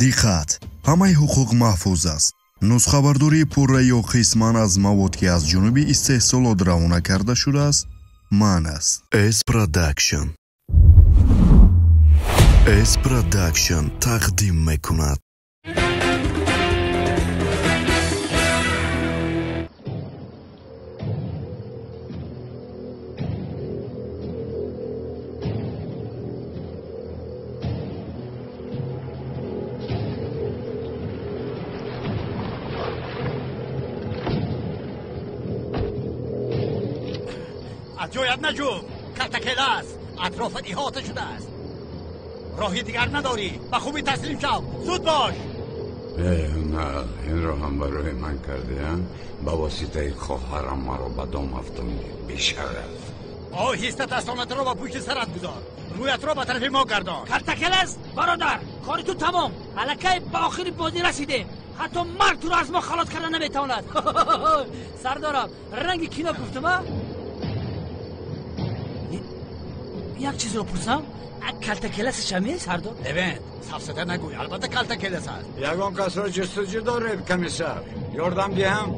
Диққат! Ҳамаи ҳуқуқ маҳфуз аст. Нусхабардории пурра ё қисман аз мавод, ки аз ҷониби истеҳсолот равона карда шудааст, манъ аст. S Production. S Production тақдим мекунад. Ҷоят наҷум, калтакелас атрофат иҳота шудааст. Роҳи дигар надорӣ, ба хубӣ таслим шав, зуд бош. На, инро ҳам барои ман кардиам, ба воситаи хоҳарам маро ба дом афтондӣ, бешараф. Оҳиста дастонатро ба пушти сарат гузор, рӯятро ба тарафи мо гардон. Калтакелас, бародар, кори ту тамом. Аллакай ба охири бозӣ расидем. Ҳатто марг туро аз мо халос карда наметавонад. Сардорам, ранги кино гуфтам, а? Як чизро пурсам, калтакелас шаме, сардор? Левент, сафсата нагӯй, албатта калтакелас аст. Ягон касро ҷустуҷӯ доред, комиссар? Ёрдам диҳам?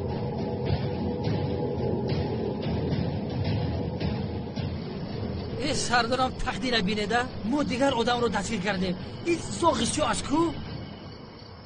Э, сардорам, тақдира бинеда, мо дигар одамро дастгир кардем. Ин зоғи сиёҳ аст ку?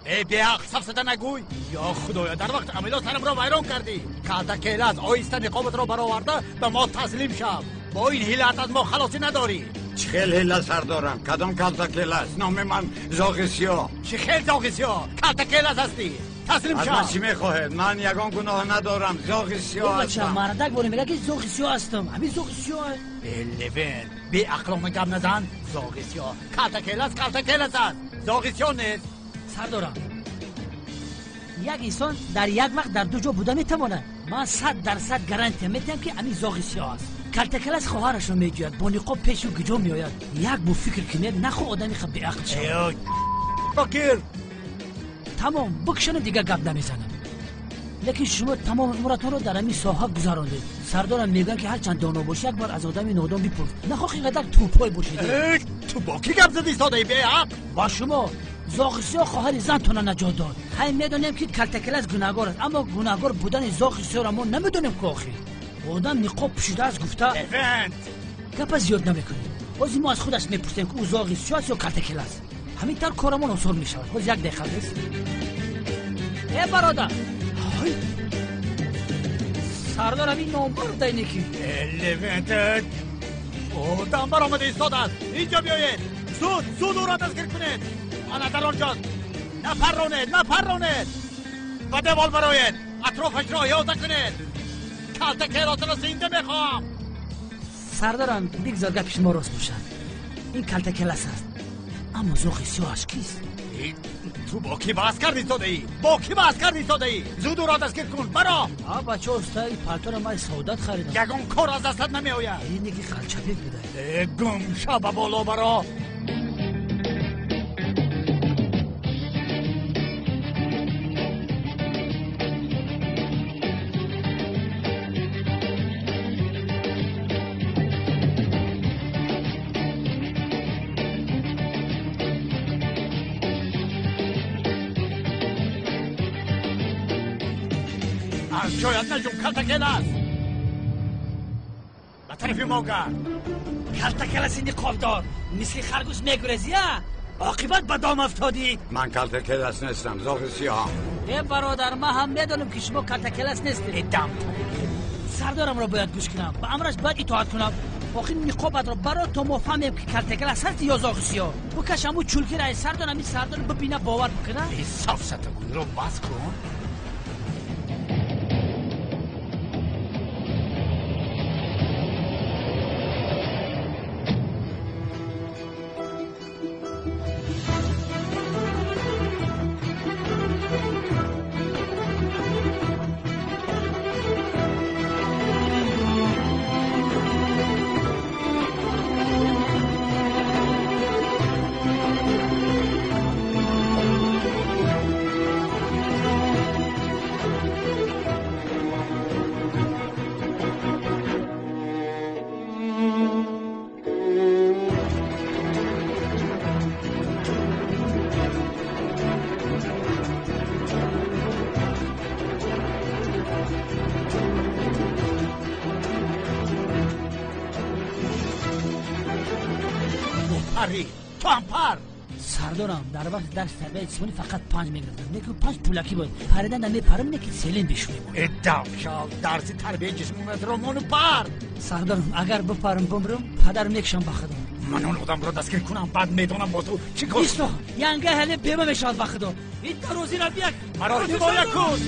Э, беақл, сафсата нагӯй. Ё худоё, дар вақти амалиёт сарамро вайрон кардӣ. Калтакелас, оҳиста ниқобатро бароварда ба мо таслим шав. Бо ин ҳилат аз мо халосӣ надорӣ. Чӣ хел ҳила, сардорам? Кадом калтакелас? Номи ман зоғи сиёҳ. Чӣ хел зоғи сиёҳ? Калтакелас ҳастӣ. Таслим шав. Аз ман чӣ мехоҳед? Ман ягон гуноҳ надорам. Зоғи сиёҳ ҳастам. Мардак боре мегӯяд, ки зоғи сиёҳ ҳастам. Ҳамин зоғи сиёҳ. Э, Левент, беақлона гап назан. Зоғи сиёҳ. Калтакелас калтакелас аст. Зоғи сиёҳ нест. Сардорам, як инсон дар як вақт дар ду ҷо буда метавонад. Ман 100% гарантия медиҳам, ки ҳамин зоғи сиёҳ аст. Калтакелас хоҳарашро меҷӯяд, бо ниқоб пешу гиҷо меояд. Як бо фикр кунед, нахо одами беақл шавад. Бокир! Тамом, бикшанам, дигар гап намезанам. Лекин шумо тамоми умратонро дар ҳамин соҳа гузарондед. Сардорам мегӯянд, ки ҳарчанд доно бошӣ, як бор аз одами нодон бипурс. Нахо инқадар тӯпой бошед. Ту бо кӣ гап задӣ, содаи беақл? Ба шумо. Зоғи сиёҳ хоҳари зантонро наҷот дод. Ҳай, медонем, ки калтакелас гунаҳгор аст, аммо гунаҳгор будани зоғи сиёҳро мо намедонем ку охир. Одам ниқоб пӯшидааст гуфта. Левент! Гапа зиёд намекунем. Ҳозир мо аз худаш мепурсем, ки ӯ зоғи сиёҳ аст ё калтакелас. Ҳамин тавр корамон осон мешавад. Ҳозир як дақиқа бес. Э, бародар! Сардор, ҳамин номбар дайне ки. Левент! Одам баромада истодааст. Инҷо биёед. Зуд, зуд ӯро дастгир кунед. Ана дар он ҷост. Напарронед, напарронед. Ба девол бароед. Атрофашро иҳота кунед. Калтакеласро зинда мехоҳам. Сардорам, бигзор гапи шумо рост бошад. Ин калтакелас аст, аммо зоғи сиёҳаш кист? Ту бо кӣ баҳс кардӣ, содаӣ? Бо кӣ баҳс кардӣ, содаӣ? Зуд ӯро дастгир кун, баро. А, бача, уста, ин палтора ман саодат харидам. Ягон кор аз дастат намеояд. Ине ки қалчабек буда. Э, гум ша, ба боло баро. Аз ҷоят наҷум, калтакелас! Ба тарафи мо гард. Калтакеласи ниқобдор, мисли харгӯш мегурезӣ, а? Оқибат ба дом афтодӣ. Ман калтакелас нестам, зоғи сиёҳам. Э, бародар, ман ҳам медонам, ки шумо калтакелас нестед. Э, дам. Сардорамро бояд гӯш кунам, ба амраш бояд итоат кунам. Охир ниқобатро баро, то мо фаҳмем, ки калтакелас ҳасти ё зоғи сиёҳ. Букаш ҳамун чулкира, ай сардор, ҳамин сардор бибина, бовар бикуна. Э, сафсатагӯйро бас кун. Мепарӣ, ту ҳам пар. Сардорам, дар вақти дарси тарбияи ҷисмонӣ фақат 5 мегирифтам. Лекин 5 пулакӣ буд. Паридан намепарам, лекин селин бешунем. Э давшал, дарси тарбияи ҷисмониятро мону пар. Сардорам, агар бипарам бимрам, падарам мекушам ба худо. Ман он одамро дастгир кунам, баъд медонам бо ту чӣ кор. Исто, янга ҳале бема мешавад ба худо. Ин дарозира бияк. Маро ҳимоя кун.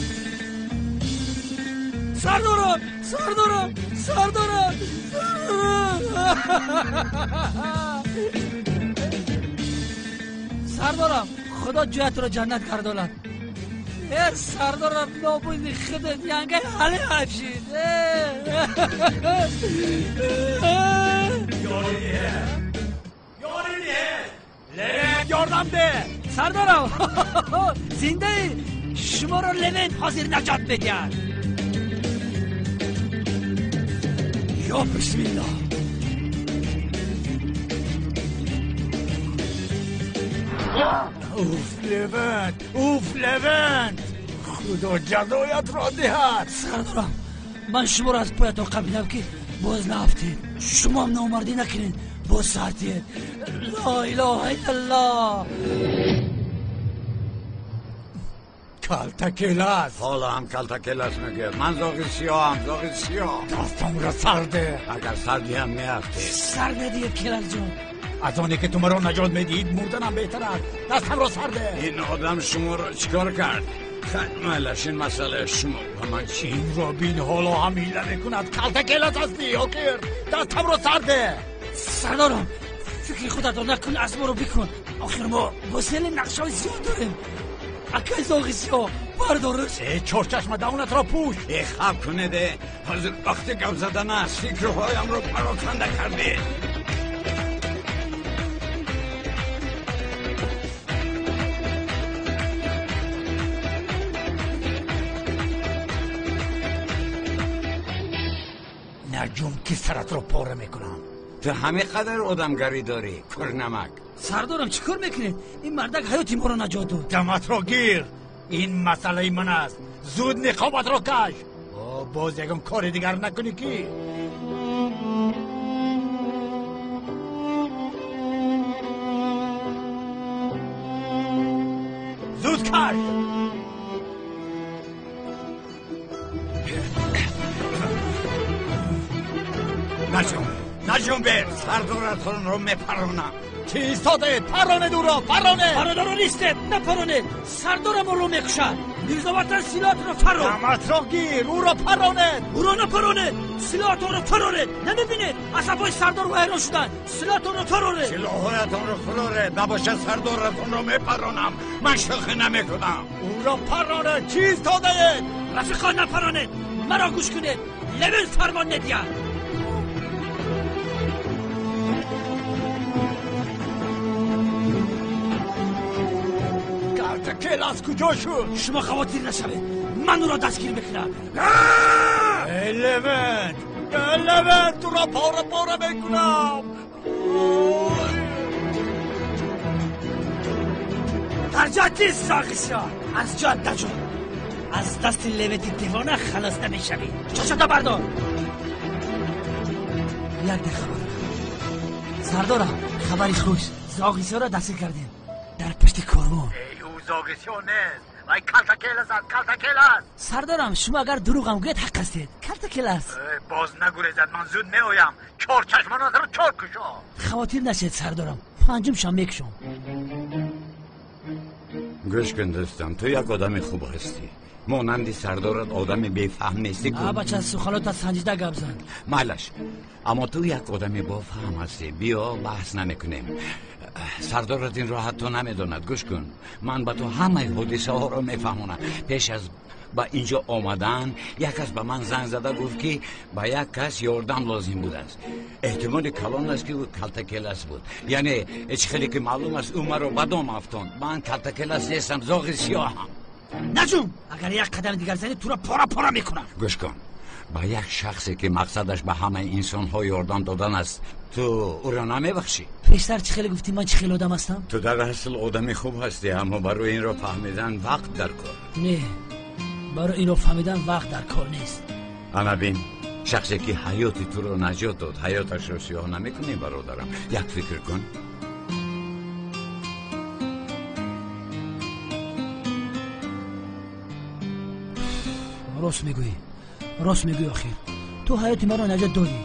Сардорам, сардорам, сардорам, сардорам. Сардорам, худо ҷоятро ҷаннат гардонад. Э сардорам, нобуди худат янга ҳале ҳайф шид. Ёрӣ диҳед, Левент, ёрдам деҳ. Сардорам, зиндаи шуморо Левент ҳозир наҷот медиҳад. Ё бисмиллоҳ. Уф, Левент, уф, Левент, худо ҷазоятро диҳад. Сардорам, ман шуморо аз поятон қабилам ки боз наафтед. Шумоам номардӣ накунед, боз саатиед. Ло илоҳа иллаллоҳ. Калтакелас. Ҳоло ҳам калтакелас мегӯяд. Ман зоғи сиёҳам, зоғи сиёҳ. Дастамро сар деҳ. Агар сар диҳам меафтед. Сар надиҳед, Келасҷон. Аз оне ки ту маро наҷот медиҳӣ, мурданам беҳтар аст. Дастамро сар деҳ. Ин одам шуморо чӣ кор кард? Майлаш, ин масъалаи шумо ба ман чӣ? Инро бин, ҳоло ҳам ҳила мекунад. Калтакелас ҳастӣ, охир. Дастамро сар деҳ. Сардорам, фикри худатро накун, аз моро бикун. Охир мо бо сели нақшаҳои зиёд дорем. Акай зоғи сиёҳ, бардорш. Э чорчашма, даҳонатро пӯш. Э хаб кунед, ҳозир вақти гап задан аст. Фикрҳоямро пароканда кардед. Наҷум ки саратро пора мекунам. Ту ҳамин қадар одамгарӣ дорӣ, курнамак. Сардорам, чӣ кор мекунед? Ин мардак ҳаёти моро наҷот дод. Даматро гир, ин масъалаи ман аст. Зуд ниқобатро каш. Боз ягон кори дигар накунӣ ки. Зуд каш. Наҷум, наҷумбе, сардоратонро мепаронам. Чӣ истодаед? Паронед ӯро, паронед. Бародарон, истед, напаронед. Сардорам ӯро мекушад. Мирзоватан силоҳатонро фарор. Даматро гир, ӯро паронед. Ӯро напаронед, силоҳатонро фароред. Намебинед, асабҳои сардор вайрон шуданд. Силоҳатонро фароред. Силоҳҳоятонро фуроред, набошад сардоратонро мепаронам. Ман шӯхӣ намекунам. Ӯро паронед. Чӣ истодаед? Рафиқон, напаронед, маро гӯш кунед. Левен фармон медиҳад. Калтакелас куҷо шуд? Шумо хавотир нашавед, ман ӯро дастгир мекунам. Э Левент, э Левент, туро пора пора мекунам. Дар ҷоят нест, зоғи сиёҳ, аз ҷоят наҷон. Аз дасти Левенти девона халос намешавӣ. Чошата бардор. Як дақиқа бародар. Сардорам, хабари хуш. Зоғи сиёҳро дастгир кардем дар пушти корвон. Зоғи сиёҳ нест, вай калтакелас аст, калтакелас. Сардорам, шумо агар дурӯғам гӯед ҳақ ҳастед. Калтакелас. Боз нагурезад, ман зуд меоям. Чор чашмонатро чор кушо. Хавотир нашед, сардорам, панҷумшам мекушом. Гӯш кун дӯстам, ту як одами хуб ҳастӣ. Монанди сардорат одами бефаҳм нестӣ ку. А бача, суханота санҷида гап зан. Майлаш, аммо ту як одами бофаҳм ҳастӣ. Биё баҳс намекунем. Сардорат инро ҳатто намедонад. Гӯш кун, ман ба ту ҳамаи ҳодисаҳоро мефаҳмонам. Пеш аз ба инҷо омадан як кас ба ман занг зада гуфт ки ба як кас ёрдам лозим будааст. Эҳтимоли калон аст ки ӯ калтакелас буд. Яъне чӣ хеле ки маълум аст, ӯ маро ба дом афтонд. Ман калтакелас нестам, зоғи сиёҳам. Наҷум, агар як қадами дигар занӣ туро пора пора мекунам. Гӯш кун, ба як шахсе ки мақсадаш ба ҳамаи инсонҳо ёрдам додан аст, ту ӯро намебахшӣ. Пештар чӣ хеле гуфтӣ ман чӣ хеле одам ҳастам? Ту дар асл одами хуб ҳастӣ, аммо барои инро фаҳмидан вақт дар кор. Не, барои инро фаҳмидан вақт дар кор нест. Ана бин, шахсе ки ҳаёти туро наҷот дод, ҳаёташро сиёҳ намекунӣ, бародарам. Як фикр кун. Рост мегӯӣ, рост мегӯӣ. Охир ту ҳаёти маро наҷот додӣ.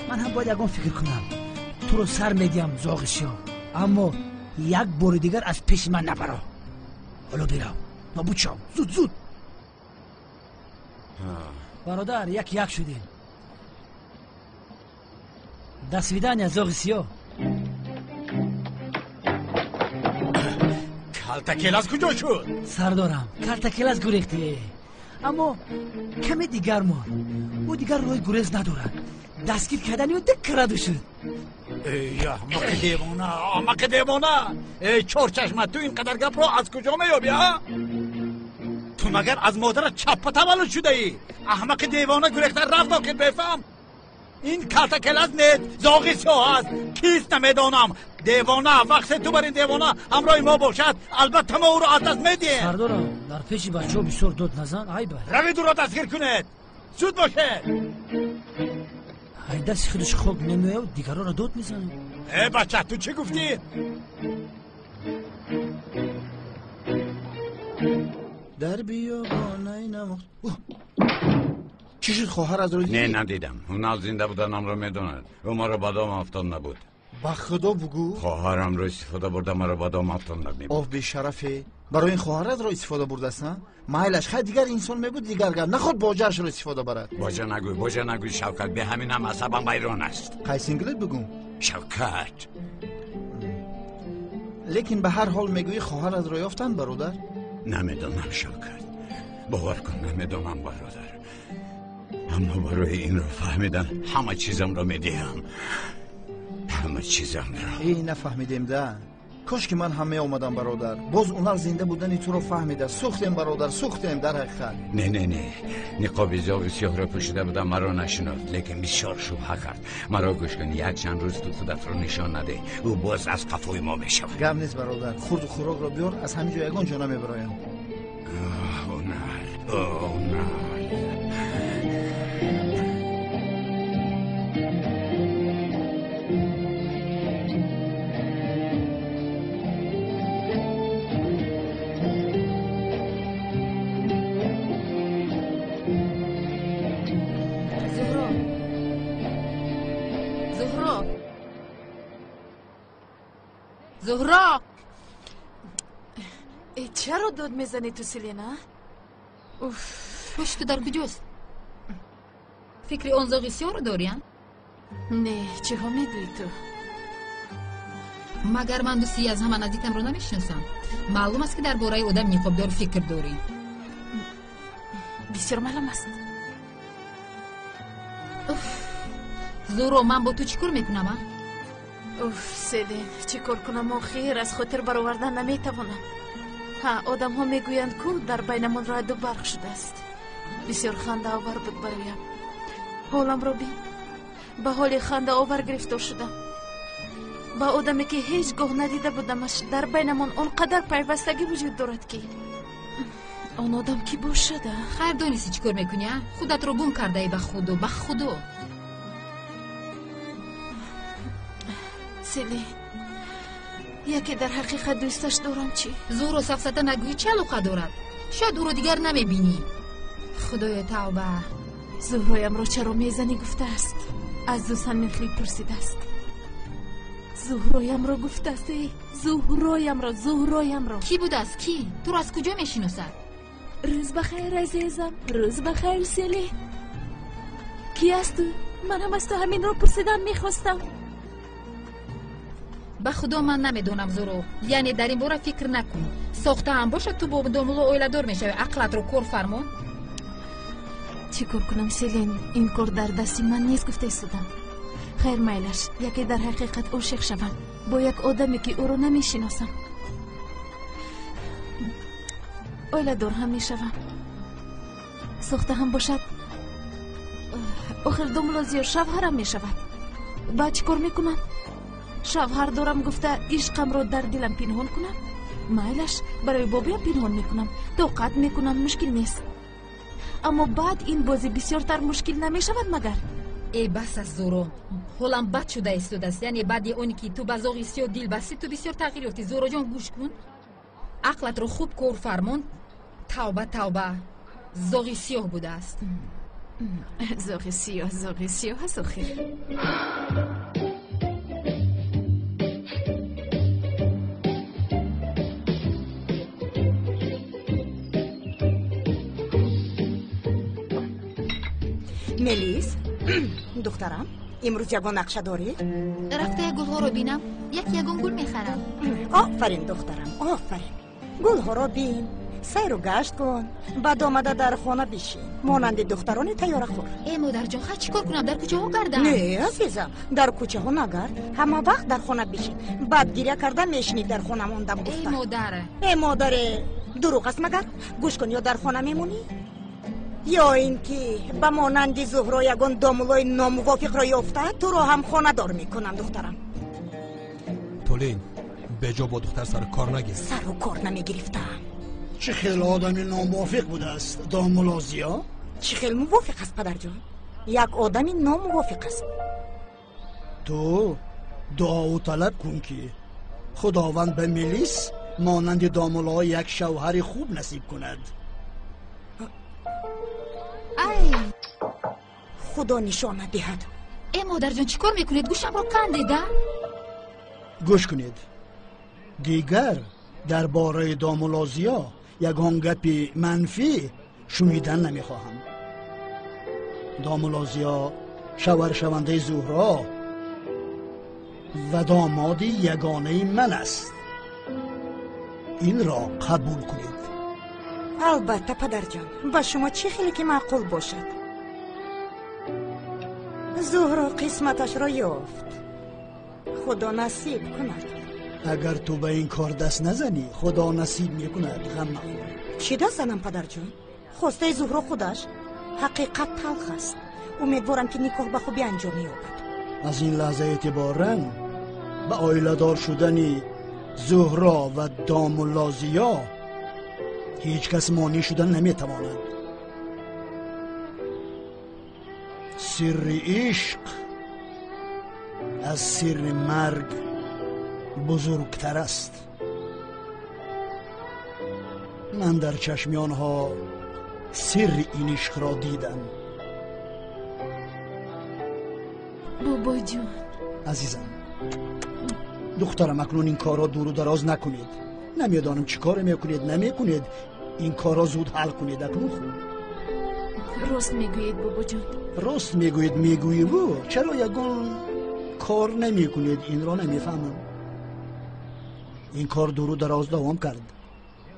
Ман ҳам бояд ягон фикр кунам. Туро сар медиҳам, зоғи сиёҳ, аммо як бори дигар аз пеши ман набаро. Ҳоло бирав, нобуд шав, зуд зуд. Бародар, як як шудем. До свидания, зоғи сиёҳ. Калтакелас куҷо шуд? Сардорам, калтакелас гурехте, аммо каме дигар монд. Ӯ дигар роҳи гурез надорад. Дастгир кардани ӯ диккараду шуд. Эй, аҳмақи девона, аҳмақи девона! Эй, чорчашма, ту ин қадар гапро аз куҷо меёбӣ, а? Ту магар аз модарат чаппа таваллуд шудаӣ? Аҳмақи девона гурехта рафт, охир бефаҳм. Ин калтакелас нест, зоғи сиёҳ аст. Кист намедонам. Девона, вақте ту бар ин девона ҳамроҳи мо бошад, албатта мо ӯро аз даст медиҳем. Сардорам, дар пеши бачаҳо бисёр дод назан, айб аст. Равед, ӯро дастгир кунед. Зуд бошед. Ай, дасти худаш хок намеояд, дигаронро дод мезанад. Э, бача, ту чӣ гуфтӣ? Дар биёбонаи намохт. Чӣ шуд, хоҳар аз рӯ Не, надидам. Ҳунал зинда буданамро медонад. Ӯ маро ба дом афтонда буд. Ба худо бугӯ. Хоҳарамро истифода бурда, маро ба дом афтонда мебуд. Оф, бешарафе, барои ин хоҳаратро истифода бурдааст? Майлаш, хай, дигар инсон мебуд, дигар гап. Наход боҷаашро истифода барад. Боҷа нагӯй, боҷа нагӯй, Шавкат, бе ҳамин ҳам асабам вайрон аст. Қайсинглит бугӯм? Шавкат. Лекин ба ҳар ҳол мегӯӣ хоҳаратро ёфтанд, бародар? Намедонам, Шавкат, бовар кун, намедонам, бародар. Аммо барои инро фаҳмидан ҳама чизамро медиҳам, ҳама чизамро. Эй, нафаҳмидем да. Кош ки ман ҳам меомадам, бародар. Боз унал зинда будани туро фаҳмида. Сӯхтем, бародар, сӯхтем дар ҳақиқат. Не, не, не, ниқоби зоғи сиёҳро пӯшида будам, маро нашинохт, лекин бисёр шубҳа кард. Маро гӯш кун, як чанд рӯз ту худатро нишон надеҳ, ӯ боз аз қафои мо мешавад. Гап нест, бародар, хурду хӯрокро биёр, аз ҳамин ҷо ягон ҷо намебароям. Унал, унал. Зуҳро, чаро дод мезанӣ ту, Селена? Уф, ҳуши ту дар куҷост? Фикри он зоғи сиёҳро дорӣ, а? Не, чиҳо мегӯӣ ту? Магар ман дӯсти аз ҳама наздикамро намешиносам? Маълум аст, ки дар бораи одам ниқобдор фикр дорӣ. Бисёр маълум аст. Уф, Зуҳро, ман бо ту чӣ кор мекунам, а? Уф, Селин, чӣ кор кунам охир? Аз хотир баровардан наметавонам. Ҳа, одамҳо мегӯянд, ку дар байнамон раъду барқ шудааст. Бисёр хандаовар буд бароям. Ҳоламро бин, ба ҳоли хандаовар гирифтор шудам. Ба одаме, ки ҳеҷ гоҳ надида будамаш, дар байнамон он қадар пайвастагӣ вуҷуд дорад, ки он одам кӣ бошад? Хайр, донистӣ чӣ кор мекунӣ, а? Худатро гум кардаӣ, ба худо, ба худо. Селин, яке дар ҳақиқат дӯсташ дорам, чӣ? Зуҳро, сафсата нагӯӣ, чӣ алоқа дорад? Шояд ӯро дигар намебинӣ. Худоё, тавба. Зуҳроямро чаро мезанӣ гуфтааст. Аз дӯст ҳамин хел пурсидааст. Зуҳроямро гуфтааст, эй, Зуҳроямро, Зуҳроямро. Кӣ будааст, кӣ? Туро аз куҷо мешиносад? Рӯз ба хайр, азизам, рӯз ба хайр, Селин. Кӣ аст ӯ? Ман ҳам аз ту ҳаминро пурсидан мехостам. Ба худо, ман намедонам, Зуро. Яъне дар ин бора фикр накун. Сохта ҳам бошад, ту бо домулло оиладор мешавӣ. Ақлатро кор фармон. Чӣ кор кунам, Селин? Ин кор дар дасти ман нест, гуфта истодам. Хайр, майлаш, яке дар ҳақиқат ошиқ шавам бо як одаме, ки ӯро намешиносам. Оиладор ҳам мешавам. Сохта ҳам бошад, охир домулло зиёд шавҳарам мешавад. Баъд чӣ кор мекунам? Шавҳар дорам гуфта ишқамро дар дилам пинҳон кунам? Майлаш, барои бобиям пинҳон мекунам, тоқат мекунам, мушкил нест. Аммо баъд ин бозӣ бисёртар мушкил намешавад магар? Э, бас аст, Зуро, ҳолам бад шуда истодааст. Яъне баъди оне ки ту ба зоғи сиёҳ дил бастӣ, ту бисёр тағйир ёфтӣ. Зуроҷон, гӯш кун, ақлатро хуб кор фармон. Тавба, тавба. Зоғи сиёҳ будааст. Зоғи сиёҳ, зоғи сиёҳ аст охир. Мелис, духтарам, имрӯз ягон нақша дорӣ? Рафта як гулҳоро бинам, як ягон гул мехарам. Офарин, духтарам, офарин. Гулҳоро бин, сайру гашт кун, баъд омада дар хона бишин, монанди духтарони тайёрахӯр. Э, модарҷон, ха чӣ кор кунам, дар кӯчаҳо гардам? Не, азизам, дар кӯчаҳо нагард, ҳама вақт дар хона бишин. Баъд гиря карда мешинӣ дар хона мондам гуфта. Э, модар. Э, модаре, дурӯғ аст магар? Гӯш кун, ё дар хона мемонӣ, ё ин ки ба монанди Зуҳро ягон домулои номувофиқро ёфта туро ҳам хонадор мекунам, духтарам. Толин, беҷо бо духтар сару кор нагир. Сару кор намегирифтам. Чӣ хел одами номувофиқ будааст домуло Зиё? Чӣ хел мувофиқ аст, падарҷон? Як одами номувофиқ аст. Ту дуову талаб кун, ки Худованд ба Мелис монанди домуло як шавҳари хуб насиб кунад. Ай, Худо нишона диҳад. Э, модарҷон, чӣ кор мекунед? Гӯшамро кандеда. Гӯш кунед, дигар дар бораи домуло Зиё ягон гапи манфӣ шунидан намехоҳам. Домуло Зиё шавҳаршавандаи Зуҳро ва домоди ягонаи ман аст. Инро қабул кунед. Албатта, падарҷон, ба шумо чӣ хеле ки маъқул бошад. Зуҳро қисматашро ёфт, Худо насиб кунад. Агар ту ба ин кор даст назанӣ, Худо насиб мекунад, ғам махӯр. Чӣ даст занам, падарҷон? Хостаи Зуҳро худаш. Ҳақиқат талх аст. Умедворам, ки никоҳ ба хубӣ анҷом меёбад. Аз ин лаҳза эътиборан ба оиладор шудани Зуҳро ва домулло Зиё ҳеҷ кас монеъ шуда наметавонад. Сирри ишқ аз сирри марг бузургтар аст. Ман дар чашми онҳо сирри ин ишқро дидам. Бобоҷон. Азизам, духтарам, акнун ин корро дуру дароз накунед. Намедонам чӣ коре мекунед, намекунед. Ин корро зуд ҳал кунед акнун. Хуб, рост мегӯед, бобоҷон. Рост мегӯед, мегӯеву чаро ягон кор намекунед? Инро намефаҳмам. Ин кор дуру дароз давом кард.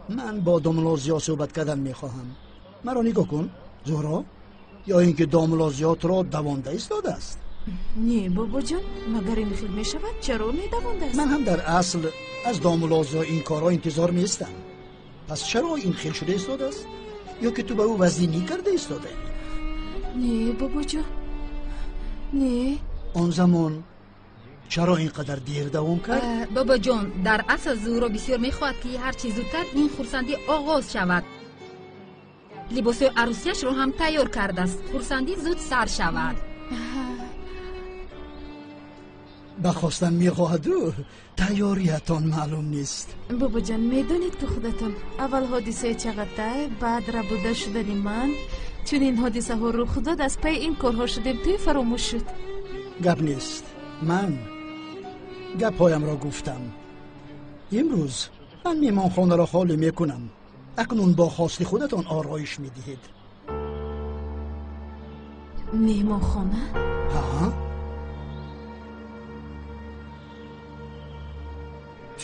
Ман бо домулло Зиё суҳбат кардан мехоҳам. Маро нигоҳ кун, Зуҳро, ё ин ки домулло Зиё туро давонда истодааст? Не, бобоҷон, магар ин хел мешавад? Чаро медавондааст? Ман ҳам дар асл аз домулло Зиё ин корҳо интизор нестам. Пас чаро ин хел шуда истодааст? Ё ки ту ба ӯ вазнинӣ карда истодаӣ? Не, бобоҷон, не. Он замон чаро ин қадар дер давом кард? Бобоҷон, дар асл Зуҳро бисёр мехоҳад, ки ҳарчи зудтар ин хурсандӣ оғоз шавад. Либосҳои арӯсияшро ҳам тайёр кардааст. Хурсандӣ зуд сар шавад. Ба хостан мехоҳаду тайёриятон маълум нест. Бобоҷон, медонед, ки худатон аввал ҳодисаи Чағатай, баъд рабуда шудани ман, чунин ҳодисаҳо рух дод, аз пайи ин корҳо шудем, тӯй фаромӯш шуд. Гап нест, ман гапҳоямро гуфтам. Имрӯз ман меҳмонхонаро холӣ мекунам. Акнун бо хости худатон ороиш медиҳед. Меҳмонхона? Ҳа?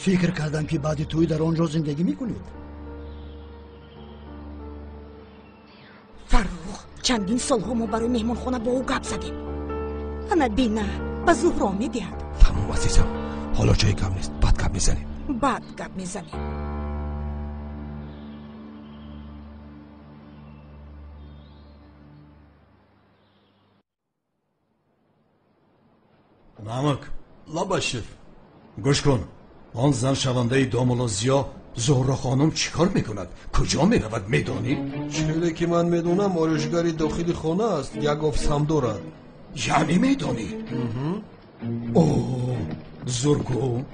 Фикр кардам, ки баъди тӯй дар он ҷо зиндагӣ мекунед. Фаррух, чандин солҳо мо барои меҳмонхона бо ӯ гап задем. Ана бина, ба Зуҳро медиҳад. Тамом, азизам, ҳоло ҷои гап нест, баъд гап мезанем. Баъд гап мезанем. Намак, лабашев, гӯш кун. Он зан шавандаи домулло Зиё Зуҳро хонум чӣ кор мекунад? Куҷо меравад, медонӣ? Челе ки ман медонам, ороишгари дохили хона аст, як офис ҳам дорад. Яъне медонӣ? О, зургу.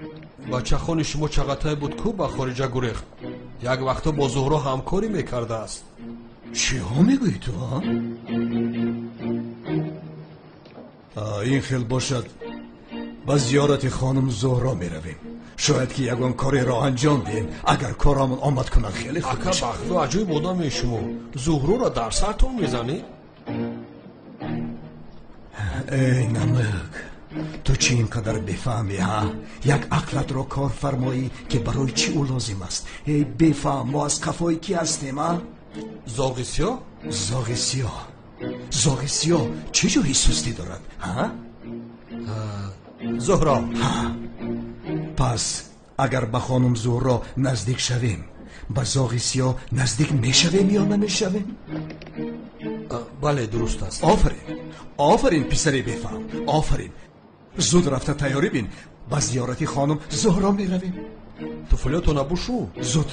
Бачахони шумо Чағатай буд, ку ба хориҷа гурехт. Як вақто бо Зуҳро ҳамкорӣ мекардааст. Чиҳо мегӯӣ ту, а? Ин хел бошад, ба зиёрати хонум Зуҳро меравем. Шояд ки ягон кореро анҷом диҳем. Агар корамон омад кунад, хеле хуб Ака мешавад. Бахту, аҷоиб одаме шумо. Зуҳроро дар сартон мезанед? Эй намак, ту чӣ ин қадар бефаҳмӣ, ҳа? Як ақлатро кор фармоӣ, ки барои чӣ ӯ лозим аст. Эй бефаҳм, мо аз қафои кӣ ҳастем, а? Зоғи сиёҳ? Зоғи сиёҳ. Зоғи сиёҳ чӣ ҷои сустӣ дорад, ҳа? Зуҳро. Ҳа. Пас агар ба хонум Зуҳро наздик шавем, ба зоғи сиёҳ наздик мешавем ё намешавем? Бале, дуруст аст. Офарин, офарин, писари бефаҳм, офарин. Зуд рафта тайёрӣ бин, ба зиёрати хонум Зуҳро меравем. Туфлиётона бушу. Зуд.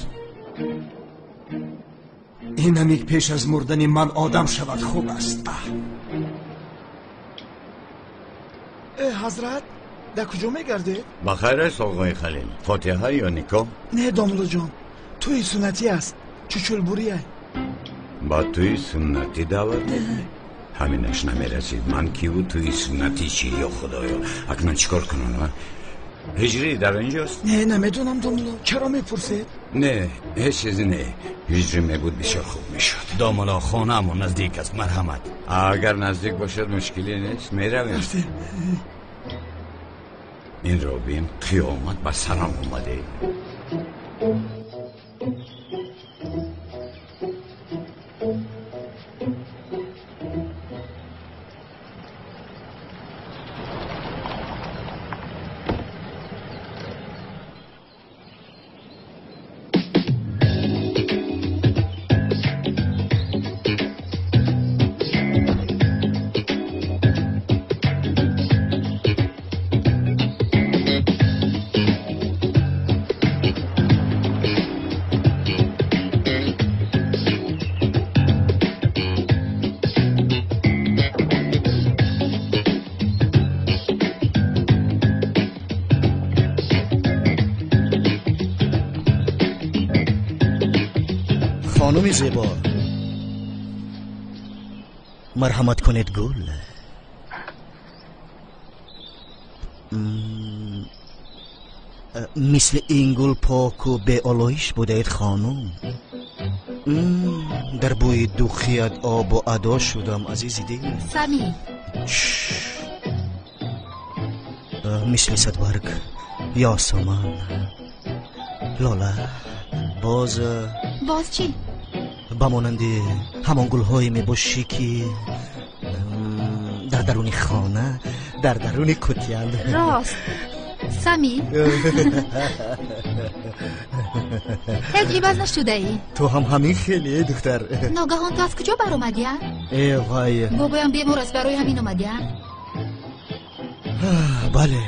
Инамик пеш аз мурдани ман одам шавад хуб аст. Э, ҳазрат, дар куҷо мегардед? Ба хайр аст, оғои Халил? Фотиҳа ё никоҳ? Не, домуллоҷон, тӯи суннатӣ аст, чучулбурия. Ба тӯи суннатӣ даъват мекунӣ? Ҳаминаш намерасид. Ман киву тӯи суннатӣ чӣ, ё худоё? Акнун чӣ кор кунам, а? Ҳиҷрӣ дар инҷост? Не, намедонам, домулло. Чаро мепурсед? Не, ҳеҷ чизе не. Ҳиҷрӣ мебуд, бисёр хуб мешуд. Домулло, хонаамон наздик аст, марҳамат. Агар наздик бошад, мушкиле нест, меравем. Рафтем. Инро бин, қиёмат ба сарам омаде. خانم زیبا، مرحمت کنید گل. مثل این گل پاک و بی‌آلایش بودید خانم. در بوی دوخیت آب و ادا شدم عزیزی دل. سمی. مثل صدبرگ یاسمن لاله، باز باز چی؟ ба монанди ҳамон гулҳое мебошӣ, ки дар даруни хона, дар даруни кутиянд. Рост, Сами, ҳеҷ иваз нашудаӣ. Ту ҳам ҳамин хеле, духтар. Ногаҳон ту аз куҷо баромадӣ, а? Э вай. Бобоям бемор аст, барои ҳамин омадӣ, а? Бале,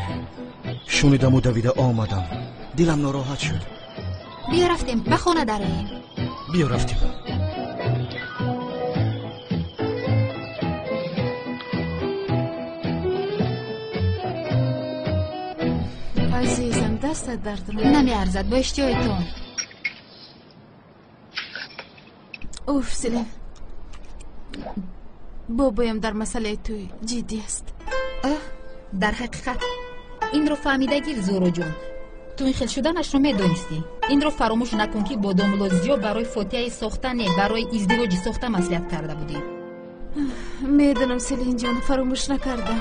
шунидаму давида омадам, дилам нороҳат шуд. Биё рафтем, ба хона дароем. Биё рафтем. Азизам, дастат дард Намеарзад, бо иштиҳоятон. Уф, Селин, бобоям дар масъалаи тӯй ҷиддӣ аст. Оҳ, дар ҳақиқат инро фаҳмида гир, Зуҳроҷон. Ту ин хел шуданашро медонистӣ. Инро фаромӯш накун, ки бо домулло Зиё барои фотиҳаи сохта не, барои издивоҷи сохта маслиҳат карда будӣ. Медонам, Селинҷон, фаромӯш накардам.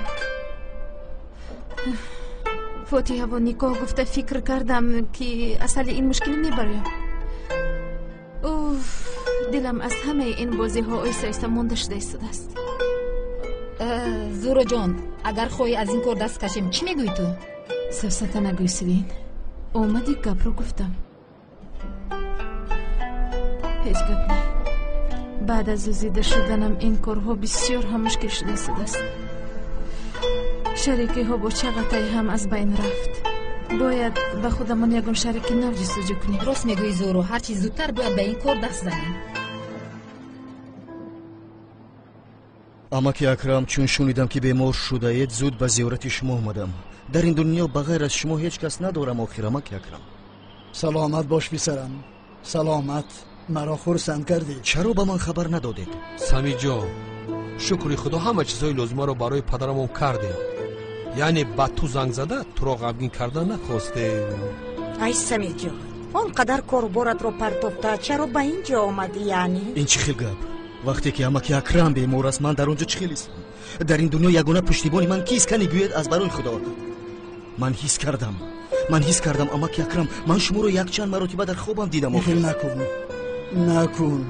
Фотиҳаву никоҳ гуфта фикр кардам, ки аз ҳалли ин мушкилӣ мебароям. Уф, дилам аз ҳамаи ин бозиҳо оҳиста оҳиста монда шуда истодааст. Зуҳроҷон, агар хоҳӣ аз ин кор даст кашем, чӣ мегӯӣ ту? Сафсата нагӯй, Селин. Омади, гапро гуфтам. Ҳеҷ гап не. Баъд аз зузида шуданам ин корҳо бисёр ҳам мушкил шуда истодааст. Шарикиҳо бо чағатай ҳам аз байн рафт. Бояд ба худамон ягон шарики нав ҷустуҷӯ кунем. Рост мегӯӣ, Зуҳро, ҳарчи зудтар бояд ба ин кор даст занем. Амаки Акрам, чун шунидам, ки бемор шудаед, зуд ба зиёрати шумо омадам. Дар ин дунё ба ғайр аз шумо ҳеҷ кас надорам охир, амаки Акрам. Саломат бош, писарам, саломат. Маро хурсанд кардӣ. Чаро ба ман хабар надодед? Самиҷон, шукри худо ҳама чизҳои лозимаро барои падарамон кардем. Яъне ба ту занг зада туро ғамгин кардан нахостем. Ай Самиҷон, он қадар коруборатро партофта чаро ба ин ҷо омадӣ яъне? Ин чӣ хел гап? Вақте ки амаки Акрам бемор аст, ман дар он ҷо чӣ хел истам? Дар ин дунё ягона пуштибони ман кист? Кани гӯед аз барои худо. Ман ҳис кардам, ман ҳис кардам амаки Акрам, ман шуморо якчанд маротиба дар хобам дидам. Хел накун, накун,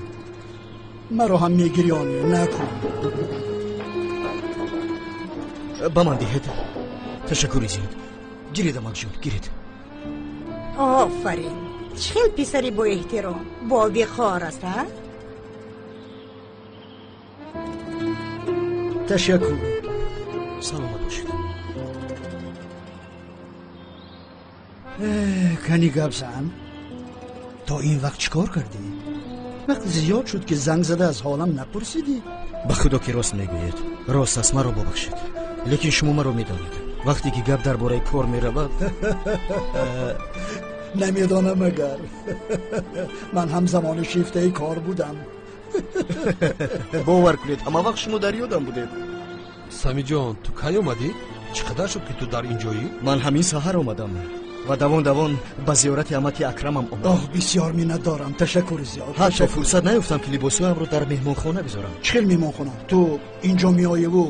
маро ҳам мегирёнӣ, накун. Ба ман диҳед. Ташаккури зиёд. Гиред амакҷон, гиред. Офарин, чӣ хел писари боэҳтиром, бовиқор аст, а? Ташаккур. Саломат бошед. Кани гап зан, то ин вақт чӣ кор кардӣ? Вақт зиёд шуд ки занг зада аз ҳолам напурсидӣ. Ба худо ки рост мегӯед. Рост аст, маро бубахшед. Лекин шумо маро медонед. Вақте ки гап дар бораи кор меравад... Намедонам агар. Ман ҳам замони шифтаи кор будам. Бовар кунед, ҳама вақт шумо дар ёдам будед. Самиҷон, ту кай омадӣ? Чӣ қадар шуд ки ту дар ин ҷоӣ? Ман ҳамин саҳар омадам ва давон-давон ба зиёрати амаки Акрамам омадам. Оҳ, бисёр миннатдорам, ташаккури зиёд. Ҳатто фурсат наёфтам ки либосҳоямро дар меҳмонхона бизорам. Чӣ хел меҳмонхона? Ту инҷо меоеву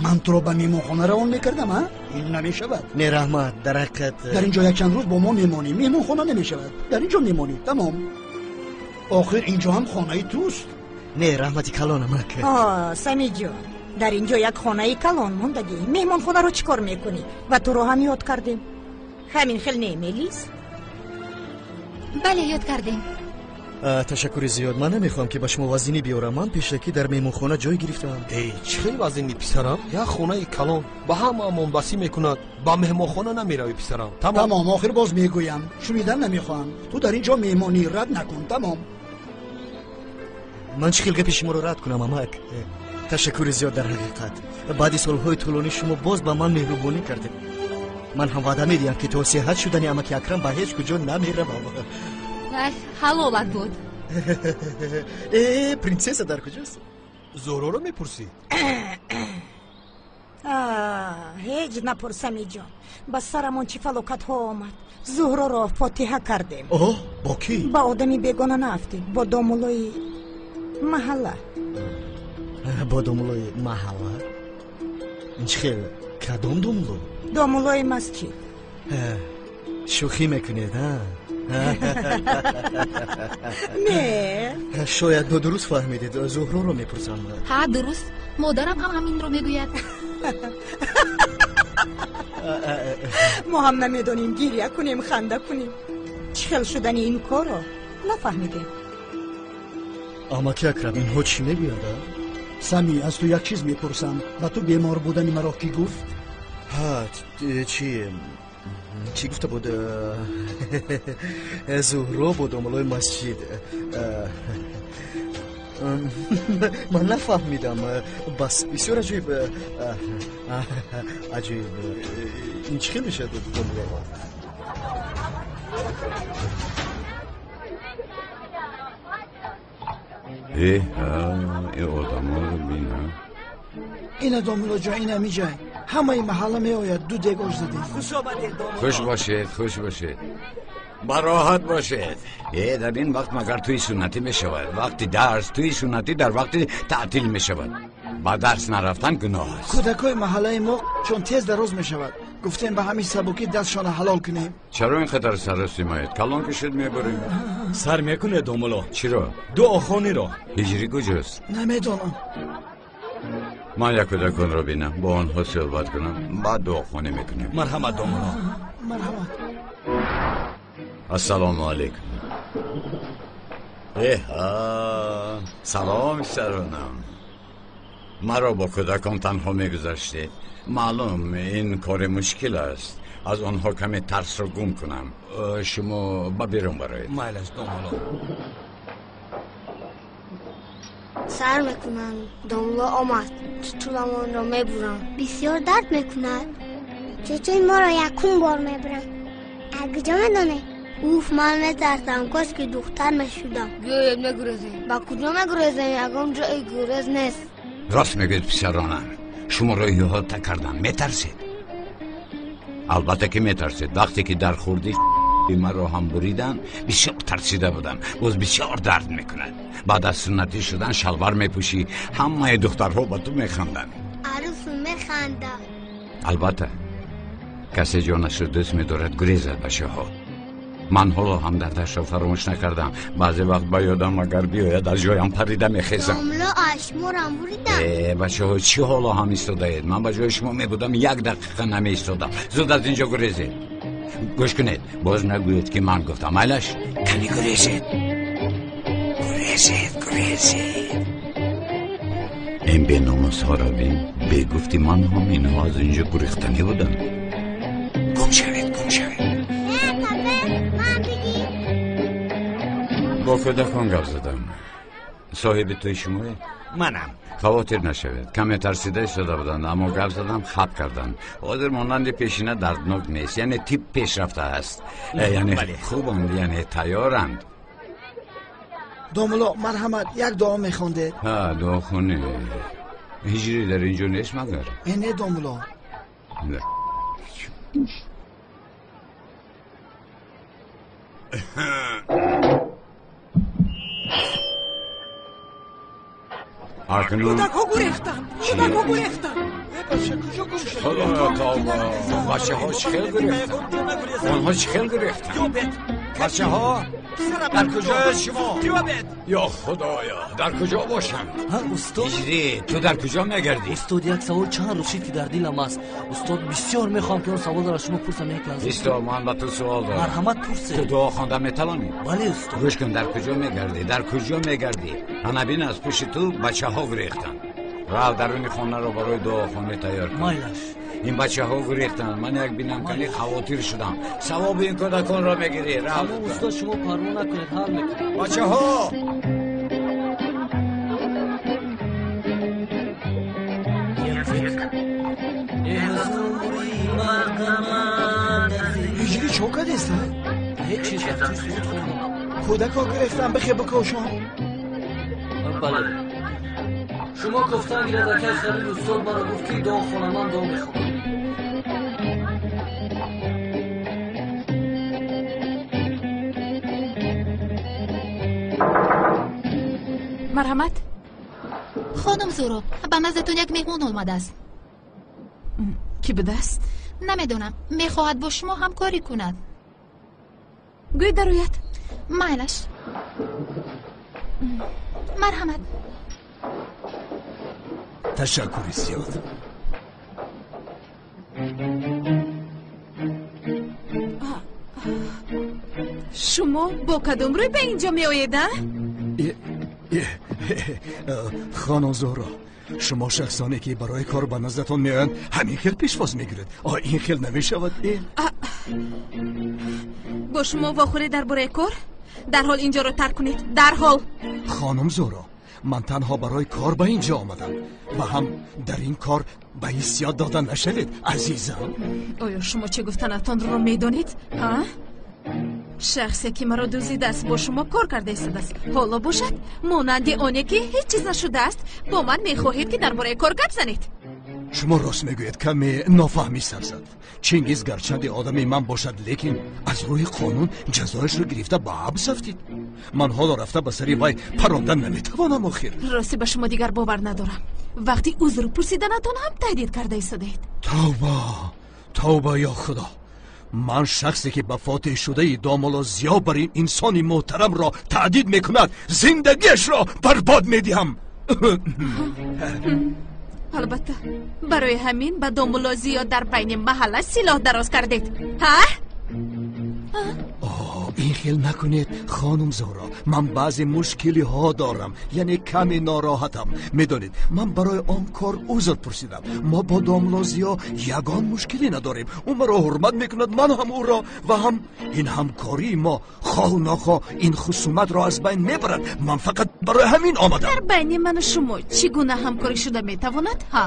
ман туро ба меҳмонхона равон мекардам, а? Ин намешавад. Не, раҳмат, дар ҳақиқат дар инҷо якчанд рӯз бо мо мемонӣ. Меҳмонхона намешавад, дар инҷо мемонӣ, тамом. Охир инҷо ҳам хонаи туст. Не, раҳмати калон амак. О, Самиҷон, дар инҷо як хонаи калон мондагӣ. Меҳмонхонаро чӣ кор мекунӣ? Ва туро ҳам ёд кардем. Ҳамин хел не, Мелис? Бале, ёд кардем. Ташаккури зиёд. Ман намехоҳам ки ба шумо вазнинӣ биёрам. Ман пешакӣ дар меҳмонхона ҷой гирифтаам. Эй, чӣ хел вазнинӣ писарам? Як хонаи калон ба ҳамаамон басӣ мекунад. Ба меҳмонхона намеравӣ писарам. Тамом, охир боз мегӯям, шунидан намехоҳам. Ту дар ин ҷо меҳмонӣ, рад накун, тамом. Ман чӣ хел гапи шуморо рад кунам, амак? Ташаккури зиёд дар ҳақиқат. Баъди солҳои тӯлонӣ шумо боз ба ман меҳрубонӣ кардед. Ман ҳам ваъда медиҳам ки то сеҳат шудани амаки Акрам ба ҳеҷ куҷо намеравам. Ҳалолат буд. Э, принсесса дар куҷост? Зуҳроро мепурсӣ? Ҳеҷ напурс, Самиҷон. Ба сарамон чӣ фалокатҳо омад. Зуҳроро фотиҳа кардем. Оҳ, бо кӣ? Ба одами бегона наафтем, бо домулои маҳалла. Бо домулои маҳалла? Ин чӣ хел? Кадом домуло? Домулои масҷид. Шӯхӣ мекунед, а? Не. Шояд нодуруст фаҳмидед. Зуҳроро мепурсам. Ҳа, дуруст. Модарам ҳам ҳаминро мегӯяд. Мо ҳам намедонем гиря кунем, ханда кунем. Чӣ хел шудани ин корро нафаҳмидем. Амаки Акрам, инҳо чӣ мегӯянд, а? Сами, аз ту як чиз мепурсам. Ба ту бемор будани маро кӣ гуфт? Ҳа, чӣ? Чӣ гуфта буд? Зуҳро бо домулои масҷид. Ман нафаҳмидам. Бас бисёр аҷоиб. Аҷоиб. Ин чӣ хел мешавад домуло? Э, ин одаморо бинам. Ина домуло ҷон, ина миҷай. Ҳамаи маҳалла меояд, ду дег ош задем. Хуш омадед домуло. Хуш бошед, хуш бошед. Бароҳат бошед. Э, дар ин вақт магар тӯи суннатӣ мешавад? Вақти дарс тӯи суннатӣ дар вақти таътил мешавад. Ба дарс нарафтан гуноҳ аст. Кӯдакҳои маҳаллаи мо чун тез дароз мешавад, гуфтем ба ҳамин сабукӣ дастшона ҳалол кунем. Чаро ин қадар саросимоед? Калон ки шуд мебарем. Сар мекунед домуло? Чиро? Дуохониро. Ҳиҷрӣ куҷост? Намедонам. Ман як кӯдаконро бинам, бо онҳо суҳбат кунам, баъд дуохонӣ мекунем. Марҳамат домуло. Марҳамат. Ассалому алайкум. Эҳа, салом саронам. Маро бо кӯдакон танҳо мегузаштед. Маълум, ин кори мушкил аст. Аз онҳо каме тарсро гум кунам. Шумо ба берун бароед. Майлаш домуло. Сар мекунанд. Домуло омад. Тутуламонро мебуранд. Бисёр дард мекунад. Чечои моро якум бор мебуранд. Аз куҷо медонед? Уф, ман метарсам, кош ки духтар мешудам. Биёед мегурезем. Ба куҷо мегурезем? Ягон ҷои гурез нест. Рост мегӯед, писаронам. Шуморо иҳота кардам. Метарсед? Албатта ки метарсед. Вақте ки дар хурдӣ маро ҳам буриданд, бисёр тарсида будам. Боз бисёр дард мекунад. Баъд аз суннатӣ шудан шалвар мепӯшӣ, ҳамаи духтарҳо ба ту механданд. Арӯсу механдад. Албатта, касе ҷонашро дӯст медорад, гурезад, бачаҳо. Ман ҳоло ҳам дардашро фаромӯш накардам. Баъзе вақт ба ёдам агар биёяд, аз ҷоям парида мехезам. Домло, аз шуморам буридам. Э, бачаҳо, чӣ ҳоло ҳам истодаед? Ман ба ҷои шумо мебудам, як дақиқа намеистодам. Зуд аз инҷо гурезед. Гӯш кунед, боз нагӯед, ки ман гуфтам. Майлаш, кани гурезед. Гурезед, гурезед. Ин беномусҳоро бин. Бегуфти ман ҳам инҳо аз инҷо гурехтанӣ буданд. Гум шавед, гум шавед. Бо кӯдакон гап задам. Соҳиби тӯи шумоед? Манам. Хавотир нашавед. Каме тарсида истода буданд, аммо гап задам, хап карданд. Ҳозир монанди пешина дарднок нест, яъне тиб пешрафта аст. Яъне хубанд, яъне тайёранд. Домулло, марҳамат, як дуо мехондед. Ҳа, дуохонӣ. Ҳиҷрӣ дар ин ҷо нест магар? Э, не, домулло. Акнун Кӯдакҳо гурехтанд, кӯдакҳо гурехтанд. Худоё, тавба! Бачаҳо чӣ хел гурехтанд? Онҳо чӣ хел гурехтанд? Бачаҳо, дар куҷояд шумо? Ё Худоё, дар куҷо бошанд? Устод, Ҳиҷрӣ, ту дар куҷо мегардӣ? Устод, як савол чанд рӯз шид, ки дар дилам аст. Устод, бисёр мехоҳам, ки он саволро аз шумо пурсам. Як лаҳза. Исто, ман ба ту суол дорам. Марҳамат, пурсед. Ту дуо хонда метавонӣ? Бале, устод. Гӯш кун, дар куҷо мегардӣ? Дар куҷо мегардӣ? Ана бин, аз пушти ту бачаҳо гурехтанд. Рав, даруни хонаро барои дуохонӣ тайёр кун. Майлаш. Ин бачаҳо гурехтанд. Ман як бинам, кани хавотир шудам. Савоби ин кӯдаконро мегирӣ. Рав. Тамом, устод, шумо парво накунед, ҳал мекунам. Бачаҳо! Ҳиҷрӣ, чо кардеста? Ҳеҷ чиз, рафти суруд хондам. Кӯдакҳо гурехтан, бихе бикошон. Бале. Шумо гуфтан гирад, акай Халил, устод маро гуфт, ки дуо хонам, ман дуо мехонам. Марҳамат. Хонум Зуро, ба наздатон як меҳмон омадааст. Кӣ будааст? Намедонам, мехоҳад бо шумо ҳамкорӣ кунад. Гӯй дарояд. Майлаш, марҳамат. Ташаккури зиёд. Шумо бо кадом рӯй ба ин ҷо меоед, а? Хонум Зуҳро, шумо шахсоне, ки барои кор ба наздатон меоянд, ҳамин хел пешвоз мегиред? О, ин хел намешавад. Бо шумо вохӯрӣ дар бораи кор? Дарҳол ин ҷоро тарк кунед, дарҳол. Хонум Зуҳро, ман танҳо барои кор ба ин ҷо омадам ва ҳам дар ин кор ба ҳиссиёт дода нашавед, азизам. Оё шумо чӣ гуфтанатонро медонед, ҳа? Шахсе, ки маро дуздидааст, бо шумо кор карда истодааст. Ҳоло бошад, монанди оне ки ҳеҷ чиз нашудааст, бо ман мехоҳед, ки дар бораи кор гап занед. Шумо рост мегӯед, каме нофаҳмӣ сар зад. Чингиз гарчанде одами ман бошад, лекин аз рӯи қонун ҷазояшро гирифта ба ҳабс афтид. Ман ҳоло рафта ба сари вай парондан наметавонам охир. Рости, ба шумо дигар бовар надорам. Вақти узр пурсиданатон ҳам таҳдид карда истодаед. Тавба, тавба, ё Худо! Ман шахсе, ки ба фотеҳ шудаи домулло Зиё бар ин инсони муҳтарамро таҳдид мекунад, зиндагиашро барбод медиҳам. Албатта, барои ҳамин ба домулло Зиё дар байни маҳалла силоҳ дароз кардед, ҳа? Ин хел накунед, хонум Зуҳро. Ман баъзе мушкилиҳо дорам, яъне каме нороҳатам. Медонед, ман барои он кор узр пурсидам. Мо бо домулло Зиё ягон мушкилӣ надорем. Ӯ маро ҳурмат мекунад, ман ҳам ӯро, ва ҳам ин ҳамкории мо хоҳу нохоҳ ин хусуматро аз байн мебарад. Ман фақат барои ҳамин омадам. Дар байни ману шумо чӣ гуна ҳамкорӣ шуда метавонад, ҳа?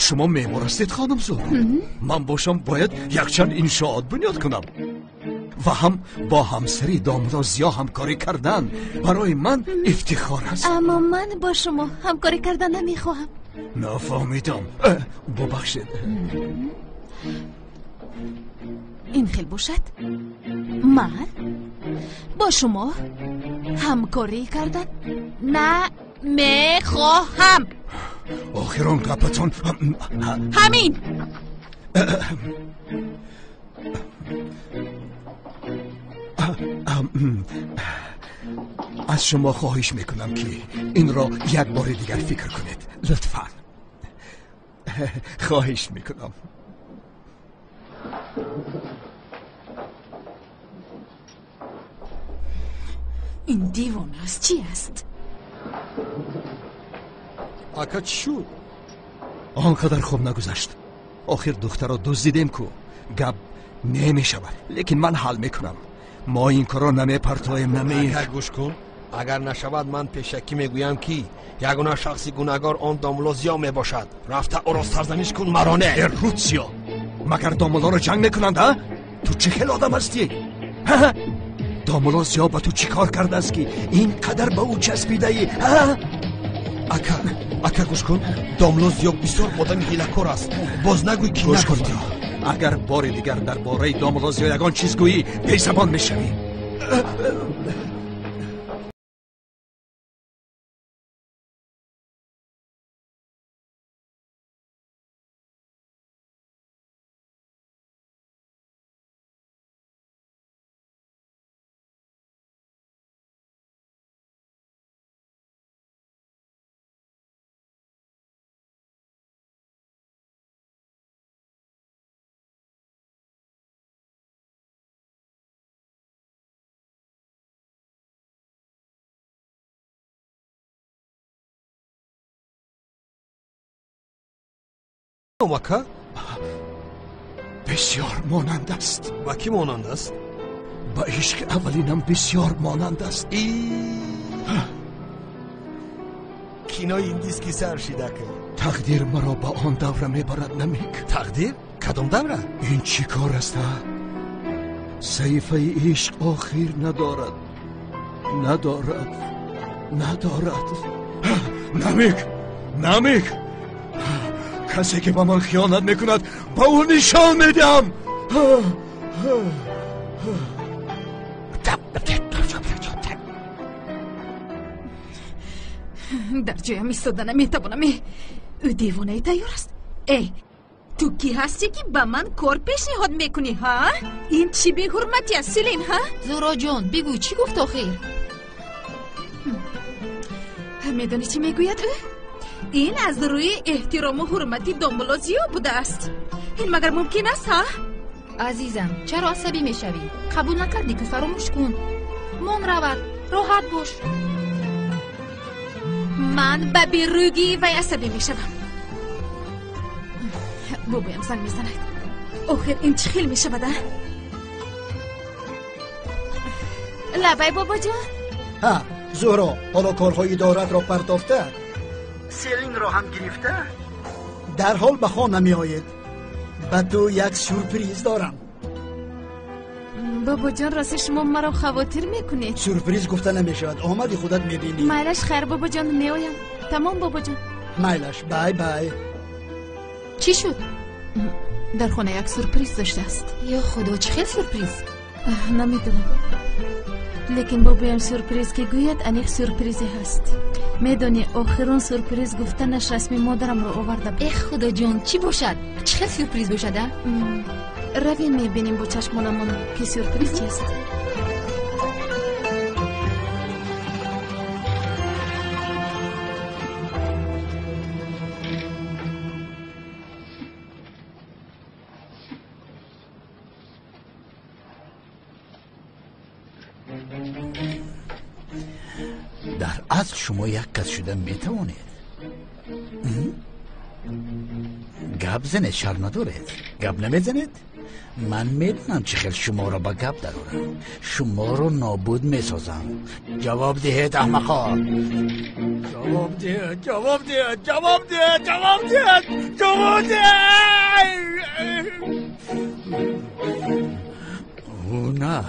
Шумо меъмор ҳастед, хонум Зуҳро. Ман бошам, бояд якчанд иншоот бунёд кунам. ва ҳам бо ҳамсари домло Зиё ҳамкорӣ кардан барои ман ифтихор аст. Аммо ман бо шумо ҳамкорӣ кардан намехоҳам. Нафаҳмидам, бубахшед. Ин хел бошад, ман бо шумо ҳамкорӣ кардан намехоҳам. Охирон гапатон ҳамин. Аз шумо хоҳиш мекунам, ки инро як бори дигар фикр кунед, лутфан. Хоҳиш мекунам. Ин девона аст, чӣ аст? Ака, чӣ шуд? Он қадар хуб нагузашт. Охир духтарро дуздидем ку, гап намешавад, лекин ман ҳал мекунам. Мо ин корро намепартоем. Ака, гӯш кун, агар нашавад ман пешакӣ мегӯям, ки ягона шахси гунаҳгор он домло Зиё мебошад. Рафта ӯро сарзаниш кун, маро не. Э, Рутсиё, магар домлоро ҷанг мекунанд? А ту чӣ хел одам ҳастӣ? Домло Зиё ба ту чӣ кор кардааст, ки ин қадар ба ӯ часпидаӣ? Ака, ака, гӯш кун, домло Зиё бисёр одами ҳилакор аст. Боз нагӯй, ки гӯш кун, агар бори дигар дар бораи домло Зиё ягон чиз гӯӣ, бесабон мешавӣ. Ака, бисёр монанд аст. Ба кӣ монанд аст? Ба ишқи аввалинам бисёр монанд аст. Кинои индиски сар шид, ака. Тақдир маро ба он давра мебарад, Намик. Тақдир? Кадом давра? Ин чӣ кор аст, а? Саҳифаи ишқ охир надорад, надорад, надорад. Намик, Намик, касе ки ба ман хиёнат мекунад, ба ӯ нишон медиҳам. Дар ҷоям истода наметавонам. Ӯ девонаи тайёр аст. Э, ту кӣ ҳастӣ, ки ба ман кор пешниҳод мекунӣ, ҳа? Ин чӣ беҳурматӣ аст, Селин, ҳа? Зуҳроҷон, бигӯ, чӣ гуфт охир? Медонӣ, чӣ мегӯяд ӯ? Ин аз рӯи эҳтирому ҳурмати домулло Зиё будааст. Ин магар мумкин аст, ҳа? Азизам, чаро асабӣ мешавӣ? Қабул накардӣ, ку фаромӯш кун. Мон равад, роҳат бош. Ман ба берӯгии вай асабӣ мешавам. Бобоям занг мезанад. Охир ин чӣ хел мешавад, а? Лабай, бобоҷон. Ҳа, Зуҳро, ҳоло корҳои идоратро партофта, Селинро ҳам гирифта, дарҳол ба хона меоед. Ба ту як сюрприз дорам. Бобоҷон, рости шумо маро хавотир мекунед. Сюрприз гуфта намешавад, омади худат мебинӣ. Майлаш, хайр, бобоҷон, меоям. Тамом, бобоҷон. Майлаш, бай бай. Чӣ шуд? Дар хона як сюрприз доштааст. Ё худо, чӣ хел сюрприз? Намедонам, лекин бобоям сюрприз ки гӯяд, аниқ сюрпризе ҳаст. Медонӣ, охирон сюрприз гуфтанаш расми модарамро оварда буд. Эх, худоҷон, чӣ бошад? Чӣ хел сюрприз бошад, а? Равем, мебинем бо чашмонамон, ки сюрприз чист. Дар асл шумо як кас шуда метавонед. Гап занед, шарм надоред. Гап намезанед? Ман медонам, чӣ хел шуморо ба гап дарорам. Шуморо нобуд месозам. Ҷавоб диҳед, аҳмақо. Ҷавоб диҳед, ҷавоб диҳед, ҷавоб диҳед, ҷавоб диҳед, ҷавоб диҳед. На,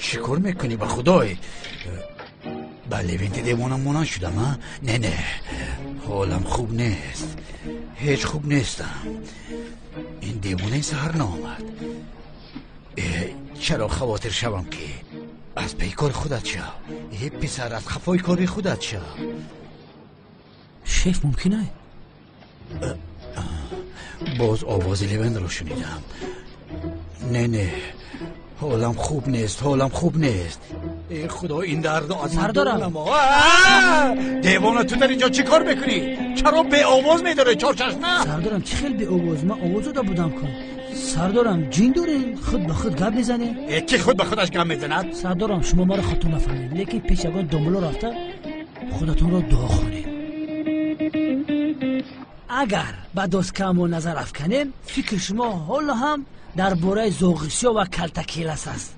чӣ кор мекунӣ ба худой? Ба Левенти девона монанд шудам, а? Не, не, ҳолам хуб нест, ҳеҷ хуб нестам. Ин девонаи саҳар наомад. Чаро хавотир шавам ки? Аз паи кори худат шав. Э писар, аз хафои кори худат шав. Шеф, мумкин ай? Боз овози Левенро шунидам. Не, не, ҳолам хуб нест, ҳолам хуб нест. Э худо, ин дардо аз ман дур намо. Девона, ту дар инҷо чӣ кор мекунӣ? Чаро беовоз медорӣ, чорчашма? Сардорам, чӣ хел беовоз? Ман овоз дода будам кун. Сардорам, ҷин дорем, худ ба худ гап мезанем. Э, ки худ ба худаш гап мезанад? Сардорам, шумо маро хато нафаҳмед, лекин пеш ягон домуло рафта худатонро дуо хонед. Агар ба доскамо назар афканем, фикри шумо ҳоло ҳам дар бораи Зоғисиё ва Калтакелас аст.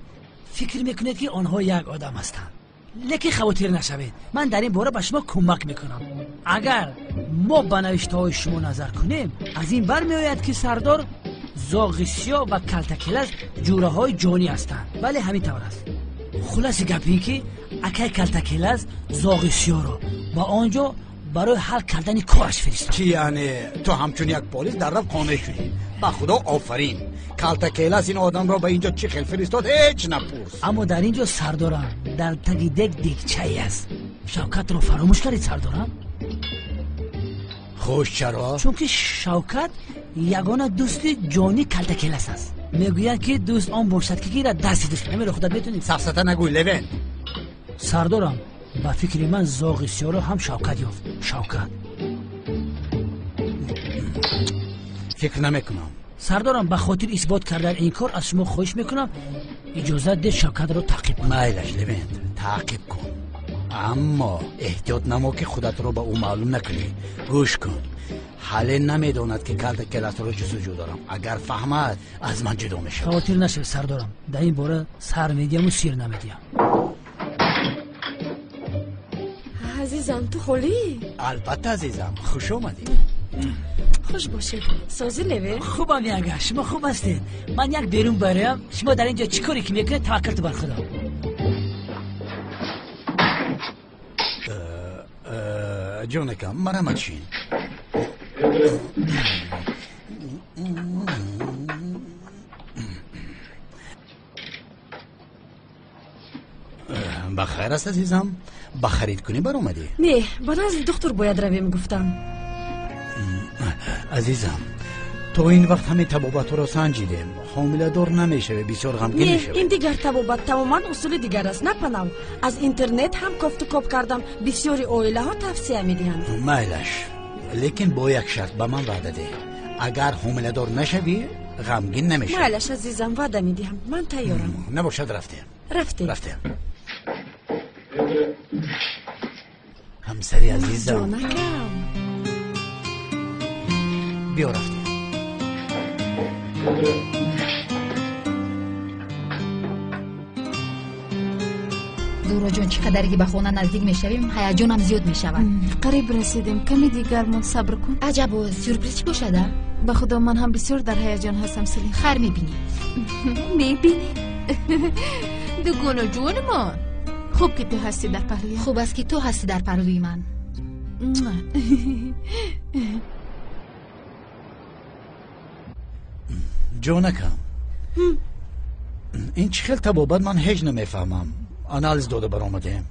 Фикр мекунед, ки онҳо як одам ҳастанд. Лекин хавотир нашавед, ман дар ин бора ба шумо кӯмак мекунам. Агар мо ба навиштаҳои шумо назар кунем, аз ин бармеояд, ки сардор, Зоғисиё ва Калтакелас ҷураҳои ҷонӣ ҳастанд. Бале, ҳамин тавр аст. Хулоси гап ин ки акай Калтакелас Зоғисиёро ба он ҷо барои ҳал кардани кораш фиристод. Чӣ, яъне ту ҳамчун як полис дар рафт қонеъ шудӣ? Ба худо офарин. Калтакелас ин одамро ба инҷо чӣ хел фиристод, ҳеҷ напурс. Аммо дар ин ҷо сардорам, дар таги дег дегчае аст. Шавкатро фаромӯш кардед, сардорам? Хуш, чаро? Чунки Шавкат ягона дӯсти ҷонии Калтакелас аст. Мегӯянд, ки дӯст он бошад, ки гирад дасти дӯст. Ҳаминро худат метонӣ. Сафсата нагӯй, Левент. Сардорам, ба фикри ман Зоғи Сиёро ҳам Шавкат ёфт. Шавкат. Фикр намекунам. Сардорам, ба хотир исбот кардан ин кор аз шумо хоҳиш мекунам, иҷозат деҳ Шавкатро таъқиб кунам. Майлаш, Левент, таъқиб кун, аммо эҳтиёт намо, ки худатро ба ӯ маълум накунӣ. Гӯш кун, ҳале намедонад, ки Калтакеласро ҷустуҷӯ дорам. Агар фаҳмад, аз ман ҷудо мешавад. Хавотир нашавед, сардорам, дар ин бора сар медиҳаму сир намедиҳам. Азизам, ту холӣ? Албатта, азизам, хуш омадӣ. Хуш бошед. Созӣ, Леве? Хубам, яга, шумо хуб ҳастед? Ман як берун бароям, шумо дар ин ҷо чӣ коре ки мекунед, таваккалту бар худо. Ҷонакам, марамат шин. Ба хайр аст, азизам? Ба харидкунӣ баромадӣ? Не, ба назди духтур бояд равем, гуфтам. Азизам, то ин вақт ҳамин табобатҳоро санҷидем, ҳомиладор намешавӣ, бисёр ғамгин Не, мешавӣ. ин дигар табобат тамоман усули дигар аст, на панав. Аз интернет ҳам кофту коб кардам, бисёри оилаҳо тавсия медиҳанд. Майлаш, лекин бо як шарт ба ман ваъда деҳ: агар ҳомиладор нашавӣ, ғамгин намешавӣ. Майлаш, азизам, ваъда медиҳам, ман тайёрам. Набошад, рафтем. Рафтем. Рафтем, ҳамсари азизам. Ҷонакам. Биё, рафтем. Зуҳроҷон, чӣ қадаре ки ба хона наздик мешавем, ҳаяҷонам зиёд мешавад. Қариб расидем, каме дигар мон, сабр кун. Аҷабо, сюрприз чӣ бошад, а? Ба худо, ман ҳам бисёр дар ҳаяҷон ҳастам, Селин. Хайр, мебинӣ. Мебинӣ, дугону ҷонмон. Хуб, ки ту ҳастӣ дар паҳлӯям. Хуб аст, ки ту ҳастӣ дар паҳлӯи ман. Ҷонакам, ин чӣ хел табобат, ман ҳеҷ намефаҳмам. Анализ дода баромадем.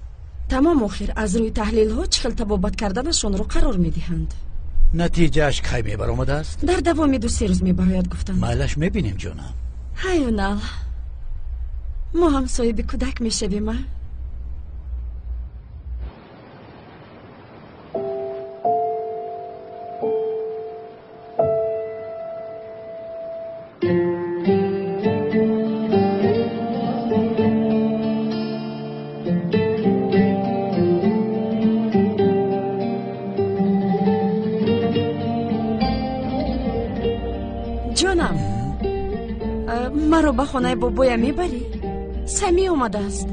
Тамом, охир аз рӯи таҳлилҳо чӣ хел табобат карданашонро қарор медиҳанд. Натиҷааш кай мебаромадааст? Дар давоми 2-се рӯз мебарояд, гуфтанд. Майлаш, мебинем, ҷонам. Ҳаюнал, мо ҳам соҳиби кӯдак мешавем, а? Ҷонам, маро ба хонаи бобоям мебарӣ? Самӣ омадааст,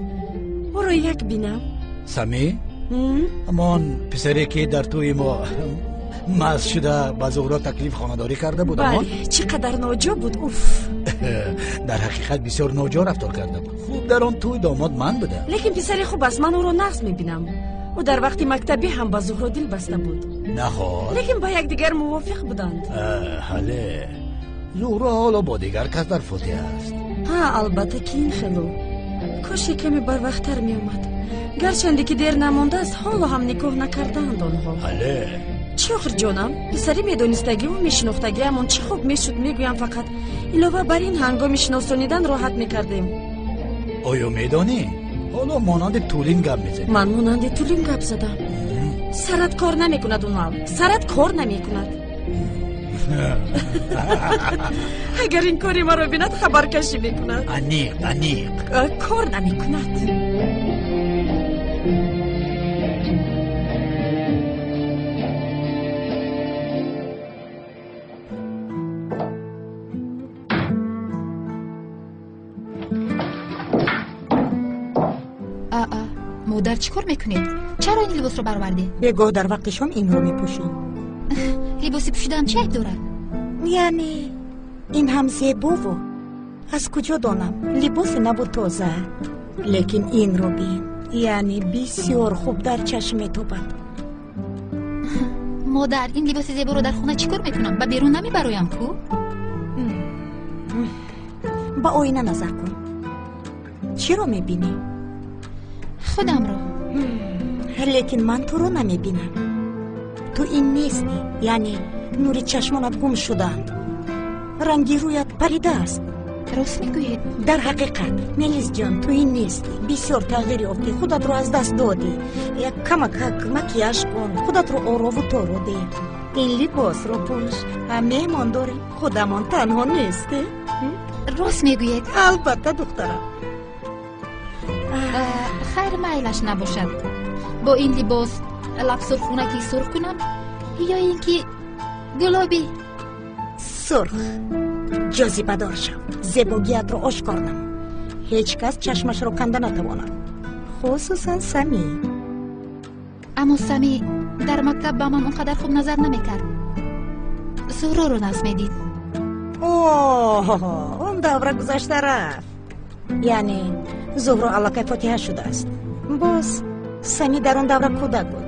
ӯро як бинам. Самӣ? Ҳамон писаре, ки дар тӯи мо маст шуда ба Зуҳро таклиф хонадорӣ карда буд? Бале, чӣ қадар ноҷо буд, уф. Дар ҳақиқат бисёр ноҷо рафтор карда буд. Хуб, дар он тӯй домод ман будам. Лекин писари хуб аст, ман ӯро нағз мебинам. Ӯ дар вақти мактабӣ ҳам ба Зуҳро дил баста буд. Наход? Лекин ба якдигар мувофиқ буданд. Ҳале, Зуҳро ҳоло бо дигар кас дар фотиҳа аст. Ҳа, албатта ки ин хело. Коше каме барвақттар меомад. Гарчанде ки дер намондааст, ҳоло ҳам никоҳ накардаанд онҳо. Ҳале. Чӣ охир ҷонам? Писари медонистагиву мешинохтагиамон чӣ хуб мешуд, мегӯям фақат. Илова бар ин ҳангоми шиносонидан роҳат мекардем. Оё медонӣ? Ҳоло монанди Тулин гап мезанӣ. Ман монанди Тулин гап задам. Сарат кор намекунад, Унал. Сарат кор намекунад. Агар ин кори маро бинад, хабаркашӣ мекунад. Аниқ, аниқ. Кор намекунад. Модар, чӣ кор мекунед? Чаро ин либосро баровардед? Бегоҳ дар вақти шом инро мепӯшем. Либоси пӯшидаам чӣ айб дорад? Яъне ин ҳам зебову аз куҷо донам, либосе набуд тоза. Лекин инро бин, яъне бисёр хуб дар чашм метобад. Модар, ин либоси зеборо дар хона чӣ кор мекунам? Ба берун намебароям ку? Ба оина назар кун. Чиро мебинӣ? Худамро. Лекин ман туро намебинам. Ту ин нестӣ, яъне нури чашмонат гум шудаанд. Ранги рӯят паридааст. Рост мегӯед? Дар ҳақиқат, Мелисҷон, ту ин нестӣ. Бисёр тағйир ёфтӣ, худатро аз даст додӣ. Як камакак макияж кун, худатро орову торо деҳ. Ин либосро пӯш. Меҳмон дорем, худамон танҳо нестӣ. Рост мегӯед? Албатта, духтарам. Хайр, майлаш набошад. Бо ин либос лабсурхунаки сурх кунам ё ин ки гулобӣ? Сурх. Ҷозибадор шав, зебогиятро ошкор намо. Ҳеҷ кас чашмашро канда натавонад, хусусан Самӣ. Аммо Самӣ дар мактаб ба ман он қадар хуб назар намекард. Зуҳроро нағз медид. Оҳ, он давра гузашта рафт. Яъне Зуҳро аллакай фотиҳа шудааст. Боз Самӣ дар он давра кӯдак буд.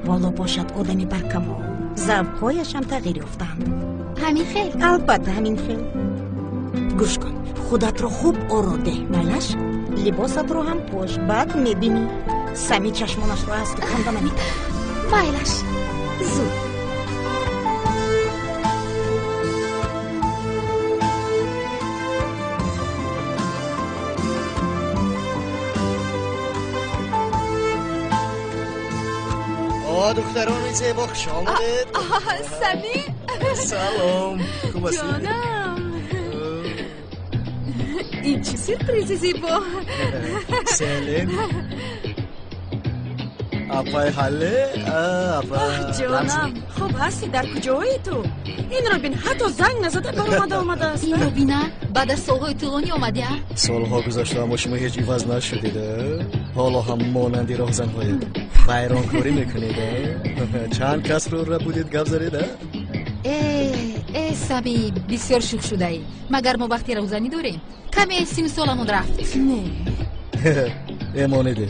Ҳоло бошад одами баркамол. Завқҳояшам тағйир ёфтанд. Ҳамин хел? Албатта, ҳамин хел. Гӯш кун, худатро хуб оро деҳ, майлаш? Либосатро ҳам пӯш, баъд мебинӣ. Самӣ чашмонашро аз ту канда наметавонад. Майлаш. Зуд. Духтарони зебо, хуш омадед. Самӣ. Салом, хуб ҳастед? Ҷонам, ин чӣ сюрпризи зебо! Селим, апай ҳалле, апа. Ҷонам, хуб ҳастӣ? Дар куҷои ту? Инро бин, ҳатто занг назада баромада омадааст. Инро бина, баъд аз солҳои тӯлонӣ омадӣ, а? Солҳо гузашта, аммо шумо ҳеҷ иваз нашудед. Ҳоло ҳам монанди роҳзанҳоед. Байронкорӣ мекунед, чанд касро рабудед, гап задед, а? Э, Самӣ, бисёр шӯх шудаӣ. Магар мо вақти роҳзанӣ дорем? Каме сину соламон рафт. Не. Эмонеде,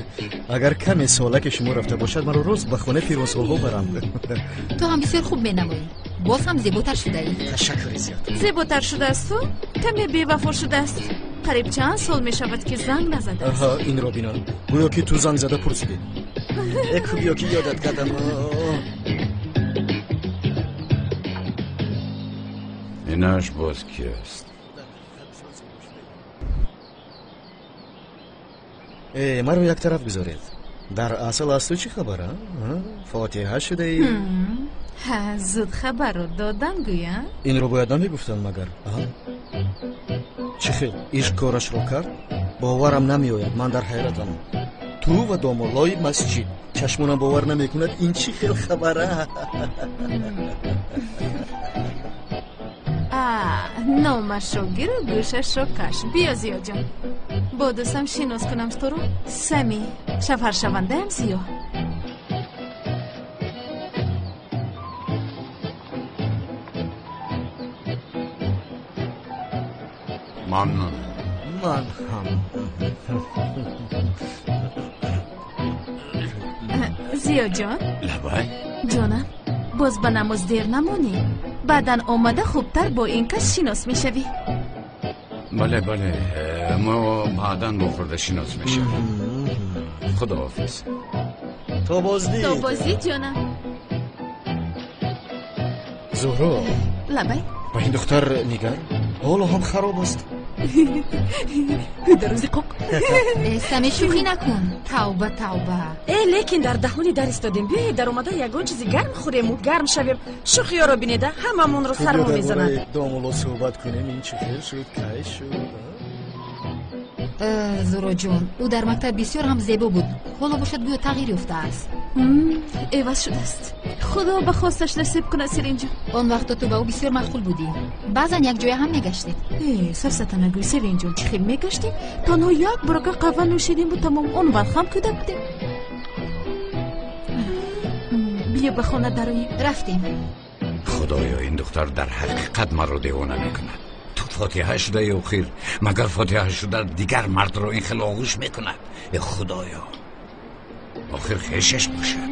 агар каме солаки шумо рафта бошад, маро рост ба хонаи пиронсолҳо баранд. Ту ҳам бисёр хуб менамоӣ. Боз ҳам зеботар шудаӣ. Ташаккури зиёд. Зеботар шудаасту каме бевафо шудааст. Қариб чанд сол мешавад, ки занг назадааст. Аҳа, инро бина, гӯё ки ту занг зада пурсидӣ. Эку биё ки ёдат кардам. Инаш боз ки аст? Э, маро як тараф гузоред. Дар асл аз ту чӣ хабар, а? Фотиҳа шудаӣ? Ҳа, зуд хабарро додан гӯя. Инро бояд намегуфтанд магар? Чӣ хел ишқ корашро кард? Боварам намеояд, ман дар ҳайратам. Ту ва домоллои масҷид. Чашмонам бовар намекунад, ин чӣ хел хабара? Номашро гиру гӯшашро каш. Биё, Зиёҷон, бо дӯстам шинос кунам туро. Самӣ, шавҳаршавандаам Зиё. Мамнун. Ман ҳам. Зиёҷон. Лабай. Ҷонам, боз ба намоз дер намонӣ. Баъдан омада хубтар бо ин кас шинос мешавӣ. Бале, бале, мо баъдан бо хурда шинос мешавем. Худоҳофиз. То боздид. То боздид, ҷонам. Зуҳро. Лабай. Ба ин духтар нигар, ҳоло ҳам хароб аст. Дарози қоқ. Сами, шӯхӣ накун. Тавба, тавба. Э, лекин дар даҳони дар истодем. Биёед даромада ягон чизи гарм хӯрему гарм шавем. Шӯхиёро бинеда, ҳамамонро сармо мезанад. Домулло суҳбат кунем, ин чӣ хел шуд, кай шуд? Зуроҷон, ӯ дар мактаб бисёр ҳам зебо буд. Ҳоло бошад гӯё тағйир ёфтааст. Эваз шудааст. Худо ба хосташ насиб кунад, Сиринҷон. Он вақто ту ба ӯ бисёр маъқул будӣ. Баъзан якҷоя ҳам мегаштед. Э, сафсата нагӯй, Сиринҷон, чӣ хел мегаштем? Танҳо як борака қаҳва нӯшидем бу тамом. Он вақт ҳам кӯдак будем. Биё ба хона дароем. Рафтем. Худоё, ин духтар дар ҳақиқат маро девона мекунад. Ту фотиҳа шуда ё хир? Магар фотиҳа шуда дигар мардро ин хел оғӯш мекунад? Э худоё, охир хешаш бошад.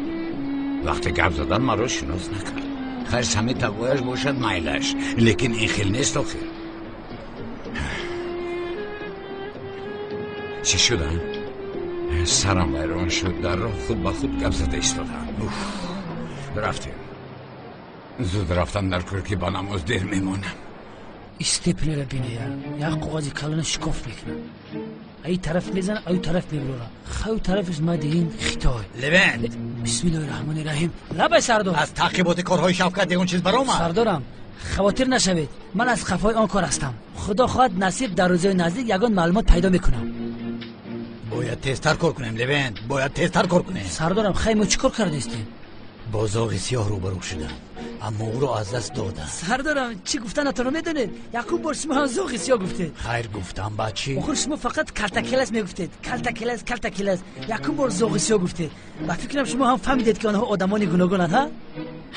Вақте гап задан маро шинос накард. Хайр, сами тағояш бошад, майлаш, лекин ин хел нест. Охир чӣ шуда? Сарам вайрон шуд. Дар роҳ худ ба худ гап зада истодам. Рафтем. Зуд рафтам дар кор, ки ба намоз дер мемонам. Истепнера бинея, як коғази калона шикоф мекунад, ай тараф мезана, аю тараф мебурора. Хаю тарафиш мадиин Хитой. Левент. Бисмиллоҳи раҳмони раҳим. Лабай, сардор. Аз таъқиботи корҳои Шавкат ягон чиз баромад? Сардорам, хавотир нашавед, ман аз қафои он кор ҳастам. Худо хоҳад, насиб, дар рӯзҳои наздик ягон маълумот пайдо мекунам. Бояд тезтар кор кунем, Левент, бояд тезтар кор кунем. Сардорам, хай мо чӣ кор кардаистем? Бо зоғи сиёҳ рӯбарӯ шудам, аммо ӯро аз даст додам. Сардорам, чӣ гуфтанатонро медонед? Якум бор шумо ҳам зоғи сиёҳ гуфтед. Хайр гуфтам, баъд чӣ? Охир шумо фақат калтакелас мегуфтед, калтакелас, калтакелас. Якум бор зоғи сиёҳ гуфтед. Ба фикрам, шумо ҳам фаҳмидед, ки онҳо одамони гуногунанд, ҳа?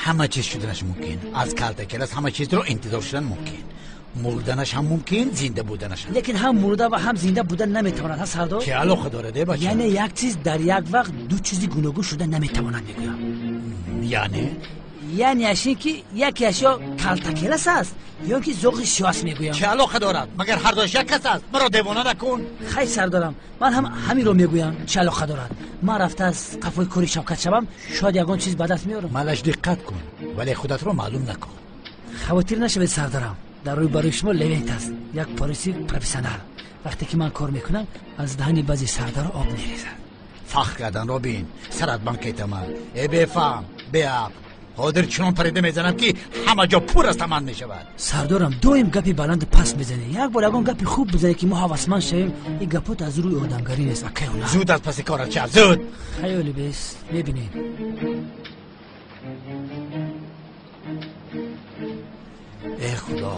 Ҳама чиз шуданаш мумкин. Аз калтакелас ҳама чизро интизор шудан мумкин. Мурданаш ҳам мумкин, зинда буданаш ҳам. Лекин ҳам мурда ва ҳам зинда будан наметавонад, ҳа, сардор? Чӣ алоқа дорад, э бача? Яъне як чиз дар як вақт ду чизи гуногун шуда наметавонад, мегӯям. Яъне? Яъне аш ин ки якеаш ё калтакелас аст, ё ки зоғи сиёҳ аст, мегӯям. Чӣ алоқа дорад? Магар ҳардуяш як кас аст? Маро девона накун. Хай, сардорам, ман ҳам ҳаминро мегӯям. Чӣ алоқа дорад? Ман рафта аз қафои кори Шавкат шавам, шояд ягон чиз ба даст меорам. Малаш, диққат кун, вале худатро маълум накун. Хавотир нашавед, сардарам, дар рӯи барои шумо Левент аст, як полиси профессионал. Вақте ки ман кор мекунам, аз даҳани баъзе сардаро об мерезад. Фахр карданро бин, сарат бан кетамад. Э бефаҳм, беақл, ҳозир чунон парида мезанам, ки ҳама ҷо пур аз таман мешавад. Сардорам, доим гапи баланду паст мезанед. Як бор ягон гапи хуб бизанед, ки мо ҳавасманд шавем. Ин гапот аз рӯи одамгарӣ нест, акай. Зуд аз паси корат шав, зуд. Хаёли бес, мебинем. Э худо,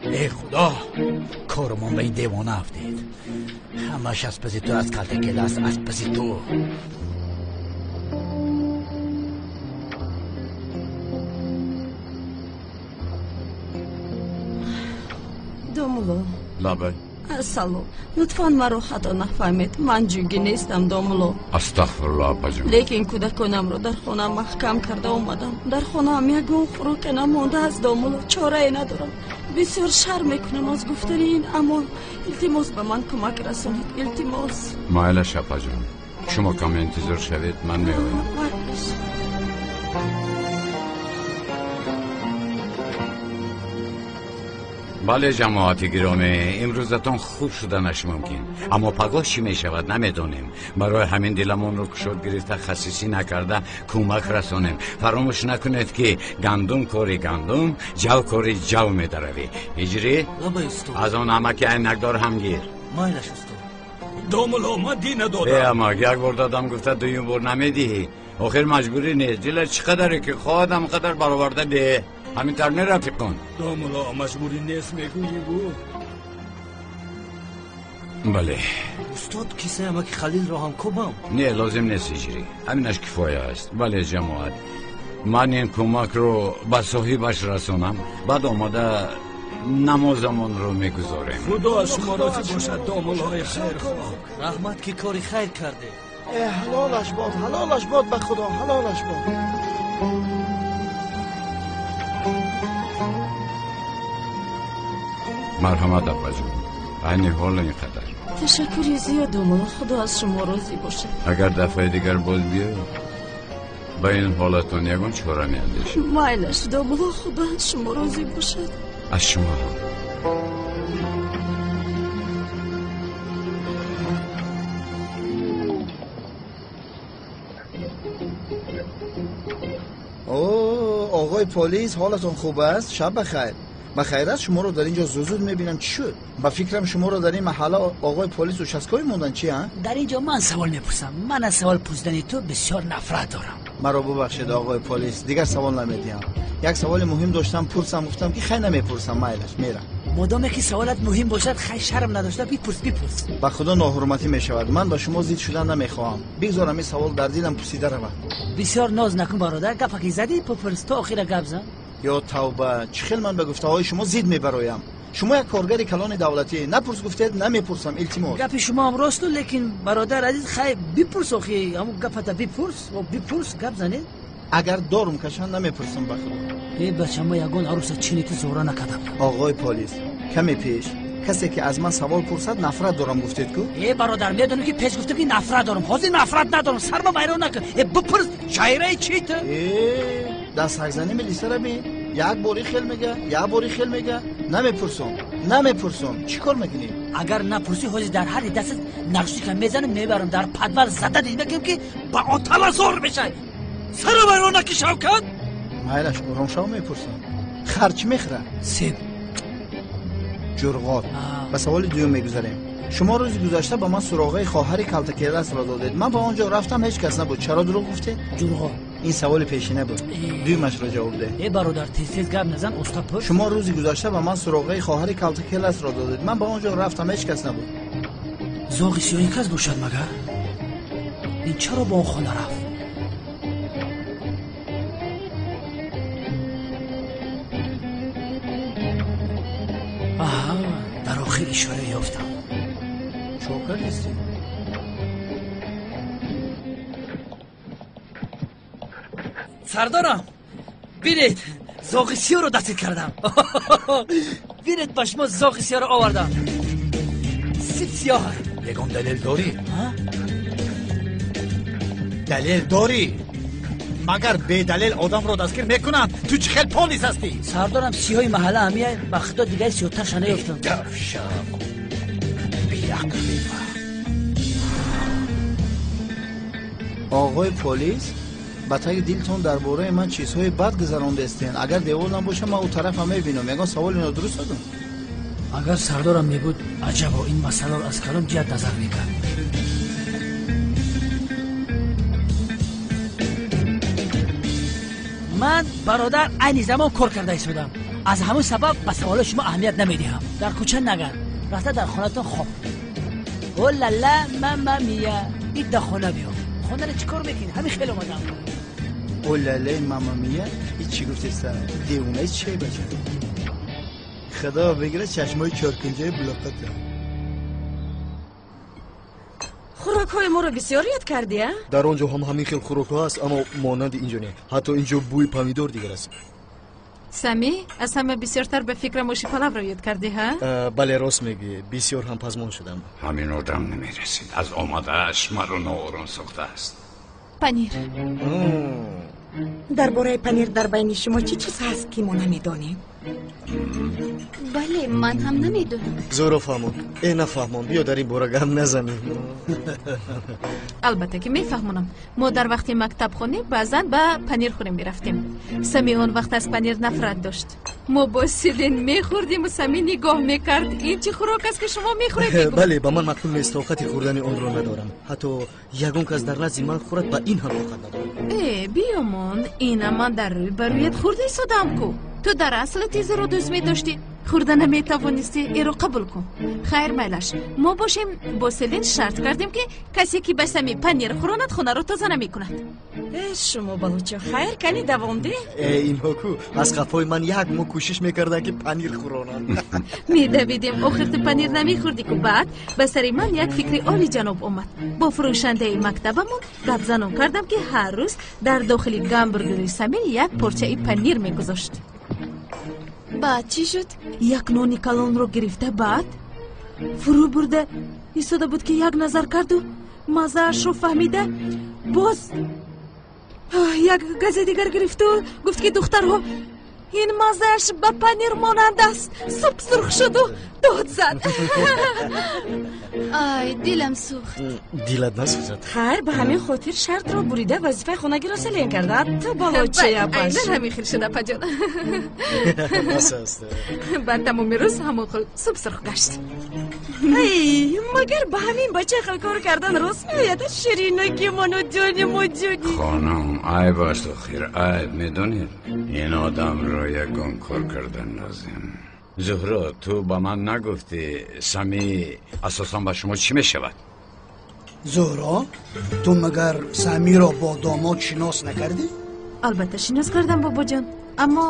э худо, корамон ба ин девона афтид. Ҳамаш аз паси ту, аз калтакелас, аз паси ту. Домулло. Лабай. Салом, лутфан маро хато нафаҳмед, ман ҷугӣ нестам, домулло. Астағфирулло, апаҷон. Лекин кӯдаконамро дар хона маҳкам карда омадам. Дар хонаам ягон хӯрока намондааст, домулло, чорае надорам. Бисёр шарм мекунам аз гуфтани ин, аммо илтимос, ба ман кӯмак расонед, илтимос. Майлаш, апаҷон, шумо каме интизор шавед, ман меоям. Майлаш. Бале, ҷамоати гиромӣ, имрӯзатон хуб шуданаш мумкин, аммо пагоҳ чӣ мешавад, намедонем. Барои ҳамин диламонро кушод гирифта, хасисӣ накарда кӯмак расонем. Фаромӯш накунед, ки гандум кори гандум, ҷав кори ҷав медаравӣ. Ҳиҷрӣ, аз он амаки айнакдор ҳам гир. Майлаш, устод. Домулло, ман дин надодам. Э амак, як бор додам гуфта, дуюм бор намедиҳӣ. Охир маҷбурӣ нест, дилат чӣ қадаре ки хоҳад, ҳам қадар бароварда деҳ. Ҳамин тавр не, рафиқон? Домулло, маҷбурӣ нест мегӯӣ-гу. Бале. Устод, кисаи амаки Халилро ҳам кобам? Не, лозим нест, ҳиҷрӣ, ҳаминаш кифоя аст. Бале, ҷамоат, ман ин кӯмакро ба соҳибаш расонам, баъд омада Намозамонро мегузорем. Худо аз шумо розӣ бошад, домуллои хайрхоҳ. Раҳмат, ки кори хайр кардед. Ҳалолаш бод, ҳалолаш бод, ба Худо ҳалолаш бод. Марҳамат, апаҷон, айни ҳол ин қадар. Ташаккури зиёд, домулло, Худо аз шумо розӣ бошад. Агар дафъаи дигар боз биёед, ба ин ҳолатон ягон чора меандешем. Майлаш, домулло, Худо аз шумо розӣ бошад. Аз шумо ҳам. О, оғои полис, ҳолатон хуб аст? Шаб бахайр. Ба хайр аст, шуморо дар ин ҷо зуд-зуд мебинам. Чӣ шуд? Ба фикрам шуморо дар ин маҳалла оғои полис участковый монданд, чи а? Дар ин ҷо ман савол мепурсам. Ман аз савол пурсидани ту бисёр нафрат дорам. Маро бубахшед, оғои полис, дигар савол намедиҳам. Як саволи муҳим доштам, пурсам, гуфтам ки хай намепурсам, майлаш, мерам. Модоме ки саволат муҳим бошад, хай шарм надошта бипурс, бипурс. Ба Худо ноҳурматӣ мешавад. Ман ба шумо зид шудан намехоҳам. Бигзорам ин савол дар дилам пурсида равад. Бисёр ноз накун, бародар, гапа ки задӣ, бипурс, то охира гап зан. Ё тавба, чӣ хел ман ба гуфтаҳои шумо зид мебароям? Шумо як коргари калони давлатӣ, напурс гуфтед, намепурсам, илтимос. Гапи шумо ҳам росту, лекин бародар азиз, хай бипурс, охи ҳамун гапата бипурс, бипурс, гап занед. Агар дорум кашанд, намепурсам, ба Худо. Э бача, ма ягон аруса чини ту зора накардам. Оғои полис, каме пеш касе ки аз ман савол пурсад, нафрат дорам гуфтед ку? Э бародар, медонӣ ки пеш гуфтам ки нафрат дорам, ҳозир нафрат надорам, сарма вайрон накун. Э бипурс, шайраи чи ту? Э, дастҳакзанӣ милисара бин. Як бори хел мега, як бори хел мега. Намепурсам, намепурсам. Чӣ кор мекунӣ? Агар напурсӣ, ҳозир дар ҳар дастат наркотика мезанам, мебарам дар подвал зада дидакем ки ба отала зор мешай. Сара вайрон накӣ, Шавкат. Майлаш, ором шав, мепурсам. Хар чӣ мехӯрад? Себ. Ҷурғот. Ба саволи дуюм мегузарем. Шумо рӯзи гузашта ба ман суроғаи хоҳари калтакеласро додед. Ман ба он ҷо рафтам, ҳеҷ кас набуд. Чаро дурӯғ гуфтед? Ҷурғот. Ин саволи пешина буд. Дуюмашро ҷавоб деҳ. Э бародар, тез-тез гап назан, уста пурс. Шумо рӯзи гузашта ба ман суроғаи хоҳари калтакеласро додед. Ман ба он ҷо рафтам, ҳеҷ кас набуд. Зоғи сиёҳи кас бошад магар? Ин чаро ба он хона рафт? Аҳа, дар охир ишора ёфтам. Чокар нестӣ? Сардорам, бинед, зоғи сиёҳро дастгир кардам. Бинед, ба шумо зоғи сиёҳро овардам. Сип сиёҳ. Ягон далел дорӣ? Далел дорӣ? Магар бедалел одамро дастгир мекунанд? Ту чӣ хел полис ҳастӣ? Сардорам, сиёҳи маҳалла ҳамия, ба Худо дигари сиёҳтарша наёфтам. Давшам, беақл, бефаҳм. Оғои полис, ба таги дилтон дар бораи ман чизҳои бад гузарондастен. Агар девол набошам, ман ӯ тарафам мебинам. Ягон саволи нодуруст додам? Агар сардорам мебуд, аҷабо, ин масъаларо аз калом ҷиҳат назар мекард. Ман, бародар, айни замон кор карда истодам. Аз ҳамон сабаб ба саволои шумо аҳамият намедиҳам. Дар кӯча нагард, рафта дар хонатон хоб. О лала, мама мия, ид дар хона биё. Хонаро чӣ кор мекунӣ? Ҳамин хел омадам. О лалаи мама мия, ин чӣ гуфтеста? Девонаи чӣ бача? Худо бигира чашмои чоркунҷаи булоқата. Хӯрокҳои моро бисёр ёд кардӣ, а? Дар он ҷо ҳам ҳамин хел хӯрокҳо ҳаст, аммо монанди инҷо не. Ҳатто инҷо бӯи помидор дигар аст. Сами, аз ҳама бисёртар ба фикрам оши палавро ёд кардӣ, ҳа? Бале, рост мегӯӣ, бисёр ҳам пазмон шудам. Ҳамин одам намерасид. Аз омадааш маро ноором сохтааст. Панир. Дар бораи панир дар байни шумо чӣ чиз ҳаст, ки мо намедонем? Бале, ман ҳам намедонам. Зӯро фаҳмон. Э, нафаҳмон, биё дар ин бора гап назанем. Албатта ки мефаҳмонам. Мо дар вақти мактабхонӣ баъзан ба панирхӯрӣ мерафтем. Сами он вақт аз панир нафрат дошт. Мо бо Селин мехӯрдиму Сами нигоҳ мекард. Ин чӣ хӯрок аст, ки шумо мехӯред? Мегуфт. Бале, ба ман маъқул нест, тоқати хӯрдани онро надорам. Ҳатто ягон кас дар назди ман хӯрад, ба ин ҳам тоқат надорам. Э, биёмон, ина ман дар рӯй ба рӯят хӯрда истодам ку. Ту дар асл тизаро дӯст медоштӣ. Хӯрда наметавонистӣ, эро қабул кун. Хайр, майлаш. Мо бошем бо Селин шарт кардем, ки касе ки ба Сами панир хӯронад, хонаро тоза намекунад. Э, шумо балочо, хайр, кани давом деҳ. Э, инҳо ку аз қафои ман як моҳ кӯшиш мекарданд, ки панир хӯронанд. Медавидем, охир ту панир намехӯрдӣ ку. Баъд ба сари ман як фикри олиҷаноб омад. Бо фурӯшандаи мактабамон гапзанон кардам, ки ҳар рӯз дар дохили гамбургери Самир як порчаи панир мегузошт. Баъд чӣ шуд? Як нони калонро гирифта, баъд фурӯ бурда истода буд, ки як назар карду маззаашро фаҳмида, боз як гази дигар гирифту гуфт, ки духтарҳо, ин маззааш ба панир монанд аст. Суп сурх шуду дод зад. Ай, дилам сӯхт. Дилат насӯзад. Хайр, ба ҳамин хотир шартро бурида, вазифаи хонагиро Селен карда. Ту балочая баш. Айнан ҳамин хел шуда, апаҷон. Бас аст. Баъд тамоми рӯз ҳамон хел суп сурх гашт. Ай, магар ба ҳамин бача хел кор кардан рост меояд? Ширинаки ману, ҷони мо, ҷони. Хонум, айб аст охир, айб, медонед, ин одамро ягон кор кардан лозим. Зуҳро, ту ба ман нагуфтӣ, Сами асосан ба шумо чӣ мешавад? Зуҳро, ту магар Самиро бо домод шинос накардӣ? Албатта шинос кардам, бобоҷон, аммо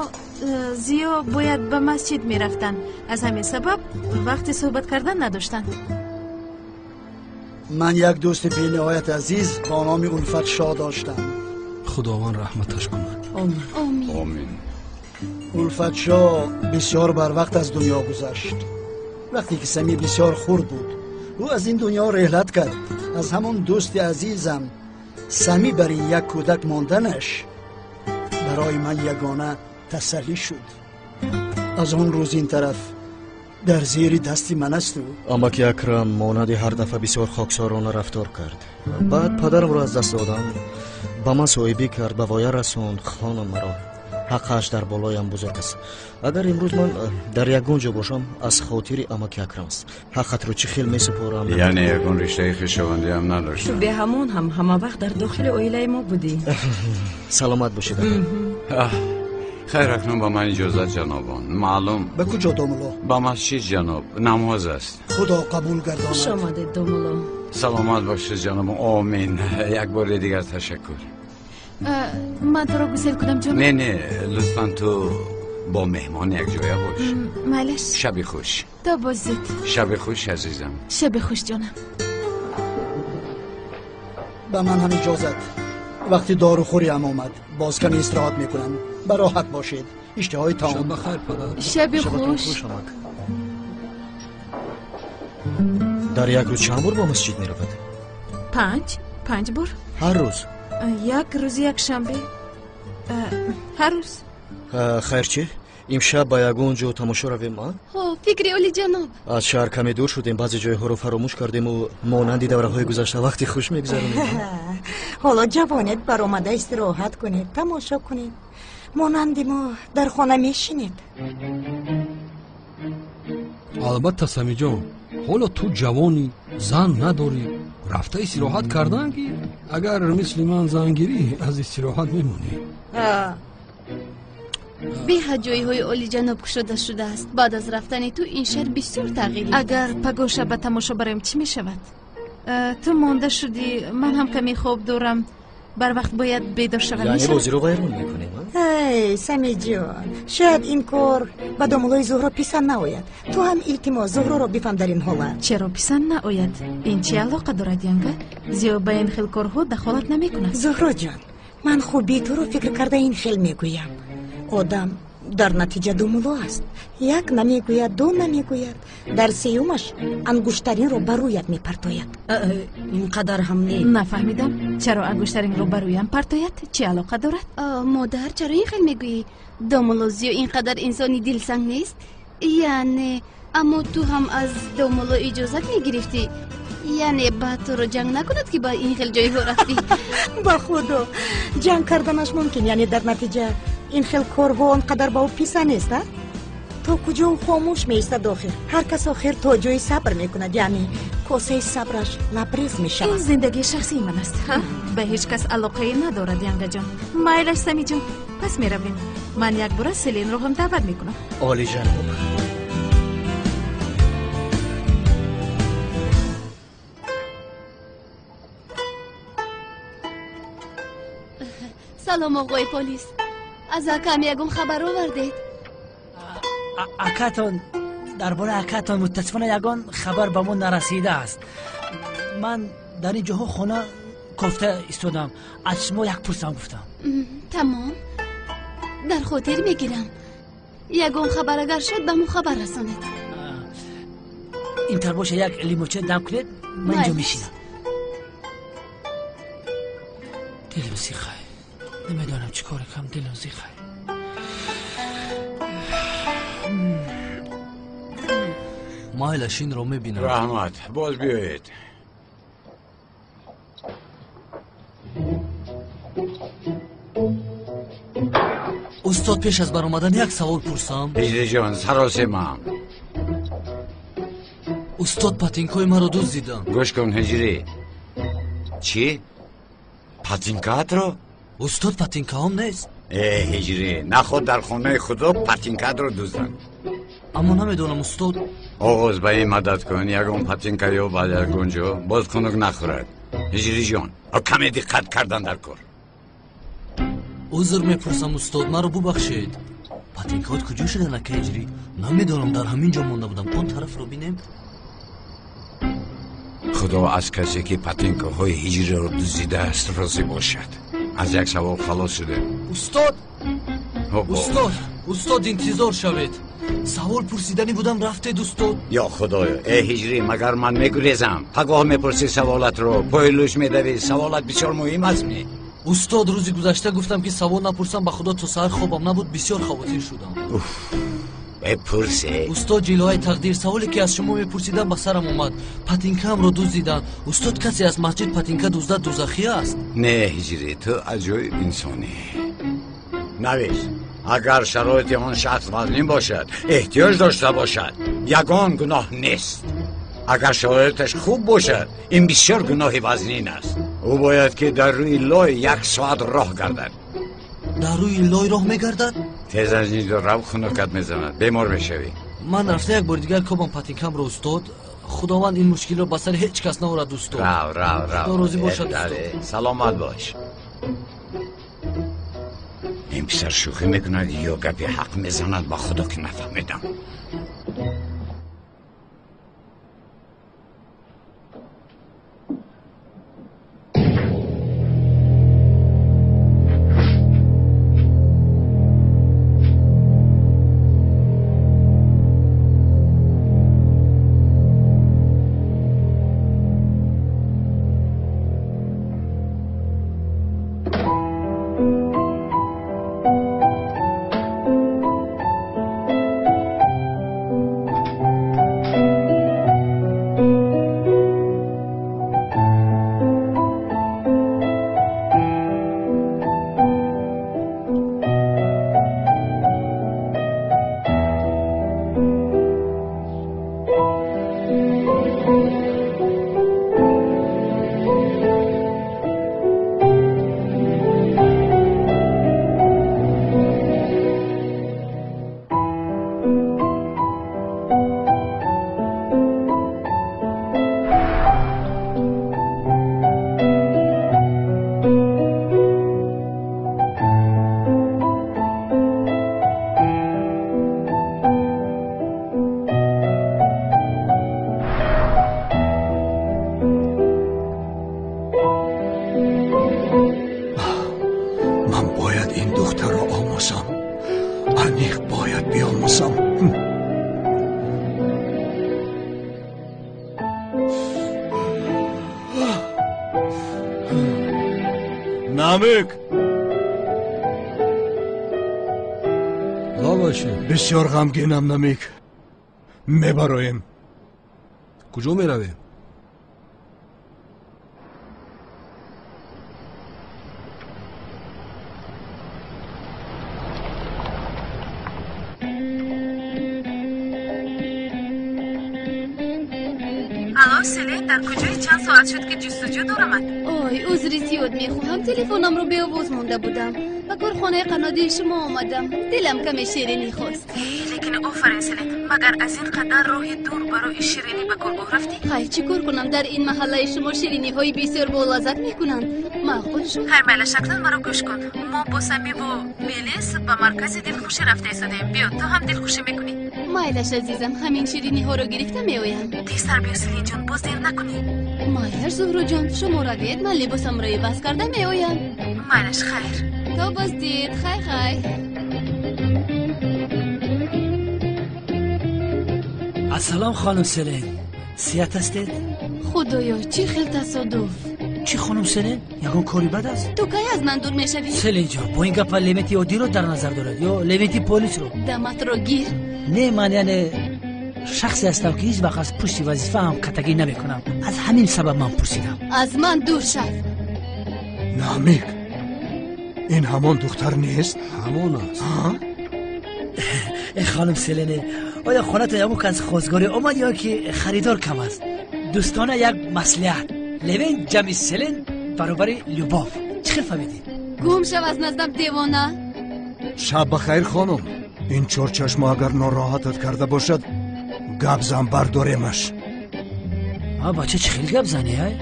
Зиё бояд ба масҷид мерафтанд, аз ҳамин сабаб вақти суҳбат кардан надоштанд. Ман як дӯсти бениҳоят азиз бо номи Улфатшоҳ доштам. Худованд раҳматаш кунад. Омин. Омин. Улфатшоҳ бисёр барвақт аз дунё гузашт. Вақте ки Самир бисёр хурд буд, ӯ аз ин дунё реҳлат кард. Аз ҳамон дӯсти азизам Сами бар ин як кӯдак монданаш барои ман ягона тасаллӣ шуд. Аз он рӯз ин тараф дар зери дасти ман асту. Амаки Акрам монанди ҳар дафъа бисёр хоксорона рафтор кард. Баъд падарамро аз даст додам, ба ман соҳибӣ кард, ба воя расонд хонум маро. Ҳаққаш дар болоям бузург аст. Агар имрӯз ман дар ягон ҷо бошам, аз хотири амаки Акрам аст. Ҳаққатро чӣ хел месупорам? Яъне ягон риштаи хешовандиам надошт? Ту беҳамон ҳам ҳама вақт дар дохили оилаи мо будӣ. Саломат бошед. Хайр, акнун ба ман иҷозат, ҷанобон. Маълум. Ба куҷо, домулло? Ба масҷид, ҷаноб, намоз аст. Худо қабул гардонад. Хуш омадед, домулло. Саломат бошед, ҷаноб. Омин. Як бори дигар ташаккур. Ман туро гусел кунам, ҷонам? Не, не, лутфан ту бо меҳмон якҷоя бош. Майлаш. Шаби хуш. То боз зуд. Шаби хуш, азизам. Шаби хуш, ҷонам. Ба ман ҳам иҷозат. Вақти дорухӯриам омад, боз каме истироҳат мекунам. Ба роҳат бошед. Иштиҳои таом. Шаб бахайр, падар. Шаби хуш. Дар як рӯз чанд бор ба масҷид меравад? Панҷ бор. Ҳар рӯз? Як рӯзи якшанбе, ҳар рӯз. Хайр, чӣ, имшаб ба ягон ҷо тамошо равем, а? Ҳо, фикри олиҷаноб. Аз шаҳр каме дур шудем, баъзе ҷойҳоро фаромӯш кардему монанди давраҳои гузашта вақти хуш мегузаронем. Ҳоло ҷавонед, баромада истироҳат кунед, тамошо кунед. Монанди мо дар хона мешинед. Албатта, Самиҷон, ҳоло ту ҷавонӣ, зан надорӣ, рафта истироҳат кардан ки агар мисли ман зан гирӣ, аз истироҳат мемонӣ. Беҳад ҷойҳои олиҷаноб кушода шудааст. Баъд аз рафтани ту ин шаҳр бисёр тағйир ёфт. Агар пагоҳ ба тамошо бароем, чӣ мешавад? Ту монда шудӣ, ман ҳам каме хоб дорам, барвақт бояд бедор шавам. Яъне бозиро вайрон мекунем? Эй, Самиҷон, шояд ин кор ба домуллои Зуҳро писанд наояд. Ту ҳам илтимос, Зуҳроро бифаҳм дар ин ҳолат. Чаро писанд наояд? Ин чӣ алоқа дорад, янга? Зиё ба ин хел корҳо дахолат намекунад. Зуҳроҷон, ман хубии туро фикр карда ин хел мегӯям. Одам дар натиҷа домулло аст. Як намегӯяд, ду намегӯяд, дар сеюмаш ангуштаринро ба рӯят мепартояд. Ин қадар ҳам не. Нафаҳмидам, чаро ангуштаринро ба рӯям партояд? Чӣ алоқа дорад? Модар, чаро ин хел мегӯӣ? Домулло Зиё ин қадар инсони дилсанг нест. Яъне, аммо ту ҳам аз домулло иҷозат мегирифтӣ. Яъне баъд туро ҷанг накунад, ки ба ин хел ҷойҳо рафтӣ? Ба худо, ҷанг карданаш мумкин. Яъне дар натиҷа ин хел корҳо он қадар ба ӯ писанд нест, а? То куҷо ӯ хомӯш меистад охир? Ҳар кас охир то ҷои сабр мекунад, яъне косаи сабраш лабрез мешавад. Ин зиндагии шахсии ман аст, ба ҳеҷ кас алоқае надорад, янгаҷон. Майлаш, Самиҷон, пас меравем. Ман якбора Селинро ҳам даъват мекунам. Олиҷаноб. Салом, оғои полис. Аз акам ягон хабар овардед? Акатон, дар бораи акатон мутаассифона ягон хабар ба мо нарасидааст. Ман дар ин ҷоҳо хона кофта истодам. Аз шумо як пурсам гуфтам. Тамом, дар хотир мегирам. Ягон хабар агар шуд, ба мо хабар расонед. Интар боша, як лимоча дам кунед, ман инҷо мешинам. Дилам зиқай, намедонам чӣ кор кунам, дилам зиқай. Майлаш, инро мебинам. Раҳмат, боз биёед. Устод, пеш аз баромадан як савол пурсам. Ҳиҷриҷон, саросемам. Устод, патинкҳои маро дуздиданд. Гӯш кун, Ҳиҷрӣ. Чӣ? Патинкаатро? Устод, патинкаҳом нест. Э, Ҳиҷрӣ, наход дар хонаи худо патинкаатро дузданд. Аммо намедонам, устод. Оғоз ба ин мадад кун, ягон патинка ёбад ягон ҷо, боз хунук нахӯрад. Ҳиҷриҷон, каме диққат кардан дар кор. Узр мепурсам, устод, маро бубахшед. Патинкаҳот куҷо шуданд, ака Ҳиҷрӣ? Намедонам, дар ҳамин ҷо монда будам. Он тарафро бинем. Худо аз касе ки патинкаҳои ҳиҷриро дуздидааст розӣ бошад. Аз як савол халос шудем. Устод, устод, устод, интизор шавед. Савол пурсиданӣ будам, рафтед, устод. Ё худоё, э ҳиҷрӣ, магар ман мегурезам? Пагоҳ мепурсӣ саволатро, пои лӯш медавӣ. Саволат бисёр муҳим аст ми? Устод, рӯзи гузашта гуфтам ки савол напурсам, ба худо то саҳар хобам набуд, бисёр хавотир шудам. Бепурсе. Устод, ҷилоҳаи тақдир, саволе ки аз шумо мепурсидам ба сарам омад. Патинкаамро дуздиданд. Устод, касе аз масҷид патинка дуздад дӯзахӣ аст? Не, ҳиҷрӣ, ту аҷоиб инсонӣ. Навис, агар шароити он шахс вазнин бошад, эҳтиёҷ дошта бошад, ягон гуноҳ нест. Агар шароиташ хуб бошад, ин бисёр гуноҳи вазнин аст. Ӯ бояд ки дар рӯи лой як соат роҳ гардад. Дар рӯи лой роҳ мегардад? Тез аз инҷо рав, хунукат мезанад, бемор мешавӣ. Ман рафта як бори дигар кобам патинкамро, устод. Худованд ин мушкилро ба сари ҳеҷ кас наорад, устод. Рав, рав, рав. Худо розӣ бошад, устод. Саломат бош. Ин писар шӯхӣ мекунад ё гапи ҳақ мезанад, ба худо ки нафаҳмидам. Намик! Бисёр ғамгинам, Намик. Мебароем. Куҷо меравем? Алло, Селин, дар куҷои? Чанд соат шуд ки ҷустуҷӯ дорамад? Ой, узри зиёд мехоҳам, телефонамро беовоз монда будам. Ба корхонаи қаннодии шумо омадам. Дилам каме ширинӣ хост. Лекин офарин, Селин, магар аз ин қадар роҳи дур барои ширинӣ ба коргоҳ рафтӣ? Ҳай, чӣ кор кунам? Дар ин маҳаллаи шумо шириниҳои бисёр болаззат мекунанд. Маъқул шуд. Хайр, майла, шаклан маро гӯш кун. Мо бо Самиву Мелис ба маркази дилхушӣ рафта истодаем. Биё, ту ҳам дилхушӣ мекунӣ. Майлаш, азизам, ҳамин шириниҳоро гирифта меоям. Тезтар биё, Селинҷон, боз дер накунӣ. Майлаш, Зуҳроҷон, шумо равед, ман либосамро иваз карда меоям. Майлаш, хайр. То боздид, хай хай. Ассалом, хонум Селин, сиҳат ҳастед? Худоё, чӣ хел тасодуф! Чӣ, хонум Селин, ягон кори бад аст? Ту кай аз ман дур мешавӣ? Селинҷон, бо ин гапа лемети оддиро дар назар дорад ё лемети полисро? Даматро гир. Не, ман яъне шахсе ҳастам, ки ҳеҷ вақт аз пушти вазифаам катагӣ намекунам. Аз ҳамин сабаб ман пурсидам. Аз ман дур шав. Намик, ин ҳамон духтар нест? Ҳамон аст. Э, хонум Селине, оё хонатон ягон кас хостгорӣ омад ё ки харидор кам аст? Дӯстона як маслиҳат: Левен ҷамъи Селен баробари любов. Чӣ хел фаҳмидӣ? Гум шав аз наздам, девона. Шаб бахайр, хонум. Ин чорчашмо агар нороҳатат карда бошад, гап зан, бардоремаш. А бача, чӣ хел гап занӣ? Ай,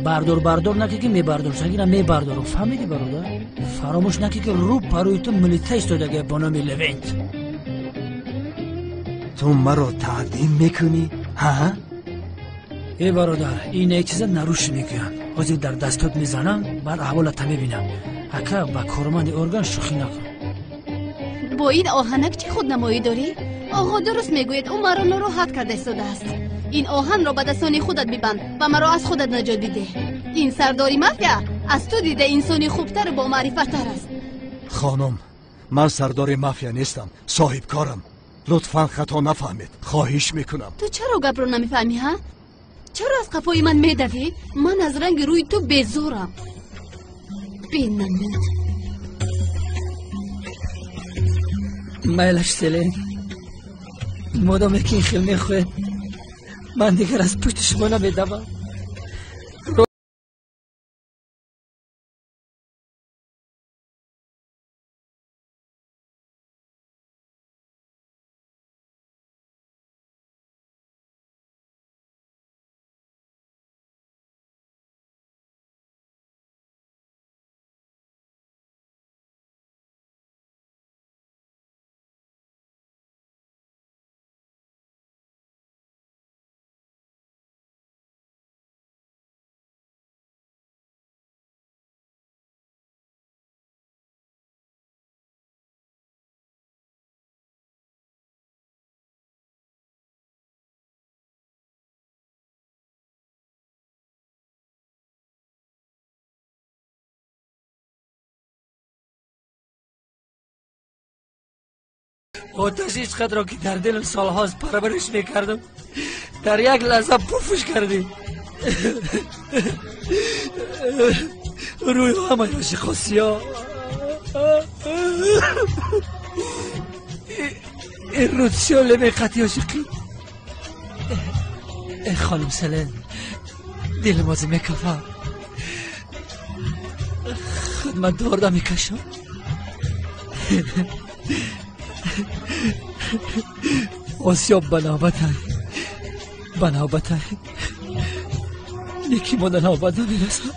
бардор, бардор накӣ, ки мебардор, сагира мебардорам. Фаҳмидӣ, бародар? Фаромӯш накӣ, ки рӯ парӯи ту милита истодаге бо номи Левент. Ту маро таъдин мекунӣ, ҳа? Э, бародар, ин як чиза наруш мегӯянд. Ҳозир дар дастот мезанам, баъд аҳволата мебинам. Ака, ба корманди орган шӯхӣ накун. Бо ин оҳанак чӣ худнамоӣ дорӣ? Оғо дуруст мегӯяд, ӯ маро нороҳат карда истодааст. Ин оҳанро ба дастони худат бибанд ва маро аз худат наҷот бидеҳ. Ин сардори мафия аз ту дида инсони хубтару бомаърифаттар аст. Хонум, ман сардори мафия нестам, соҳибкорам. Лутфан хато нафаҳмед, хоҳиш мекунам. Ту чаро гапро намефаҳмӣ, ҳа? Чаро аз қафои ман медавӣ? Ман аз ранги рӯи ту безорам. Бенамуд. Майлаш, Селен, модоме ки ин хел мехоҳед, ман дигар аз пушти шумо намедавам. Оташ ишқатро, ки дар дилам солҳост парвариш мекардам, дар як лаҳза пуфш кардӣ. Рӯи ҳамаи ошиқо сиёҳ. Ин рӯз сиёҳ лемеқати ошиқӣ. Э, хонум Селен, дилам озӣ мекафа. Худ ман дорда мекашам. Осиёб ба навбатай, ба навбатай, неки мо да навбат намерасад.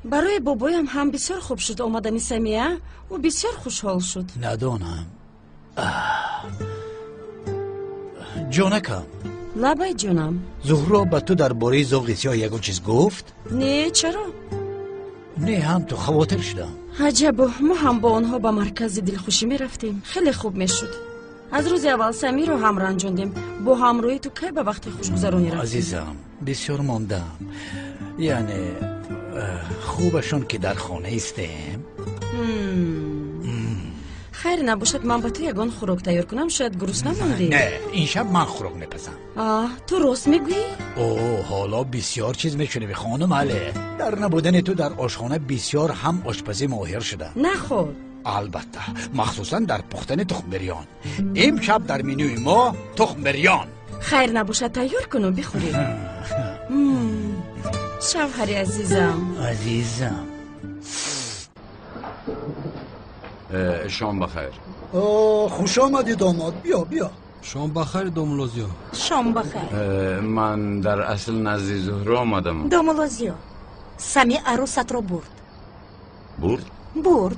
Барои бобоям ҳам бисёр хуб шуд омадани Самия. Ӯ бисёр хушҳол шуд. Надонам, ҷонакам. Лабай, ҷонам. Зуҳро ба ту дар бораи зоғи сиёҳ ягон чиз гуфт? Не, чаро? Не, ҳам ту хавотир шудам. Аҷабо, мо ҳам бо онҳо ба маркази дилхушӣ мерафтем, хеле хуб мешуд. Аз рӯзи аввал Самиро ҳам ранҷондем. Бо ҳамроҳи ту кай ба вақти хушгузаронӣ рафтем? Азизам, бисёр мондам. Яъне хубашон ки дар хона истем. Хайр набошад, ман ба ту ягон хӯрок тайёр кунам, шояд гурусна мондӣ. Не, ин шаб ман хӯрок мепазам. Ту рост мегӯӣ? О, ҳоло бисёр чиз мешунавӣ, хонум Але. Дар набудани ту дар ошхона бисёр ҳам ошпазӣ моҳир шудам. Наход. Албатта, махсусан дар пухтани тухмбирён. Имшаб дар менюи мо тухмбирён. Хайр набошад, тайёр куну бихӯред. Шавҳари азизам. Азизам. Шом бахайр. Хуш омадӣ домод, биё биё. Шом бахайр, домулло Зиё. Шом бахайр. Ман дар асл назди Зуҳро омадам. Домулло Зиё, Сами арӯсатро бурд. Бурд? Бурд.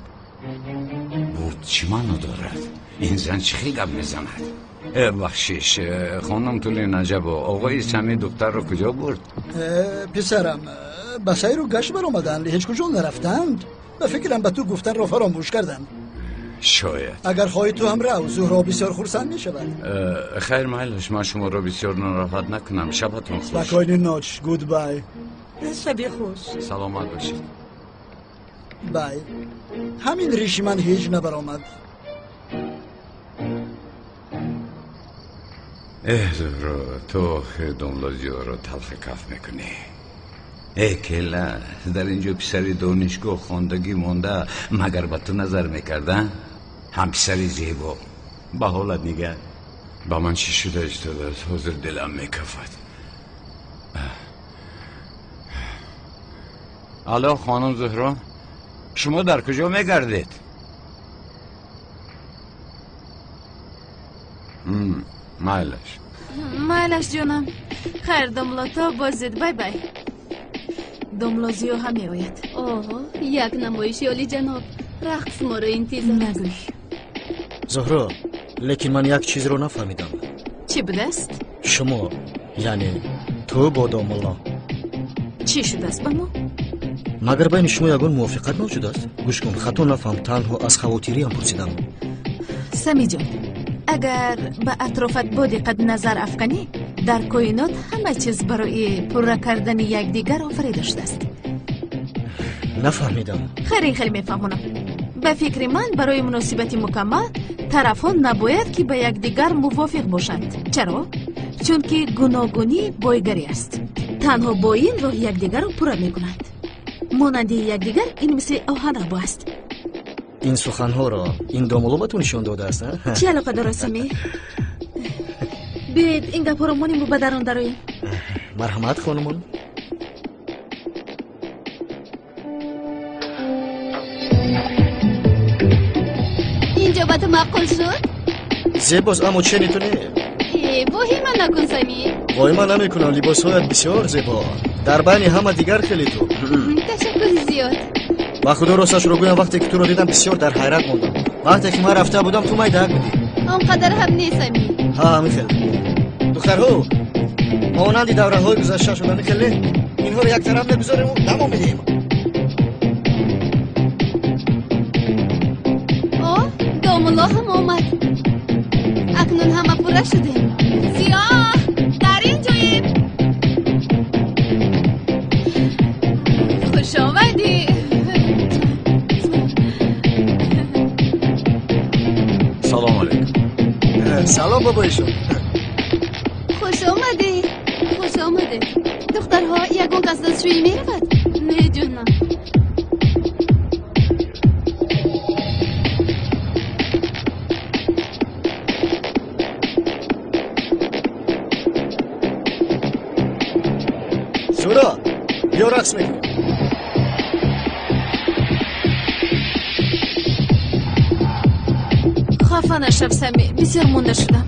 Бурд чӣ маъно дорад? Ин зан чӣ хел гап мезанад? Бахшиш, хонум Тули Наҷабо, оғои Сами духтарро куҷо бурд? Писарам, ба сайру гашт баромаданд, ҳеҷ куҷо нарафтанд. Ба фикрам ба ту гуфтанро фаромӯш кардам. Шояд. Агар хоҳӣ ту ҳам рав, Зуҳро бисёр хурсанд мешавад. Хайр, майлаш, ман шуморо бисёр нороҳат накунам. Шабатон хуш. Спокойной ночи, goodbye. Шаби хуш. Саломат бошед. Бай. Ҳамин риши ман ҳеҷ набаромад. Эҳ, Зуҳро, ту охир домла Зиёро талхи каф мекунӣ. Э, кела, дар инҷо писари донишгоҳ хондагӣ монда, магар ба ту назар мекарда? Ҳам писари зебо. Ба ҳолат нигар. Ба ман чӣ шуда истодааст? Ҳозир дилам мекафад. Алло, хонум Зуҳро, шумо дар куҷо мегардед? Майлаш. Майлаш, ҷонам. Хайр, домло, то бозид. Бай бай. Домло Зиё ҳам меояд. Оҳо, як намоиши олиҷаноб. Рақс моро интизор аст. Нагӯй. Зуҳро, лекин ман як чизро нафаҳмидам. Чӣ будааст? Шумо, яъне ту бо домулло. Чӣ шудааст ба мо? Магар байни шумо ягон мувофиқат мавҷуд аст? Гӯш кун, хато нафаҳм, танҳо аз хавотириам пурсидам. Самиҷон, агар ба атрофат бо диққат назар афканӣ, дар коинот ҳама чиз барои пурра кардани якдигар офарида шудааст. Нафаҳмидам. Хайр, ин хеле мефаҳмонам. Ба фикри ман, барои муносибати мукаммал тарафҳо набояд ки ба якдигар мувофиқ бошанд. Чаро? Чунки гуногунӣ бойгарӣ аст. Танҳо бо ин роҳ якдигарро пурра мекунанд. Монанди якдигар ин мисли оҳанрабо аст. Ин суханҳоро ин домулло ба ту нишон додааст, а? Чӣ алоқа дорад, Сами? Биёед ин гапҳоро монему ба дарун дароем. Марҳамат, хонумон. Инҷо ба ту маъқул шуд? Зебост, аммо чени ту не. Воҳима накун, Сами. Воҳима намекунам, либосҳоят бисёр зебо. Дар байни ҳама дигар хеле ту. Ташаккури зиёд. Ба худо росташро гӯям, вақте ки туро дидам бисёр дар ҳайрат мондам. Вақте ки ман рафта будам, ту майдаак будӣ. Он қадар ҳам не, Сами. Ҳа, ҳамин хел. Духтарҳо, монанди давраҳои гузашта шуд, ҳамин хел не? Инҳоро як тараф мегузорему дамо медиҳем. О, домулло ҳам омад. Акнун ҳама пурра шудем. Зиё, дар ин ҷоем. Хуш омадӣ. Салом алейкум. Салом, бобоишон. Хуш омадӣ, хуш омадед. Духтарҳо, ягон кас дастшӯӣ меравад? Не, ҷонам. Зуҳро, биё рақс мекунем. Хафа нашав, Сами, бисёр монда шудам.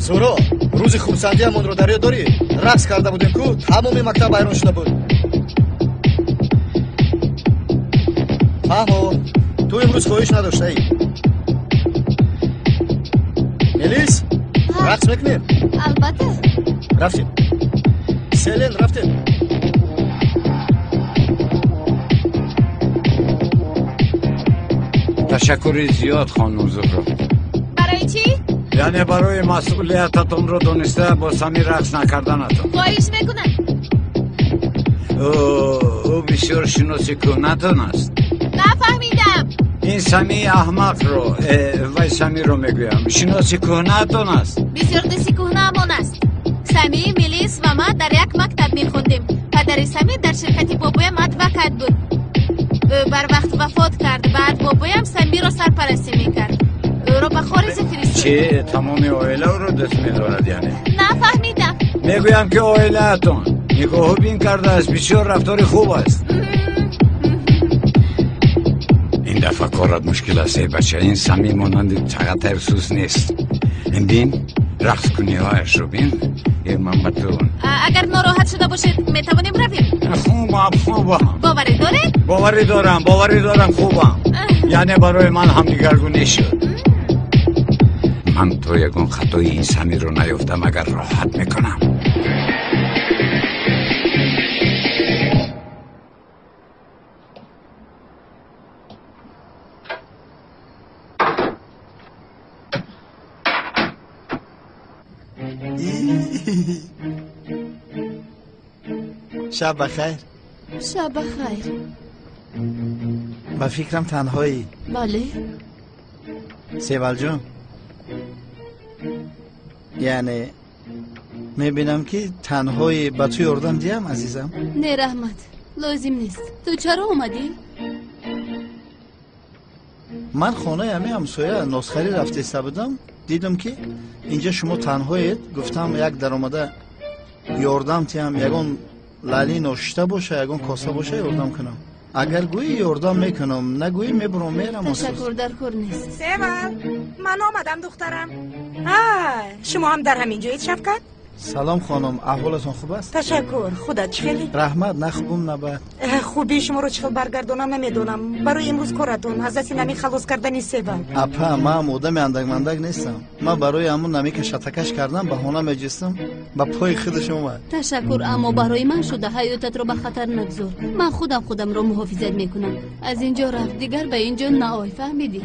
Зуҳро, рӯзи хурсандиамонро дар ёд дорӣ? Рақс карда будем ку, тамоми мактаб ҳайрон шуда буд. Фаҳмо, ту имрӯз хоҳиш надоштаӣ. Мелис, рақс мекунем? Албатта. Рафтем. Селен, рафтем. Ташаккури зиёд, хонум Зуҳро. Барои чӣ? Яъне барои масъулиятатонро дониста бо Сами рақс накарданатон. Хоҳиш мекунам. Ӯ бисёр шиноси кӯҳнатон аст. Нафаҳмидам. Ин Самии аҳмақро, вай Самиро мегӯям, шиноси кӯҳнаатон аст. Бисёр дӯсти кӯҳнаамон аст. Сами, Мелис ва ман дар як мактаб мехондем. Падари Сами дар ширкати бобоям адвокат буд. Ӯ барвақт вафот кард. Баъд бобоям Самиро сарпарастӣ мекард. Ӯро ба хориҷа фиристод. Чӣ, тамоми оила ӯро дӯст медорад яъне? Нафаҳмидам. Мегӯям ки оилаатон нигоҳу бин кардааст, бисёр рафтори хуб аст. Ин дафъа корат мушкил аст, эй бача. Ин Сами монанди чағатаев сус нест. Ин бин, рақскуниҳояшро бин. Ман ба ту Агар нороҳат шуда бошед, метавонем равем. Хубам, хубам. Боварӣ доред? Боварӣ дорам, боварӣ дорам, хубам. Яъне барои ман ҳам дигаргунӣ шуд. Ман то ягон хатои ин Самиро наёфтам, агар роҳат мекунам. Шаб бахайр. Шаб бахайр. Ба фикрам танҳоӣ. Бале. Севалҷон, яъне мебинам ки танҳоӣ, ба ту ёрдам диҳам, азизам? Не, раҳмат, лозим нест. Ту чаро омадӣ? Ман хонаи ҳамин ҳамсоя носхарӣ рафта иста будам, дидам ки инҷа шумо танҳоед, гуфтам як даромада ёрдам диҳам, ягон лали ношишта боша, ягон коса боша, ёрдам кунам. Агар гӯӣ ёрдам мекунам, нагӯӣ мебурам мерам. Ташаккур, дар кор нест. Севал, ман омадам, духтарам. Шумо ҳам дар ҳамин ҷоед, Шавкат? Салом хонум, аҳволатон хуб аст? Ташаккур, худат чӣ хеле? Раҳмат, на хубум, на бад. Хубии шуморо чӣ хел баргардонам намедонам. Барои имрӯз коратон аз дасти нами халос кардани Севал. Апа, ман одами андакмандак нестам. Ман барои ҳамун намика шатакаш кардам, баҳона меҷистам, ба пои худаш омад. Ташаккур, аммо барои ман шуда ҳаётатро ба хатар нагузор. Ман худам худамро муҳофизат мекунам. Аз инҷо рафт, дигар ба инҷо наой, фаҳмидӣ?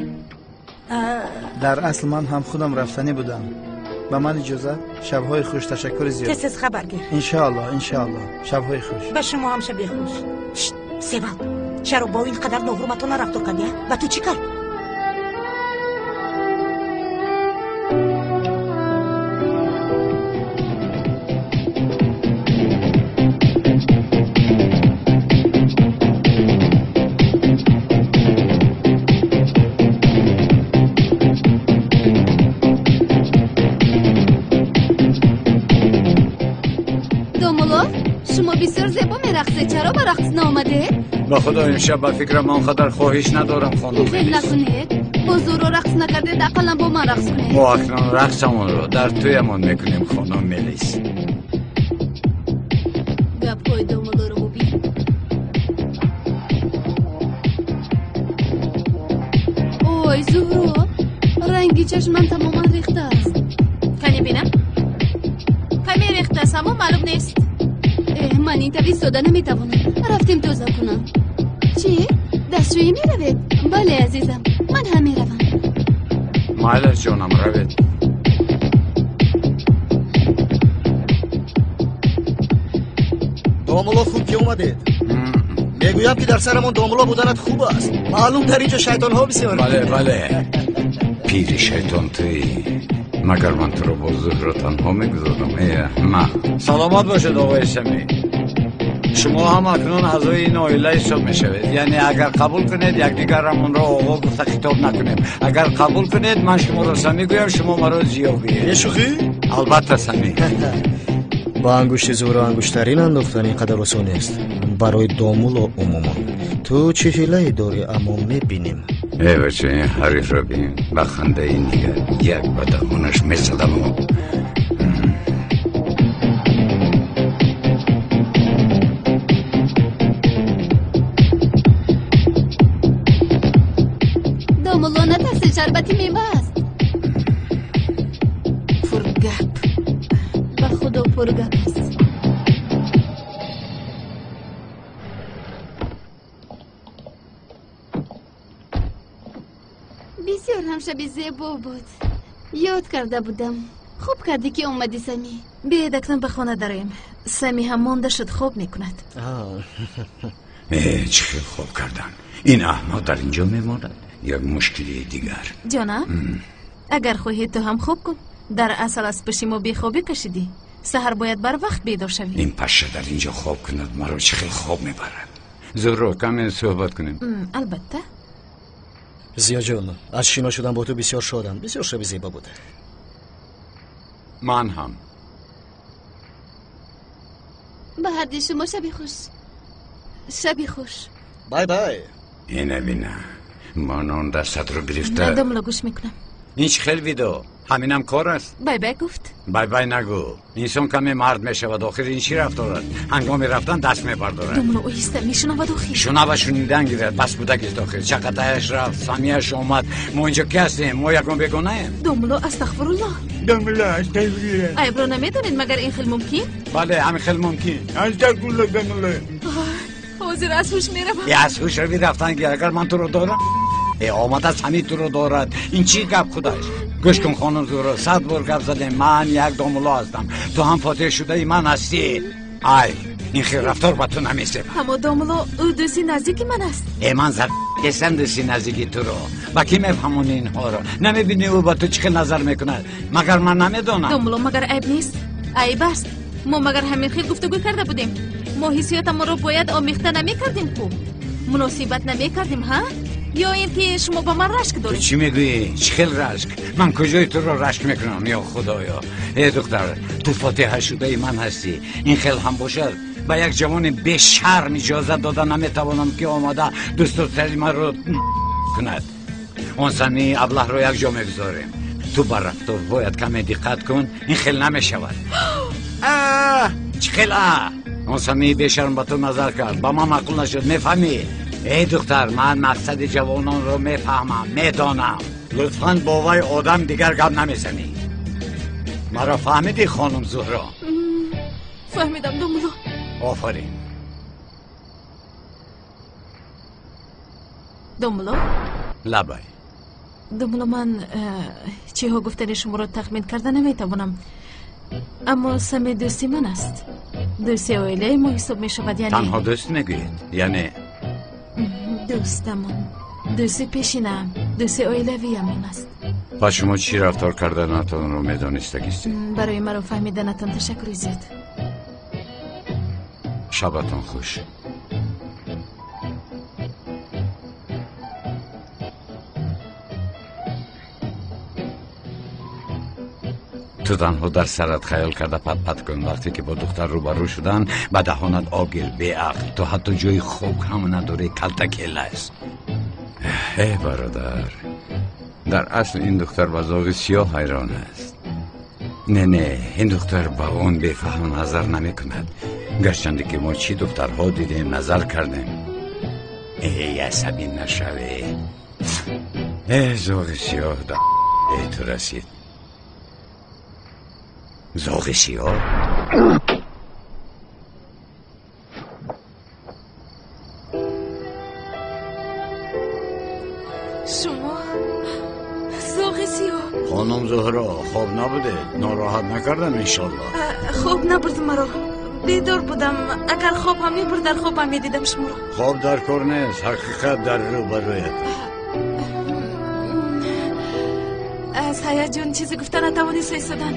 Дар асл ман ҳам худам рафтанӣ будам. Ба ман иҷозат? Шабҳои хуш, ташаккури зиёд. Тез тез хабар гир. Иншоаллоҳ, иншоаллоҳ. Шабҳои хуш. Ба шумо ҳам шаби хуш. Севал, чаро бо ин қадар ноҳурматона рафтор кардӣ? Ба ту чӣ кард? Чаро ба рақс наомадед? Ба худо имшаб ба фикрам он қадар хоҳиш надорам, хонум. Хел накунед, бо Зуҳро рақс накардед, ақаллан бо ман рақс кунед. Мо акнун рақсамонро дар тӯямон мекунем, хонум Мелис. Гапҳои домулоро бубин. Ой, Зуҳро, ранги чашмам тамоман рехта аст. Кане бинам? Каме рехтааст, аммо маълум нест. Ман ин тавр истода наметавонам. Рафтем тоза кунам. Чӣ? Дастшӯӣ меравед? Бале, азизам, ман ҳам меравам. Майлаш, ҷонам, равед. Домулло, хуб ки омадед. Мегӯям ки дар сарамон домулло буданат хуб аст. Маълум дар инҷо шайтонҳо бисёр. Бале, бале. Пири шайтон туӣ. Магар ман туро бо Зуҳро танҳо мегузорам? Э, аҳмақ. Саломат бошед, оғои Самӣ. Шумо ҳам акнун аъзои ин оила ҳисоб мешавед. Яъне агар қабул кунед, якдигарамонро оғо гуфта хитоб накунем. Агар қабул кунед, ман шуморо Самӣ гӯям, шумо маро Зиё гӯед. Бешӯхӣ? Албатта, Самӣ. Ба ангушти Зуҳро ангуштарин андохтан ин қадар осон нест. Барои домулло умуман. Ту чӣ ҳилае дорӣ, аммо мебинем. Э бача, ин ҳарифро бин. Ба хандаи нигар як ба даҳонаш мезадаму. Домулло, натарсед, шарбати мева аст. Пургап. Ба худо пургап аст. Бисёр ҳам шаби зебо буд. Ёд карда будам. Хуб кардӣ ки омадӣ, Самӣ. Биёед акнун ба хона дароем. Самӣ ҳам монда шуд, хоб мекунад. Э, чӣ хел хоб кардан? Ин аҳмақ дар инҷо мемонад. Як мушкилии дигар. Ҷонам, агар хоҳӣ ту ҳам хоб кун. Дар асал аз пушти мо бехобӣ кашидӣ. Саҳар бояд барвақт бедор шавӣ. Ин паша дар инҷо хоб кунад, маро чӣ хел хоб мебарад. Зуҳро, каме суҳбат кунем. Албатта. Зиёҷон, аз шинос шудан бо ту бисёр шодам. Бисёр шаби зебо буд. Ман ҳам. Ба ҳарди шумо шаби хуш. Шаби хуш. Бай бай. Ина бина. Ман он дастатро гирифта. На, домла, гӯш мекунам. Ин чӣ хел видео? Ҳаминам кор аст? Бай бай гуфт. Бай бай нагӯ. Инсон каме мард мешавад, охир ин чӣ рафтор аст? Ҳангоми рафтан даст мебардорад. Домла, оҳиста мешунавад охир. Шунава шунидан гирад, бас кӯдакист охир. Чақатаяш рафт, самияш омад. Мо инҷо ки ҳастем? Мо ягон бегонаем? Домла, астағфируллоҳ. Домла, астағфируллоҳ. Айбро намедонед, магар ин хел мумкин? Бале, ҳамин хел мумкин. Астағфируллоҳ, домла. Ҳозир аз ҳуш меравам. Аз ҳуш рави рафтан гир, агар ман туро дорам. Омада сами туро дорад. Ин чӣ гап худаш? Гӯш кун хонум Зуҳро, 100 бор гап задем. Ман як домулло ҳастам. Ту ҳам фотиҳа шудаи ман ҳастӣ. Ай, ин хел рафтор ба ту намесебад. Аммо домулло, ӯ дӯсти наздики ман аст. Ман зад кесам дӯсти наздики туро. Ба кӣ мефаҳмонӣ инҳоро? Намебинӣ ӯ ба ту чӣ хел назар мекунад? Магар ман намедонам? Домулло, магар айб нест? Айб аст. Мо магар ҳамин хел гуфтугӯ карда будем? Мо ҳиссиётамонро бояд омехта намекардем ку? Муносибат намекардем, ҳа? Ё ин ки шумо ба ман рашк доред? Ту чӣ мегӯӣ? Чӣ хел рашк? Ман куҷои туро рашк мекунам, ё худоё? Э духтар, ту фотиҳа шудаи ман ҳастӣ. Ин хел ҳам бошад, ба як ҷавони бешарм иҷозат дода наметавонам, ки омада дӯстдоштаи маро кунад. Он сами аблаҳро якҷо мегузорем. Ту ба рафтор бояд каме диққат кун, ин хел намешавад. Чӣ хел а? Он сами бешарм ба ту назар кард, ба ман маъқул нашуд, мефаҳмӣ? Эй духтар, ман мақсади ҷавононро мефаҳмам, медонам. Лутфан бо вай одам дигар гап намезанӣ. Маро фаҳмидӣ, хонум Зуҳро? Фаҳмидам, домулло. Офарин. Домулло? Лабай. Домулло, ман чиҳо гуфтани шуморо тахмин карда наметавонам. Аммо сами дӯсти ман аст. Дӯсти оилаи мо ҳисоб мешавад, яъне... Танҳо дӯст мегӯед? Яъне... Дӯстамон, дӯсти пешинаам, дӯсти оилавиамон аст. Пас шумо чӣ рафтор карданатонро медонистагистед? Барои маро фаҳмиданатон ташаккури зиёд. Шабатон хуш. Ту танҳо дар сарат хаёл карда пат-пат кун. Вақте ки бо духтар рӯбарӯ шудан, ба даҳонат об гир, беақл. Ту ҳатто ҷои хоб ҳам надорӣ, калтакела аст. Э бародар, дар асл ин духтар ба зоғи сиёҳ ҳайрон аст. Не, не, ин духтар ба он бефаҳм назар намекунад. Гарчанде ки мо чӣ духтарҳо дидем, назар кардем. Эй, асабӣ нашавӣ. Э, зоғи сиёҳ да ту расид. Зоғи сиёҳ? Шумо зоғи сиёҳ? Хонум Зуҳро, хоб набудед? Нороҳат накардам иншоллоҳ? Хоб набурд маро. Бедор будам. Агар хоб ҳам мебурд, дар хоб ҳам медидам шуморо. Хоб дар кор нест, ҳақиқат дар рӯбарӯят. Аз ҳаяҷон чизе гуфта натавониста истодан.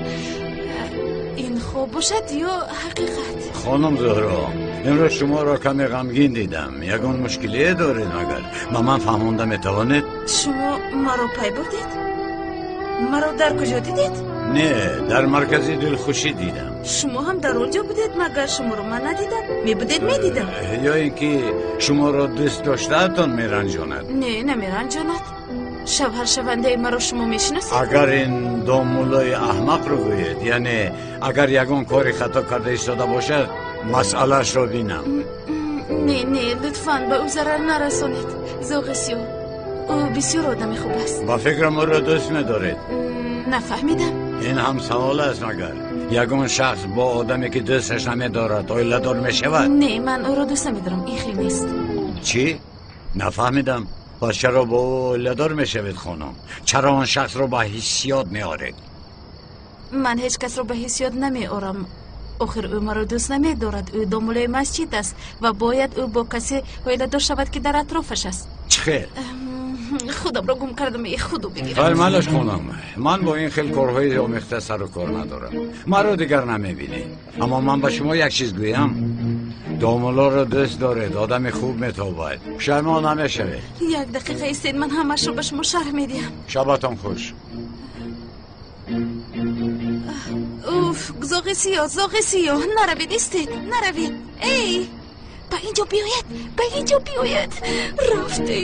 Ин хоб бошад ё ҳақиқат? Хонум Зуҳро, имрӯз шуморо каме ғамгин дидам. Ягон мушкилие доред магар? Ба ман фаҳмонда метавонед? Шумо маро пай бурдед? Маро дар куҷо дидед? Не, дар маркази дилхушӣ дидам. Шумо ҳам дар он ҷо будед, магар шуморо ман надидам? Мебудед, медидам. Ё ин ки шуморо дӯст доштаатон меранҷонад? Не, намеранҷонад. Шавҳаршавандаи маро шумо мешиносед? Агар ин домуллои аҳмақро гӯед, яъне агар ягон кори хато карда истода бошад, масъалаашро бинам. Не, не, лутфан ба ӯ зарар нарасонед. Зоғи сиёҳ, ӯ бисёр одами хуб аст. Ба фикрам ӯро дӯст медоред. Нафаҳмидам. Ин ҳам савол аст магар? Ягон шахс бо одаме ки дӯсташ намедорад оиладор мешавад? Не, ман ӯро дӯст намедорам, ин хел нест. Чӣ? Нафаҳмидам. Пас чаро бо ӯ оиладор мешавед, хонум? Чаро он шахсро ба ҳиссиёт меоред? Ман ҳеҷ касро ба ҳиссиёт намеорам. Охир ӯ маро дӯст намедорад. Ӯ домулои масҷид аст ва бояд ӯ бо касе оиладор шавад, ки дар атрофаш аст. Чӣ хел? Худамро гум кардам, худу бигирам. Хайр, малаш хонум, ман бо ин хел корҳои омехта сару кор надорам. Маро дигар намебинед. Аммо ман ба шумо як чиз гӯям. Домулоро дӯст доред, одами хуб метобад. Пушаймон намешавед. Як дақиқа истед, ман ҳамашро ба шумо шарҳ медиҳам. Шабатон хуш. Уф, зоғи сиёҳ, зоғи сиёҳ, наравед, истед, наравед. Эй, ба инҷо биёед, ба инҷо биёед. Рафтӣ.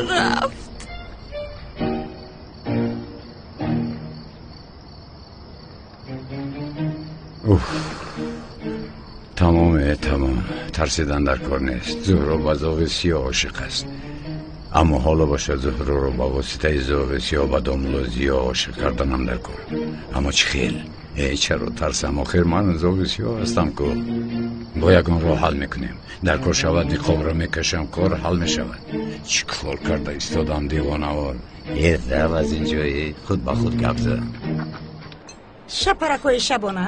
Рафт. Уф, тамоме, тамом. Тарсидан дар кор нест. Зуҳро ба зоғи сиёҳ ошиқ аст. Аммо ҳоло бошад Зуҳроро ба воситаи зоғи сиёҳ ба домулло Зиё ошиқ карданам дар кор. Аммо чӣ хел? Э, чаро тарсам? Охир ман зоғи сиёҳ ҳастам ку. Бо ягон роҳ ҳал мекунем. Дар кор шавад ниқобро мекашам, кор ҳал мешавад. Чӣ кор карда истодам девонавор? Э, рав аз инҷо, э, худ ба худ гап задам. Шапаракҳои шабона?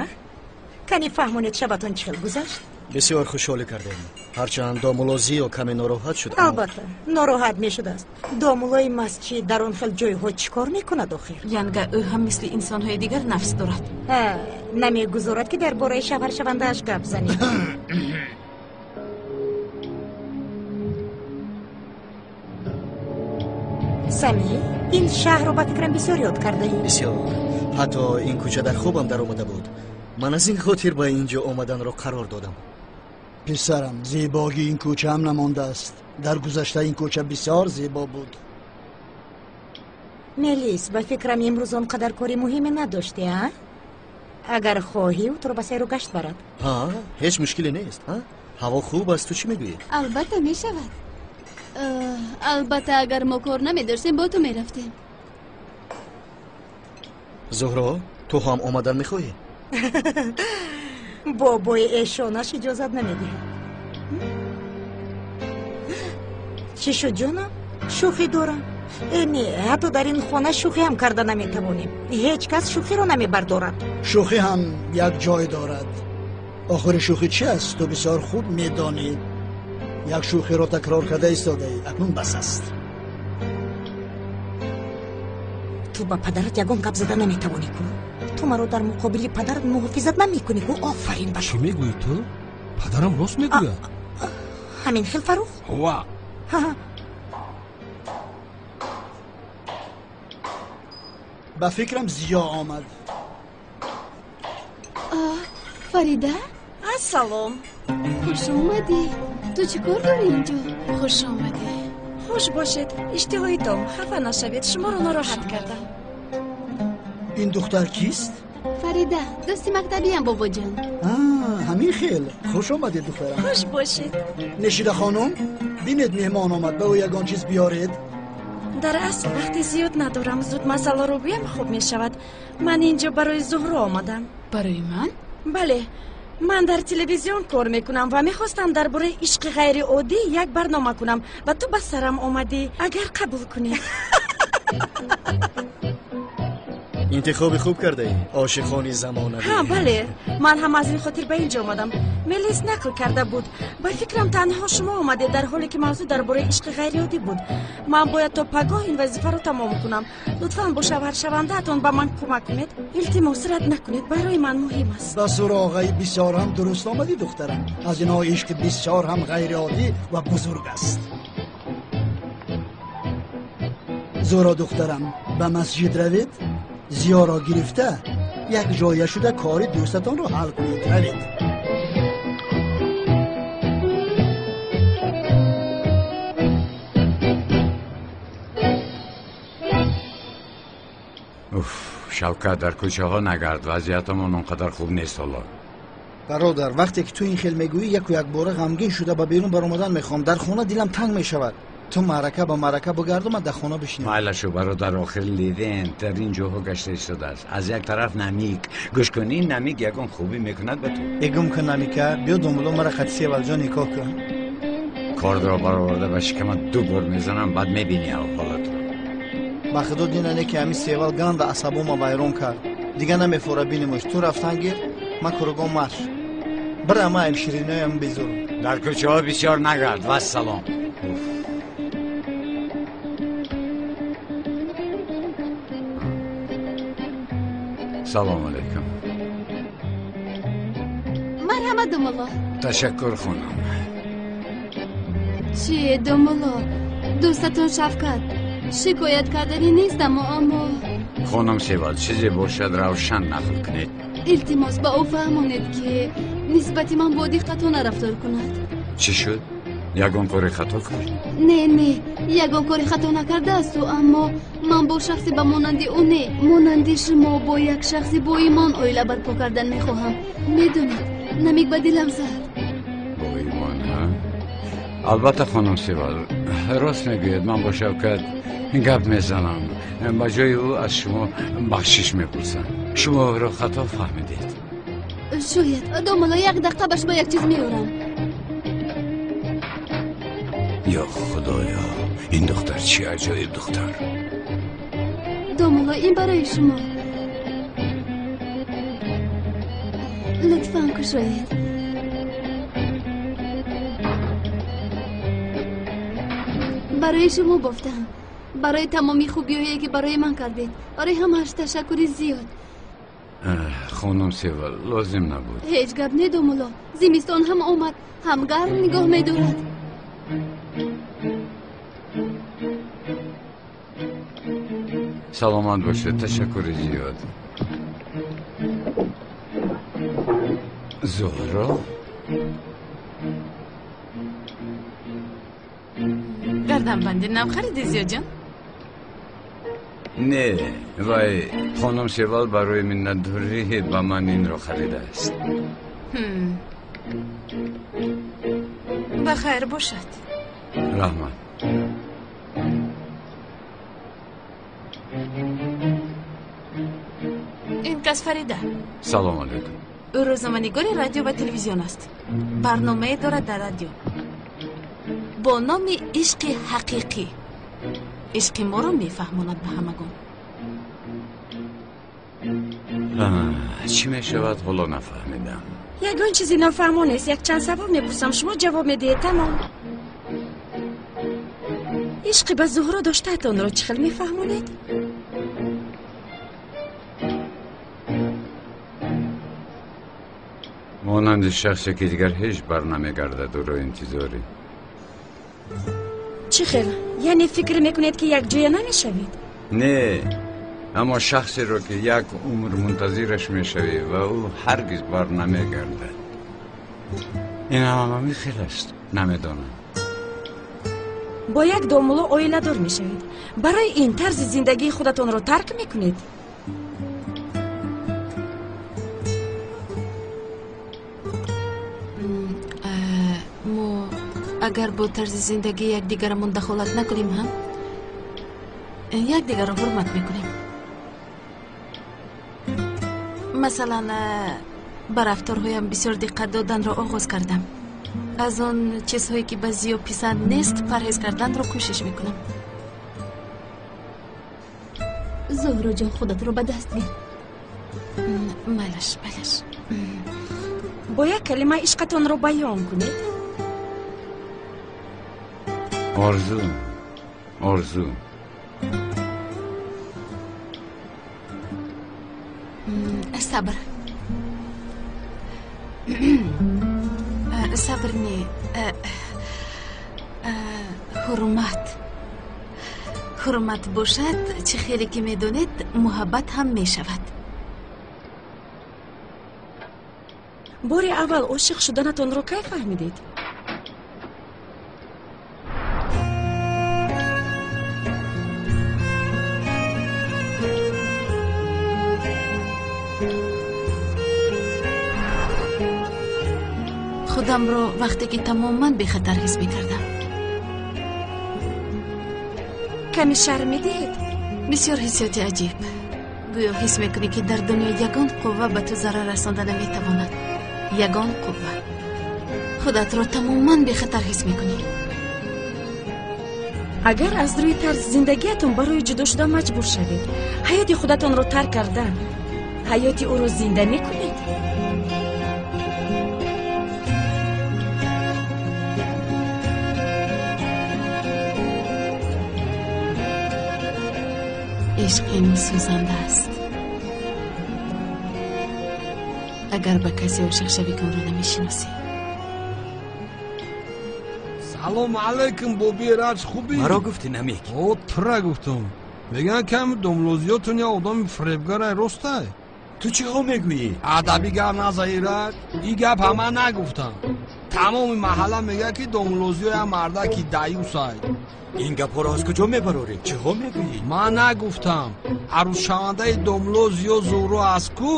Кани фаҳмонед шабатон чӣ хел гузашт? Бисёр хушҳолӣ кардем. Ҳарчанд домулло Зиё каме нороҳат шуд. Албатта, нороҳат мешудааст. Домуллои масҷид дар он хел ҷойҳо чӣ кор мекунад охир? Янга ӯ ҳам мисли инсонҳои дигар нафс дорад. Намегузорад ки дар бораи шавҳаршавандааш гап занед. Сами, ин шаҳрро ба фикрам бисёр ёд кардаӣ. Бисёр. Ҳатто ин кӯча дар хобам даромада буд. Ман аз ин хотир ба ин ҷо омаданро қарор додам. Писарам, зебогии ин кӯча ҳам намондааст. Дар гузашта ин кӯча бисёр зебо буд. Мелис, ба фикрам имрӯз он қадар кори муҳиме надоштӣ, а? Агар хоҳӣ, ӯ туро ба сайру гашт барад. Ҳа, ҳеҷ мушкиле нест. Ҳаво хуб аст, ту чӣ мегӯӣ? Албатта мешавад. Албатта агар мо кор намедоштем, бо ту мерафтем. Зуҳро, ту ҳам омадан мехоҳӣ? Бобои эшонаш иҷозат намедиҳад. Чӣ шуд, ҷонам? Шӯхӣ дорам. Э, не, ҳатто дар ин хона шӯхӣ ҳам карда наметавонем. Ҳеҷ кас шӯхиро намебардорад. Шӯхӣ ҳам як ҷой дорад. Охири шӯхӣ чи аст? Ту бисёр хуб медонӣ. Як шӯхиро такрор карда истодаӣ. Акнун бас аст. Ту ба падарат ягон гап зада наметавонӣ ку. Ту маро дар муқобили падарат муҳофизат намекунӣ ку. Офарин ба чӣ мегӯӣ ту? Падарам рост мегӯяд. Ҳамин хел, Фарух? Ва. Ба фикрам Зиё омад. Фарида? Ассалом. Хуш омадӣ. Ту чӣ кор дорӣ инҷо? Хуш омадӣ. Хуш бошед. Иштиҳои том. Хафа нашавед, шуморо нороҳат кардам. Ин духтар кист? Фарида, дӯсти мактабиям, бобоҷон. Ҳамин хел. Хуш омадед, духтарам. Хуш бошед. Нешида хонум, бинед меҳмон омад, ба ӯ ягон чиз биёред. Дар асл вақти зиёд надорам, зуд масъаларо гӯям хуб мешавад. Ман инҷо барои Зуҳро омадам. Барои ман? Бале. Ман дар телевизион кор мекунам ва мехостам дар бораи ишқи ғайриоддӣ як барнома кунам ва ту ба сарам омадӣ, агар қабул кунӣ. Интихоби хуб кардаӣ, ошиқони замонавӣ. Ҳа, бале, ман ҳам аз ин хотир ба инҷо омадам. Мелис нақл карда буд. Ба фикрам танҳо шумо омадед, дар ҳоле ки мавзӯъ дар бораи ишқи ғайриоддӣ буд. Ман бояд то пагоҳ ин вазифаро тамом кунам. Лутфан бо шавҳаршавандаатон ба ман кӯмак кунед. Илтимос, рад накунед, барои ман муҳим аст. Ба суроғаи бисёр ҳам дуруст омадӣ, духтарам. Аз инҳо ишқи бисёр ҳам ғайриоддӣ ва бузург аст. Зуҳро духтарам, ба масҷид равед, Зиёро гирифта як ҷоя шуда кори дӯстатонро ҳал кунед. Равед. Уф, Шавкат, дар кӯчаҳо нагард, вазъиятамон он қадар хуб нест ҳоло. Бародар, вақте ки ту ин хел мегӯӣ, яку якбора ғамгин шуда ба берун баромадан мехоҳам. Дар хона дилам танг мешавад. Ту маърака ба маърака бигарду, ман дар хона бишинам. Майлашу бародар, охир Левент дар ин ҷоҳо гашта истодааст. Аз як тараф намик. Гӯш кун, ин намик ягон хубӣ мекунад ба ту. Э, гум кун намика, биё домулло мара хати севалҷон никоҳ кун. Кордро бароварда ба шикамат ду бор мезанам, баъд мебинӣ ҳолатро. Ба худо динане ки ҳамин севал ганда асабома вайрон кард. Дига намефора бинемош. Ту рафтан гир, ман куругон марш. Бира ма шириноям безурам. Дар кӯчаҳо бисёр нагард. Вассалом. Салом алейкум. бошад, домулло. Ташаккур, хонум. Чӣ, домулло, дӯстатон Шавкат шикоят карданӣ нест, аммо Хонум Севал, чизе бошад, равшан нақл кунед. Илтимос, ба ӯ фаҳмонед, ки нисбати ман бо диққатона рафтор кунад. Чӣ шуд? Ягон кори хато кард? Не, ягон кори хато накардаасту, аммо ман бо шахсе ба монанди ӯ не, монанди шумо бо як шахси боимон оила барпо кардан мехоҳам. Медонед, намик ба дилам зад. Боимон, ҳа? Албатта, хонум Севал, рост мегӯяд. Ман бо Шавкат гап мезанам. Ба ҷои ӯ аз шумо бахшиш мепурсам. Шумо ӯро хато фаҳмидед. Шояд. Домулло, як дақиқа, ба шумо як чиз меорам. Ё Худоё, ин духтар чӣ аҷоиб духтар! Домулло, ин барои шумо. Лутфан кушоед. Барои шумо бофтам. Барои тамоми хубиҳое, ки барои ман кардед. Барои ҳамааш ташаккури зиёд. Хонум Севал, лозим набуд. Ҳеҷ гап не, домулло. Зимистон ҳам омад, ҳам гарм нигоҳ медорад. Саломат бошед, ташаккури зиёд. Зуҳро? Гарданбанди нав хариди, Зиёҷон? Не, вай хонум Севал барои миннатдорӣ ба ман инро харидааст. Ба хайр бошад. Раҳмат. Ин кас Фарида. Салом алейкум. Ӯ рӯзноманигори радио ва телевизион аст. Барномае дорад дар радио бо номи «Ишқи ҳақиқӣ». Ишқи моро мефаҳмонад ба ҳамагон. Чӣ мешавад, ҳоло нафаҳмидам. Ягон чизи нофаҳмо нест. Якчанд савол мепурсам, шумо ҷавоб медиҳед, тамом. Ишқи ба Зуҳро доштаатонро чӣ хел мефаҳмонед? Монанди шахсе, ки дигар ҳеҷ бар намегардад, ӯро интизорӣ. Чӣ хел? Яъне фикр мекунед, ки якҷоя намешавед? Не, аммо шахсеро, ки як умр мунтазираш мешавӣ ва ӯ ҳаргиз бар намегардад. Ин ҳама хел аст, намедонам. Бо як домулло оиладор мешавед. Барои ин тарзи зиндагии худатонро тарк мекунед? Мо агар бо тарзи зиндагии якдигарамон дахолат накунем ҳам, якдигарро ҳурмат мекунем. Масалан, ба рафторҳоям бисёр диққат доданро оғоз кардам. Аз он чизҳое, ки ба Зиё писанд нест, парҳез карданро кӯшиш мекунам. Зуҳроҷон, худатро ба даст гир. Майлаш, майлаш. Бо як калима ишқатонро баён кунед. Орзу, орзу. Сабр. Сабр не, ҳурмат. Ҳурмат бошад, чӣ хеле ки медонед, муҳаббат ҳам мешавад. Бори аввал ошиқ шуданатонро кай фаҳмидед? Худамро вақте ки тамоман бехатар ҳис мекардам. Каме шарм медиҳед? Бисёр ҳиссиёти аҷиб. Гӯё ҳис мекунӣ, ки дар дунё ягон қувва ба ту зарар расонда наметавонад. Ягон қувва. Худатро тамоман бехатар ҳис мекунӣ. Агар аз рӯи тарзи зиндагиятон барои ҷудо шудан маҷбур шавед, ҳаёти худатонро тарк карда, ҳаёти ӯро зинда мекунед? Ишқ ин сӯзанда аст. Агар ба касе ошиқ шавӣ, ки онро намешиносӣ. Салом алайкум, боби Раҷ, хубӣ? Маро гуфтӣ намек? О, тура гуфтам. Мегӯянд ками домлозиётон я одами фиребгарай, ростай? Ту чӣ ҳо мегӯӣ? Адаби гап назаи Раҷ, ин гап ҳама нагуфтам. Тамоми маҳалла мегӯяд, ки домлозиё я мардаки даюсай. Ин гапҳоро аз куҷо мебарорӣ? Чӣ ҳо мегӯӣ? Ман нагуфтам. Арӯзшавандаи домлозиё Зуҳро аст ку?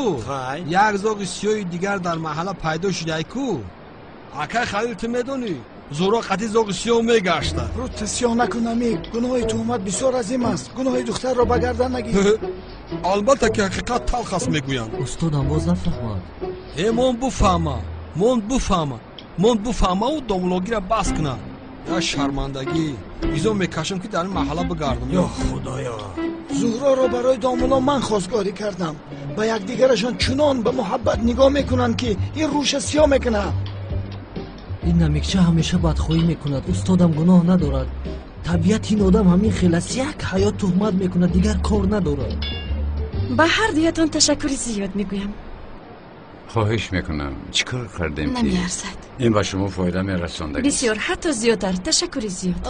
Як зоғи сиёҳи дигар дар маҳалла пайдо шудай ку? Акай Халил, ту медонӣ? Зуҳро қатъи зоғи сиёҳ мегашта. Рӯтта сиёҳ накун, Амир. Гуноҳи туҳмат бисёр азим аст. Гуноҳи духтарро ба гардан нагир. Албатта ки ҳақиқат талх аст мегӯянд. Устодам боз нафаҳмад. Э, мон буфаҳма, мон буфаҳма, мон буфаҳмаву домлогира бас куна. Я шармандагӣ. Изо мекашам, ки дар ин маҳалла бигардам. Ё Худоё! Зуҳроро барои домулло ман хостгорӣ кардам. Ба якдигарашон чунон ба муҳаббат нигоҳ мекунанд, ки ин рӯша сиёҳ мекунад. Ин намикча ҳамеша бадхоҳӣ мекунад. Устодам гуноҳ надорад. Табиати ин одам ҳамин хел аст. Як ҳаёт туҳмат мекунад, дигар кор надорад. Ба ҳар дуятон ташаккури зиёд мегӯям. Хоҳиш мекунам, чӣ кор кардем ки намеарзад? Ин ба шумо фоида мерасонда. Бисёр, ҳатто зиёдтар. Ташаккури зиёд.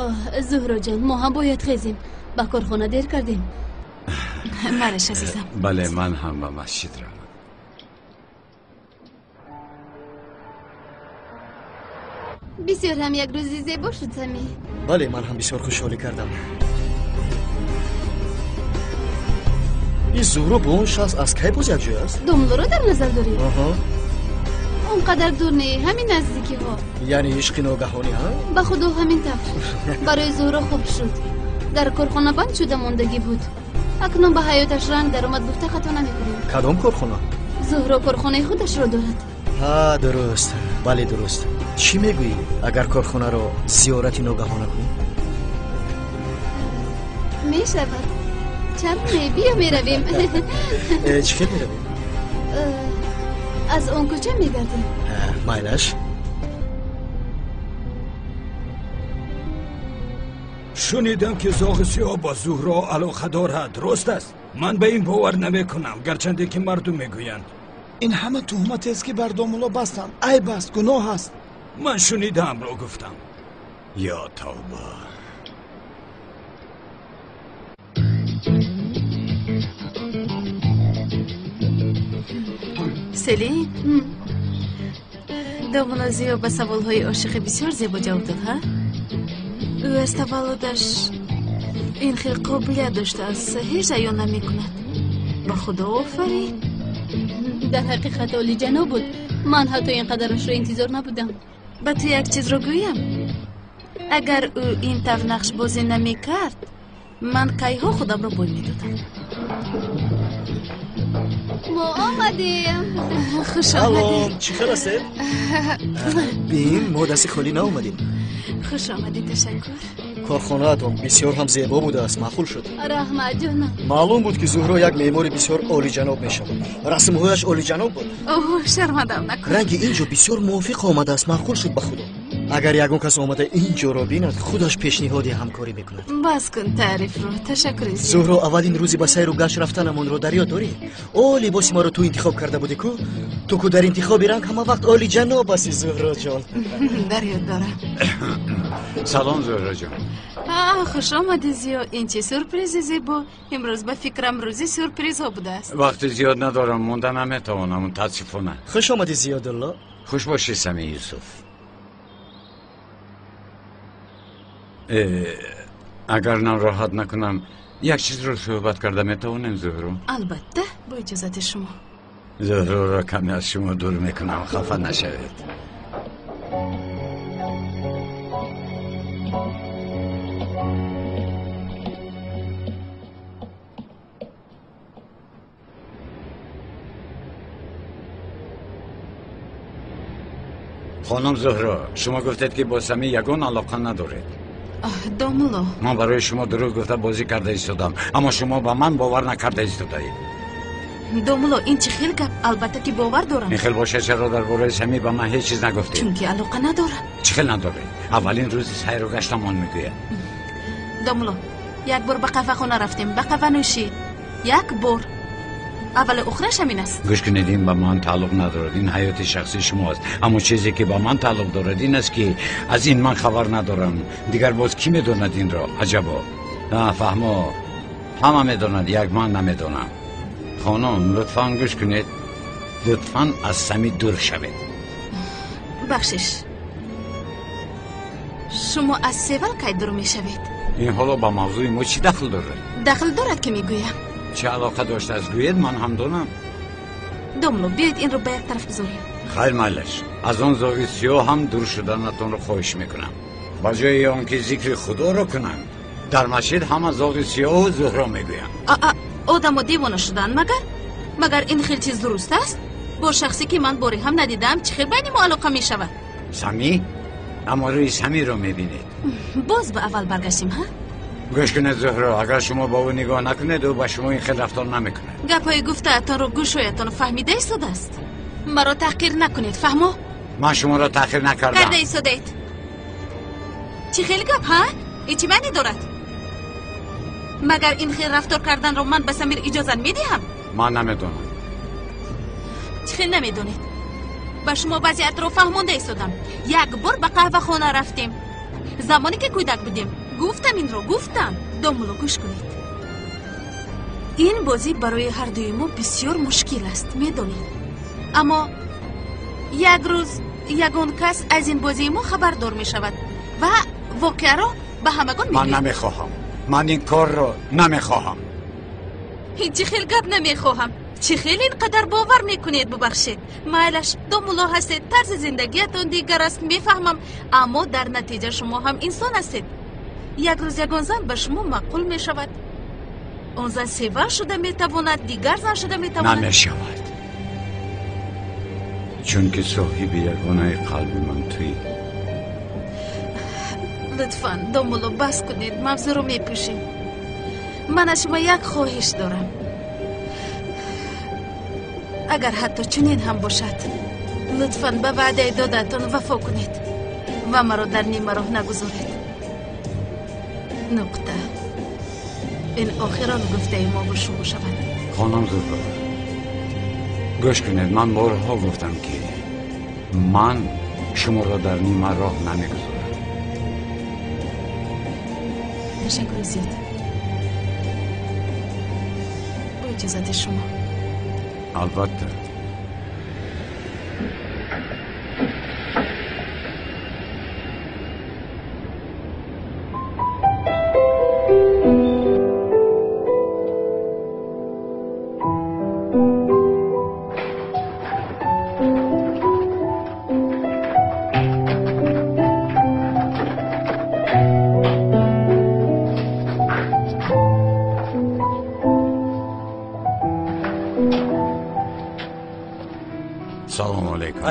Зуҳроҷон, мо ҳам бояд хезем. Ба корхона дер кардем. Малеш, азизам. Бале, ман ҳам ба масҷид равам. Бисёр ҳам як рӯзи зебо шуд, Сами. Бале, ман ҳам бисёр хушҳолӣ кардам. Ин Зуҳро бо он шахс аз кай боз якҷоя аст? Домлоро дар назар дорӣ? Аҳа. Он қадар дур не, ҳамин наздикиҳо. Яъне ишқи ногаҳонӣ, ҳа? Ба худо ҳамин тавр. Барои Зуҳро хуб шуд. Дар корхона банд шуда мондагӣ буд. Акнун ба ҳаёташ ранг даромад, гуфта хато намекунем. Кадом корхона? Зуҳро корхонаи худашро дорад. Ҳа, дуруст. Бале, дуруст. Чӣ мегӯӣ, агар корхонаро зиёрати ногаҳона кунем? Мешавад. Чаро не? Биё меравем. Чӣ хел меравем? Аз он кӯча мегардем. Майлаш. Шунидам, ки зоғи сиёҳ бо Зуҳро алоқа дорад. Рост аст? Ман ба ин бовар намекунам, гарчанде ки мардум мегӯянд. Ин ҳама туҳматест, ки бар домулло бастанд. Айб аст, гуноҳ аст. Ман шунидаамро гуфтам. Ё тавба! Селин, домулло Зиё ба саволҳои ошиқӣ бисёр зебо ҷавоб дод, ҳа? Ӯ аз таваллудаш ин хел қобилият доштааст, ҳеҷ аён намекунад. Ба худо офарин. Дар ҳақиқат олиҷаноб буд. Ман ҳатто ин қадарашро интизор набудам. Ба ту як чизро гӯям. Агар ӯ ин тавр нақшбозӣ намекард, ман кайҳо худамро бой медодам. Мо омадем. Хуш омадед. Чӣ хел ҳастед? Бин, мо дасти холӣ наомадем. Хуш омадед, ташаккур. Корхонаатон бисёр ҳам зебо будааст, маъқул шуд. Раҳмат, ҷонам. Маълум буд, ки Зуҳро як меъмори бисёр олиҷаноб мешавад. Расмҳояш олиҷаноб буд. Оҳ, шармандам накун. Ранги ин ҷо бисёр мувофиқ омадааст, маъқул шуд ба худо. Агар ягон кас омада ин ҷоро бинад, худаш пешниҳоди ҳамкорӣ мекунад. Бас кун таърифро, ташаккури зиёд. Зуҳро, аввалин рӯзи ба сайру гашт рафтанамонро дар ёд дорӣ? О, либоси маро ту интихоб карда будӣ ку? Ту ку дар интихоби ранг ҳама вақт олиҷаноб ҳасти, Зуҳроҷон. Дар ёд дорам. Салом, Зуҳроҷон. Хуш омадӣ, Зиё. Ин чӣ сюрпризи зебо. Имрӯз ба фикрам рӯзи сюрпризҳо будааст. Вақти зиёд надорам, монда наметавонам, мутаассифона. Хуш омадӣ, Зиёдулло. Хуш бошӣ, Сами Юсуф. Агар нороҳат накунам, як чизро суҳбат карда метавонем, Зуҳро? Албатта, бо иҷозати шумо. Зуҳроро каме аз шумо дур мекунам, хафа нашавед. Хонум Зуҳро, шумо гуфтед, ки бо Сами ягон алоқа надоред. Домулло, ман барои шумо дурӯғ гуфта бозӣ карда истодам, аммо шумо ба ман бовар накарда истодаед. Домулло, ин чӣ хел гап? Албатта ки бовар дорам. Ин хел бошад, чаро дар бораи Сами ба ман ҳеҷ чиз нагуфтед? Чунки алоқа надорам. Чӣ хел надоред? Аввалин рӯзи сайру гаштамон мегӯяд. Домулло, як бор ба қаҳвахона рафтем, ба қаҳванӯшӣ. Як бор. Аввалу охираш ҳамин аст. Гӯш кунед, ин ба ман тааллуқ надорад, ин ҳаёти шахсии шумо аст. Аммо чизе ки ба ман тааллуқ дорад ин аст, ки аз ин ман хабар надорам. Дигар боз кӣ медонад инро? Аҷабо. Фаҳмо, ҳама медонад, як ман намедонам. Хонум, лутфан гӯш кунед, лутфан аз Сами дур шавед. Бахшиш, шумо аз Севал кай дур мешавед? Ин ҳоло ба мавзӯи мо чӣ дахл дорад? Дахл дорад, ки мегӯям. Чӣ алоқа доштааст, гӯед, ман ҳам донам. Домло, биёед инро ба як тараф гузорем. Хайр, майлаш, аз он зоғи сиёҳ ҳам дур шуданатонро хоҳиш мекунам. Ба ҷои он ки зикри худоро кунанд, дар масҷид ҳама зоғи сиёҳу Зуҳро мегӯянд. Одамо девона шуданд магар? Магар ин хел чиз дуруст аст? Бо шахсе ки ман боре ҳам надидаам, чӣ хел байни мо алоқа мешавад? Сами? Аммо рӯи Самиро мебинед. Боз ба аввал баргаштем, ҳа? Гӯш кунед, Зуҳро, агар шумо ба ӯ нигоҳ накунед, ӯ ба шумо ин хел рафтор намекунад. Гапҳои гуфтаатонро гӯшҳоятон фаҳмида истодааст. Маро таҳқир накунед, фаҳмо? Ман шуморо таҳқир накардам. Карда истодаед. Чӣ хел гап, ҳа? Ин чӣ маъне дорад? Магар ин хел рафтор карданро ман ба Самир иҷозат медиҳам? Ман намедонам. Чӣ хел намедонед? Ба шумо вазъиятро фаҳмонда истодам. Як бор ба қаҳвахона рафтем. Замоне ки кӯдак будем, гуфтам инро, гуфтам. Домуло, гӯш кунед. Ин бозӣ барои ҳардуи мо бисёр мушкил аст, медонед. Аммо як рӯз ягон кас аз ин бозии мо хабардор мешавад ва воқеаро ба ҳамагон мегӯяд. Ман намехоҳам. Ман ин корро намехоҳам. Ин чӣ хел гап намехоҳам? Чӣ хел ин қадар бовар мекунед? Бубахшед. Майлаш, домуло ҳастед, тарзи зиндагиятон дигар аст, мефаҳмам, аммо дар натиҷа шумо ҳам инсон ҳастед. Як рӯз ягон зан ба шумо маъқул мешавад. Он зан сева шуда метавонад, дигар зан шуда метавонад. Намешавад, чунки соҳиби ягонаи қалби ман туӣ. Лутфан, домуло, бас кунед, мавзӯъро мепӯшем. Ман аз шумо як хоҳиш дорам. Агар ҳатто чунин ҳам бошад, лутфан ба ваъдаи додаатон вафо кунед ва маро дар нимароҳ нагузоред. Нуқта. Ин охирон гуфтаи мо бо шумо шавад. Хонум Зуҳро, гӯш кунед, ман борҳо гуфтам, ки ман шуморо дар нимароҳ намегузорам. Ташаккури зиёд. Бо иҷозати шумо. Албатта.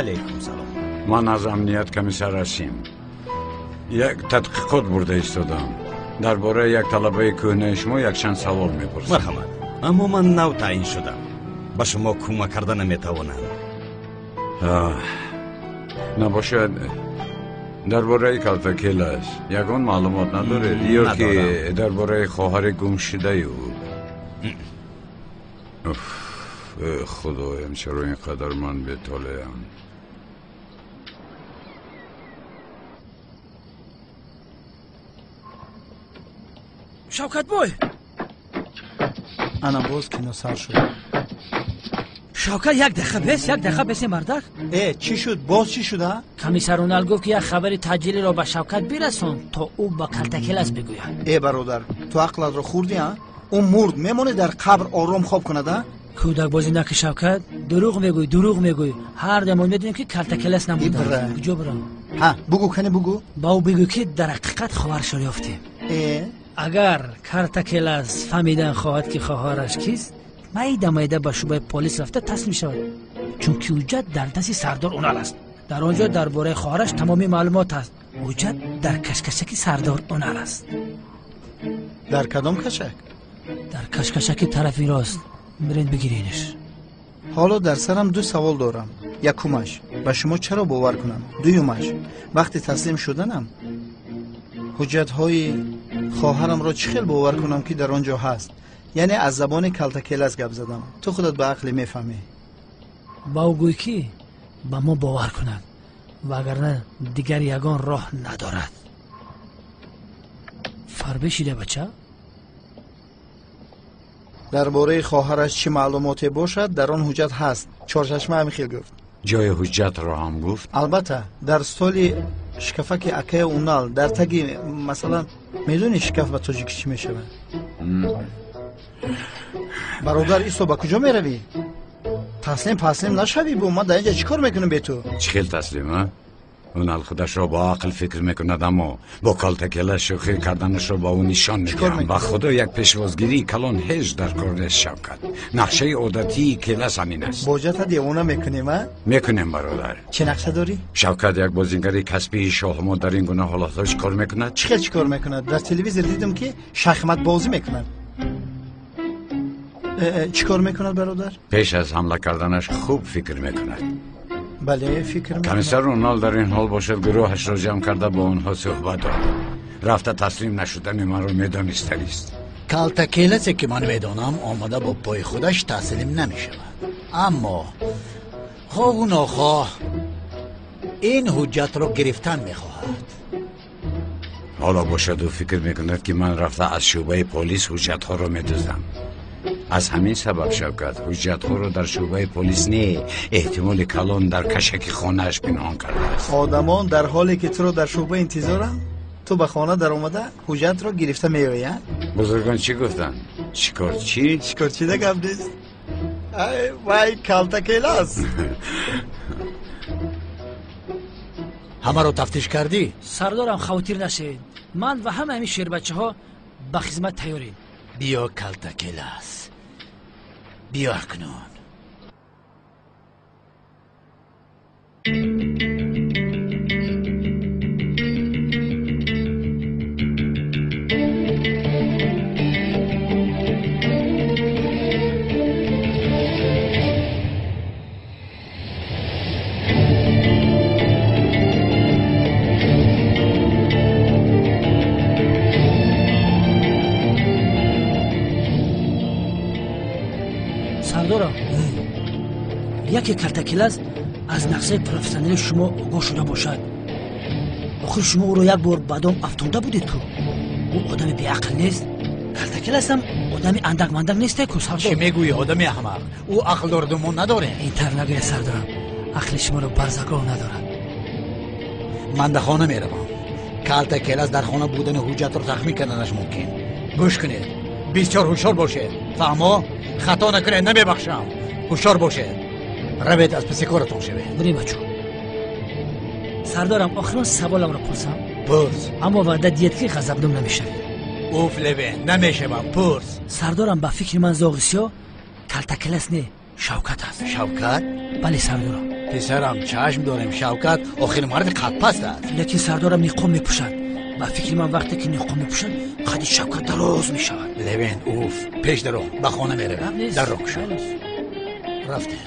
Алейкум салом. Ман аз амният комиссар ҳастем. Як тадқиқот бурда истодам. Дар бораи як талабаи кӯҳнаи шумо якчанд савол мепурсам. Марҳамат. Аммо ман нав таъин шудам. Ба шумо кӯмак карда наметавонам. Набошад, дар бораи калтакелаш ягон маълумот надоред? Ё ки дар бораи хоҳари гумшудаи ӯ? Худоям, чаро ин қадар ман бетолеам? Шавкатбой! Ана боз кино сар шуд. Шавкат, як дақиқа бес, як дақиқа бесе, мардак. Э, чӣ шуд? Боз чӣ шуда? Комиссар Унал гуфт, ки як хабари таъҷилиро ба Шавкат бирасон, то ӯ ба калтакелас бигӯяд. Э, бародар, ту ақлатро хӯрдӣ, а? Ӯ мурд, мемонӣ дар қабр ором хоб кунад, а? Кӯдакбозӣ накӣ, Шавкат. Дурӯғ мегӯӣ, дурӯғ мегӯӣ. Ҳар дамон медонем, ки калтакелас намудааст. Куҷо бирам? Ҳа, бугӯ, кани бугӯ. Ба ӯ бигӯ, ки дар ҳақиқат хоҳарашро ёфтем. Э? Агар картакелас фаҳмидан хоҳад, ки хоҳараш кист, майда майда ба шӯъбаи полис рафта таслим шавад, чунки ҳуҷҷат дар дасти сардор Унал аст. Дар он ҷо дар бораи хоҳараш тамоми маълумот аст. Ҳуҷҷат дар кашкашаки сардор Унал аст. Дар кадом кашак? Дар кашкашаки тарафи рост. Биред бигиренаш. Ҳоло дар сарам ду савол дорам. Якумаш, ба шумо чаро бовар кунам? Дуюмаш, вақти таслим шуданам ҳуҷҷатҳои хоҳарамро чӣ хел бовар кунам, ки дар он ҷо ҳаст? Яъне аз забони Калтакелас гап задам. Ту худат ба ақле мефаҳмӣ. Ба ӯ гӯй, ки ба мо бовар кунад, вагарна дигар ягон роҳ надорад. Фарбе шида, бача? Дар бораи хоҳараш чӣ маълумоте бошад, дар он ҳуҷҷат ҳаст. Чорчашма ҳамин хел гуфт. Ҷои ҳуҷҷатро ҳам гуфт? Албатта, дар столи шкафаки акаи Унал, дар таги, масалан, медонӣ шкаф ба тоҷикӣ чӣ мешавад? Бародар, Исо, ба куҷо меравӣ? Таслим паслим нашавӣ бу, ман дар инҷа чӣ кор мекунам бе ту? Чӣ хел таслим, а? Унал худашро бо ақл фикр мекунад, аммо бо Калтакела шӯхӣ карданашро ба ӯ нишон медиҳам. Ба худо, як пешвозгирии калон ҳеҷ дар кор нест, Шавкат. Нақшаи одатии Келас ҳамин аст. Боҷата девона мекунем, а? Мекунем, бародар. Чӣ нақша дорӣ? Шавкат, як бозингари касбии шоҳмот дар ин гуна ҳолатҳо чӣ кор мекунад? Чӣ хел чӣ кор мекунад? Дар телевизор дидам, ки шахматбозӣ мекунад. Чӣ кор мекунад, бародар? Пеш аз ҳамла карданаш хуб фикр мекунад. Бале, фикр мекунад. Комиссар Унал дар ин ҳол бошад, гурӯҳашро ҷамъ карда бо онҳо суҳбат дорад. Рафта таслим нашудани маро медонистанист. Калтакеласе, ки ман медонам, омада бо пои худаш таслим намешавад, аммо хоҳу нохоҳ ин ҳуҷҷатро гирифтан мехоҳад. Ҳоло бошад, ӯ фикр мекунад, ки ман рафта аз шӯъбаи полис ҳуҷҷатҳоро медуздам. Аз ҳамин сабаб Шавкат ҳуҷҷатҳоро дар шӯъбаи полис не, эҳтимоли калон дар кашаки хонааш пинҳон кардааст. Одамон дар ҳоле ки туро дар шӯъба интизоранд, ту ба хона даромада ҳуҷҷатро гирифта меоӣ, а? Бузургон чӣ гуфтанд? Шикорчӣ? Шикорчида гап нест. Ай вай, Калтакелас. Ҳамаро тафтиш кардӣ? Сардорам, хавотир нашавед. Ман ва ҳама ҳамин шербачаҳо ба хизмат тайёрем. Биё, Калтакелас, биё акнун. Сардорам, яке Калтакелас аз нақшаи профессионали шумо огоҳ шуда бошад. Охир шумо ӯро як бор ба дом афтонда будед ку. Ӯ одами беақл нест. Калтакеласам одами андак-мандак несте ку, сардор. Чӣ мегӯӣ, одами аҳмақ? Ӯ ақл дораду мо надорем. Ин тавр нагӯед, сардорам, ақли шуморо барзагов надорад. Ман дар хона меравам. Калтакелас дар хона будани ҳуҷҷатро тахмин карданаш мумкин. Гӯш кунед, бисёр ҳушёр бошед, фаҳмо? Хато накунед, намебахшам. Ҳушёр бошед, равед, аз паси коратон шавед. Бурем, бачо. Сардорам, охирон саволамро пурсам? Пурс. Аммо ваъда диҳед, ки ғазабнок намешавед. Уф, Левен, намешавам, пурс. Сардорам, ба фикри ман зоғи сиёҳ Калтакелас не, Шавкат аст. Шавкат? Бале, сардорам. Писарам, чашм дорем, Шавкат охир марди қадпаст аст. Лекин сардорам ниқоб мепӯшад. Ба фикри ман, вақте ки ниқоб мепӯшад, қади Шавкат дароз мешавад. Левен, уф, пеш даро, ба хона меравем. Дарро кушо. Рафтем.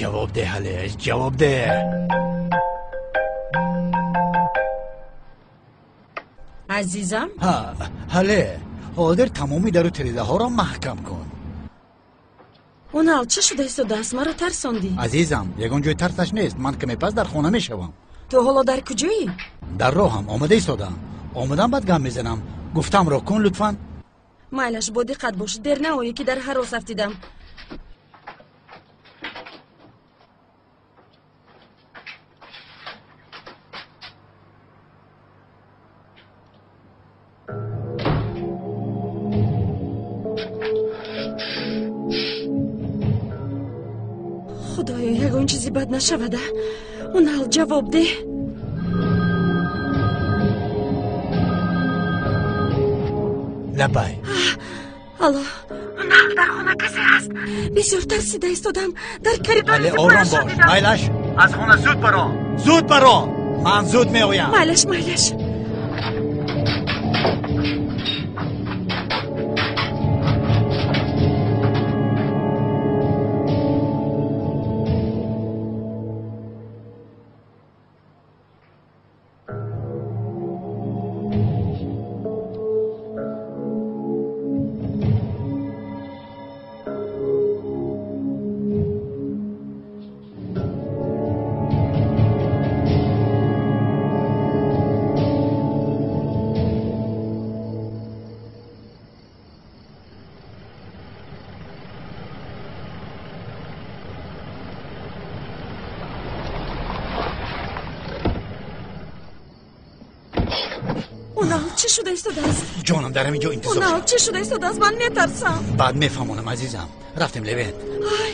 Ҷавоб деҳ, Алеш, ҷавоб деҳ. Азизам? Ҳа, ҳале, ҳозир тамоми дару тирезаҳоро маҳкам кун. Унал, чӣ шуда истодааст? Маро тарсондӣ. Азизам, ягон ҷои тарсаш нест. Ман каме пас дар хона мешавам. Ту ҳоло дар куҷоӣ? Дар роҳам, омада истодаам. Омадам, баъд гап мезанам. Гуфтамро кун, лутфан. Майлаш, бо диққат бош, дер наоӣ, ки дар ҳарос афтидам. Худоё, ягон чизи бад нашавада. Унал, ҷавоб деҳ. Лабай. Алло, Унал, дар хона касе ҳаст? Бисёр тарсида истодам. Дар коридор. Вале ором бош. Майлаш, аз хона зуд баро, зуд баро, ман зуд меоям. Майлаш, майлаш. Чӣ шуда истодааст? Ҷонам, дар ҳамин ҷо интизор. Унал, чӣ шуда истодааст? Ман метарсам. Баъд мефаҳмонам, азизам. Рафтем, Левент. Ай, ай.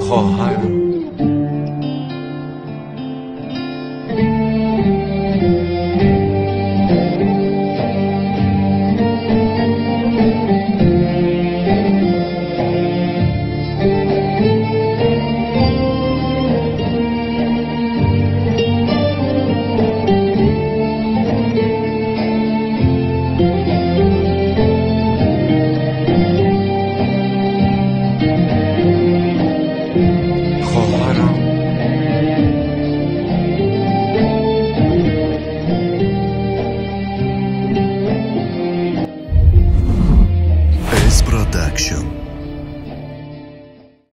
Хоҳарам.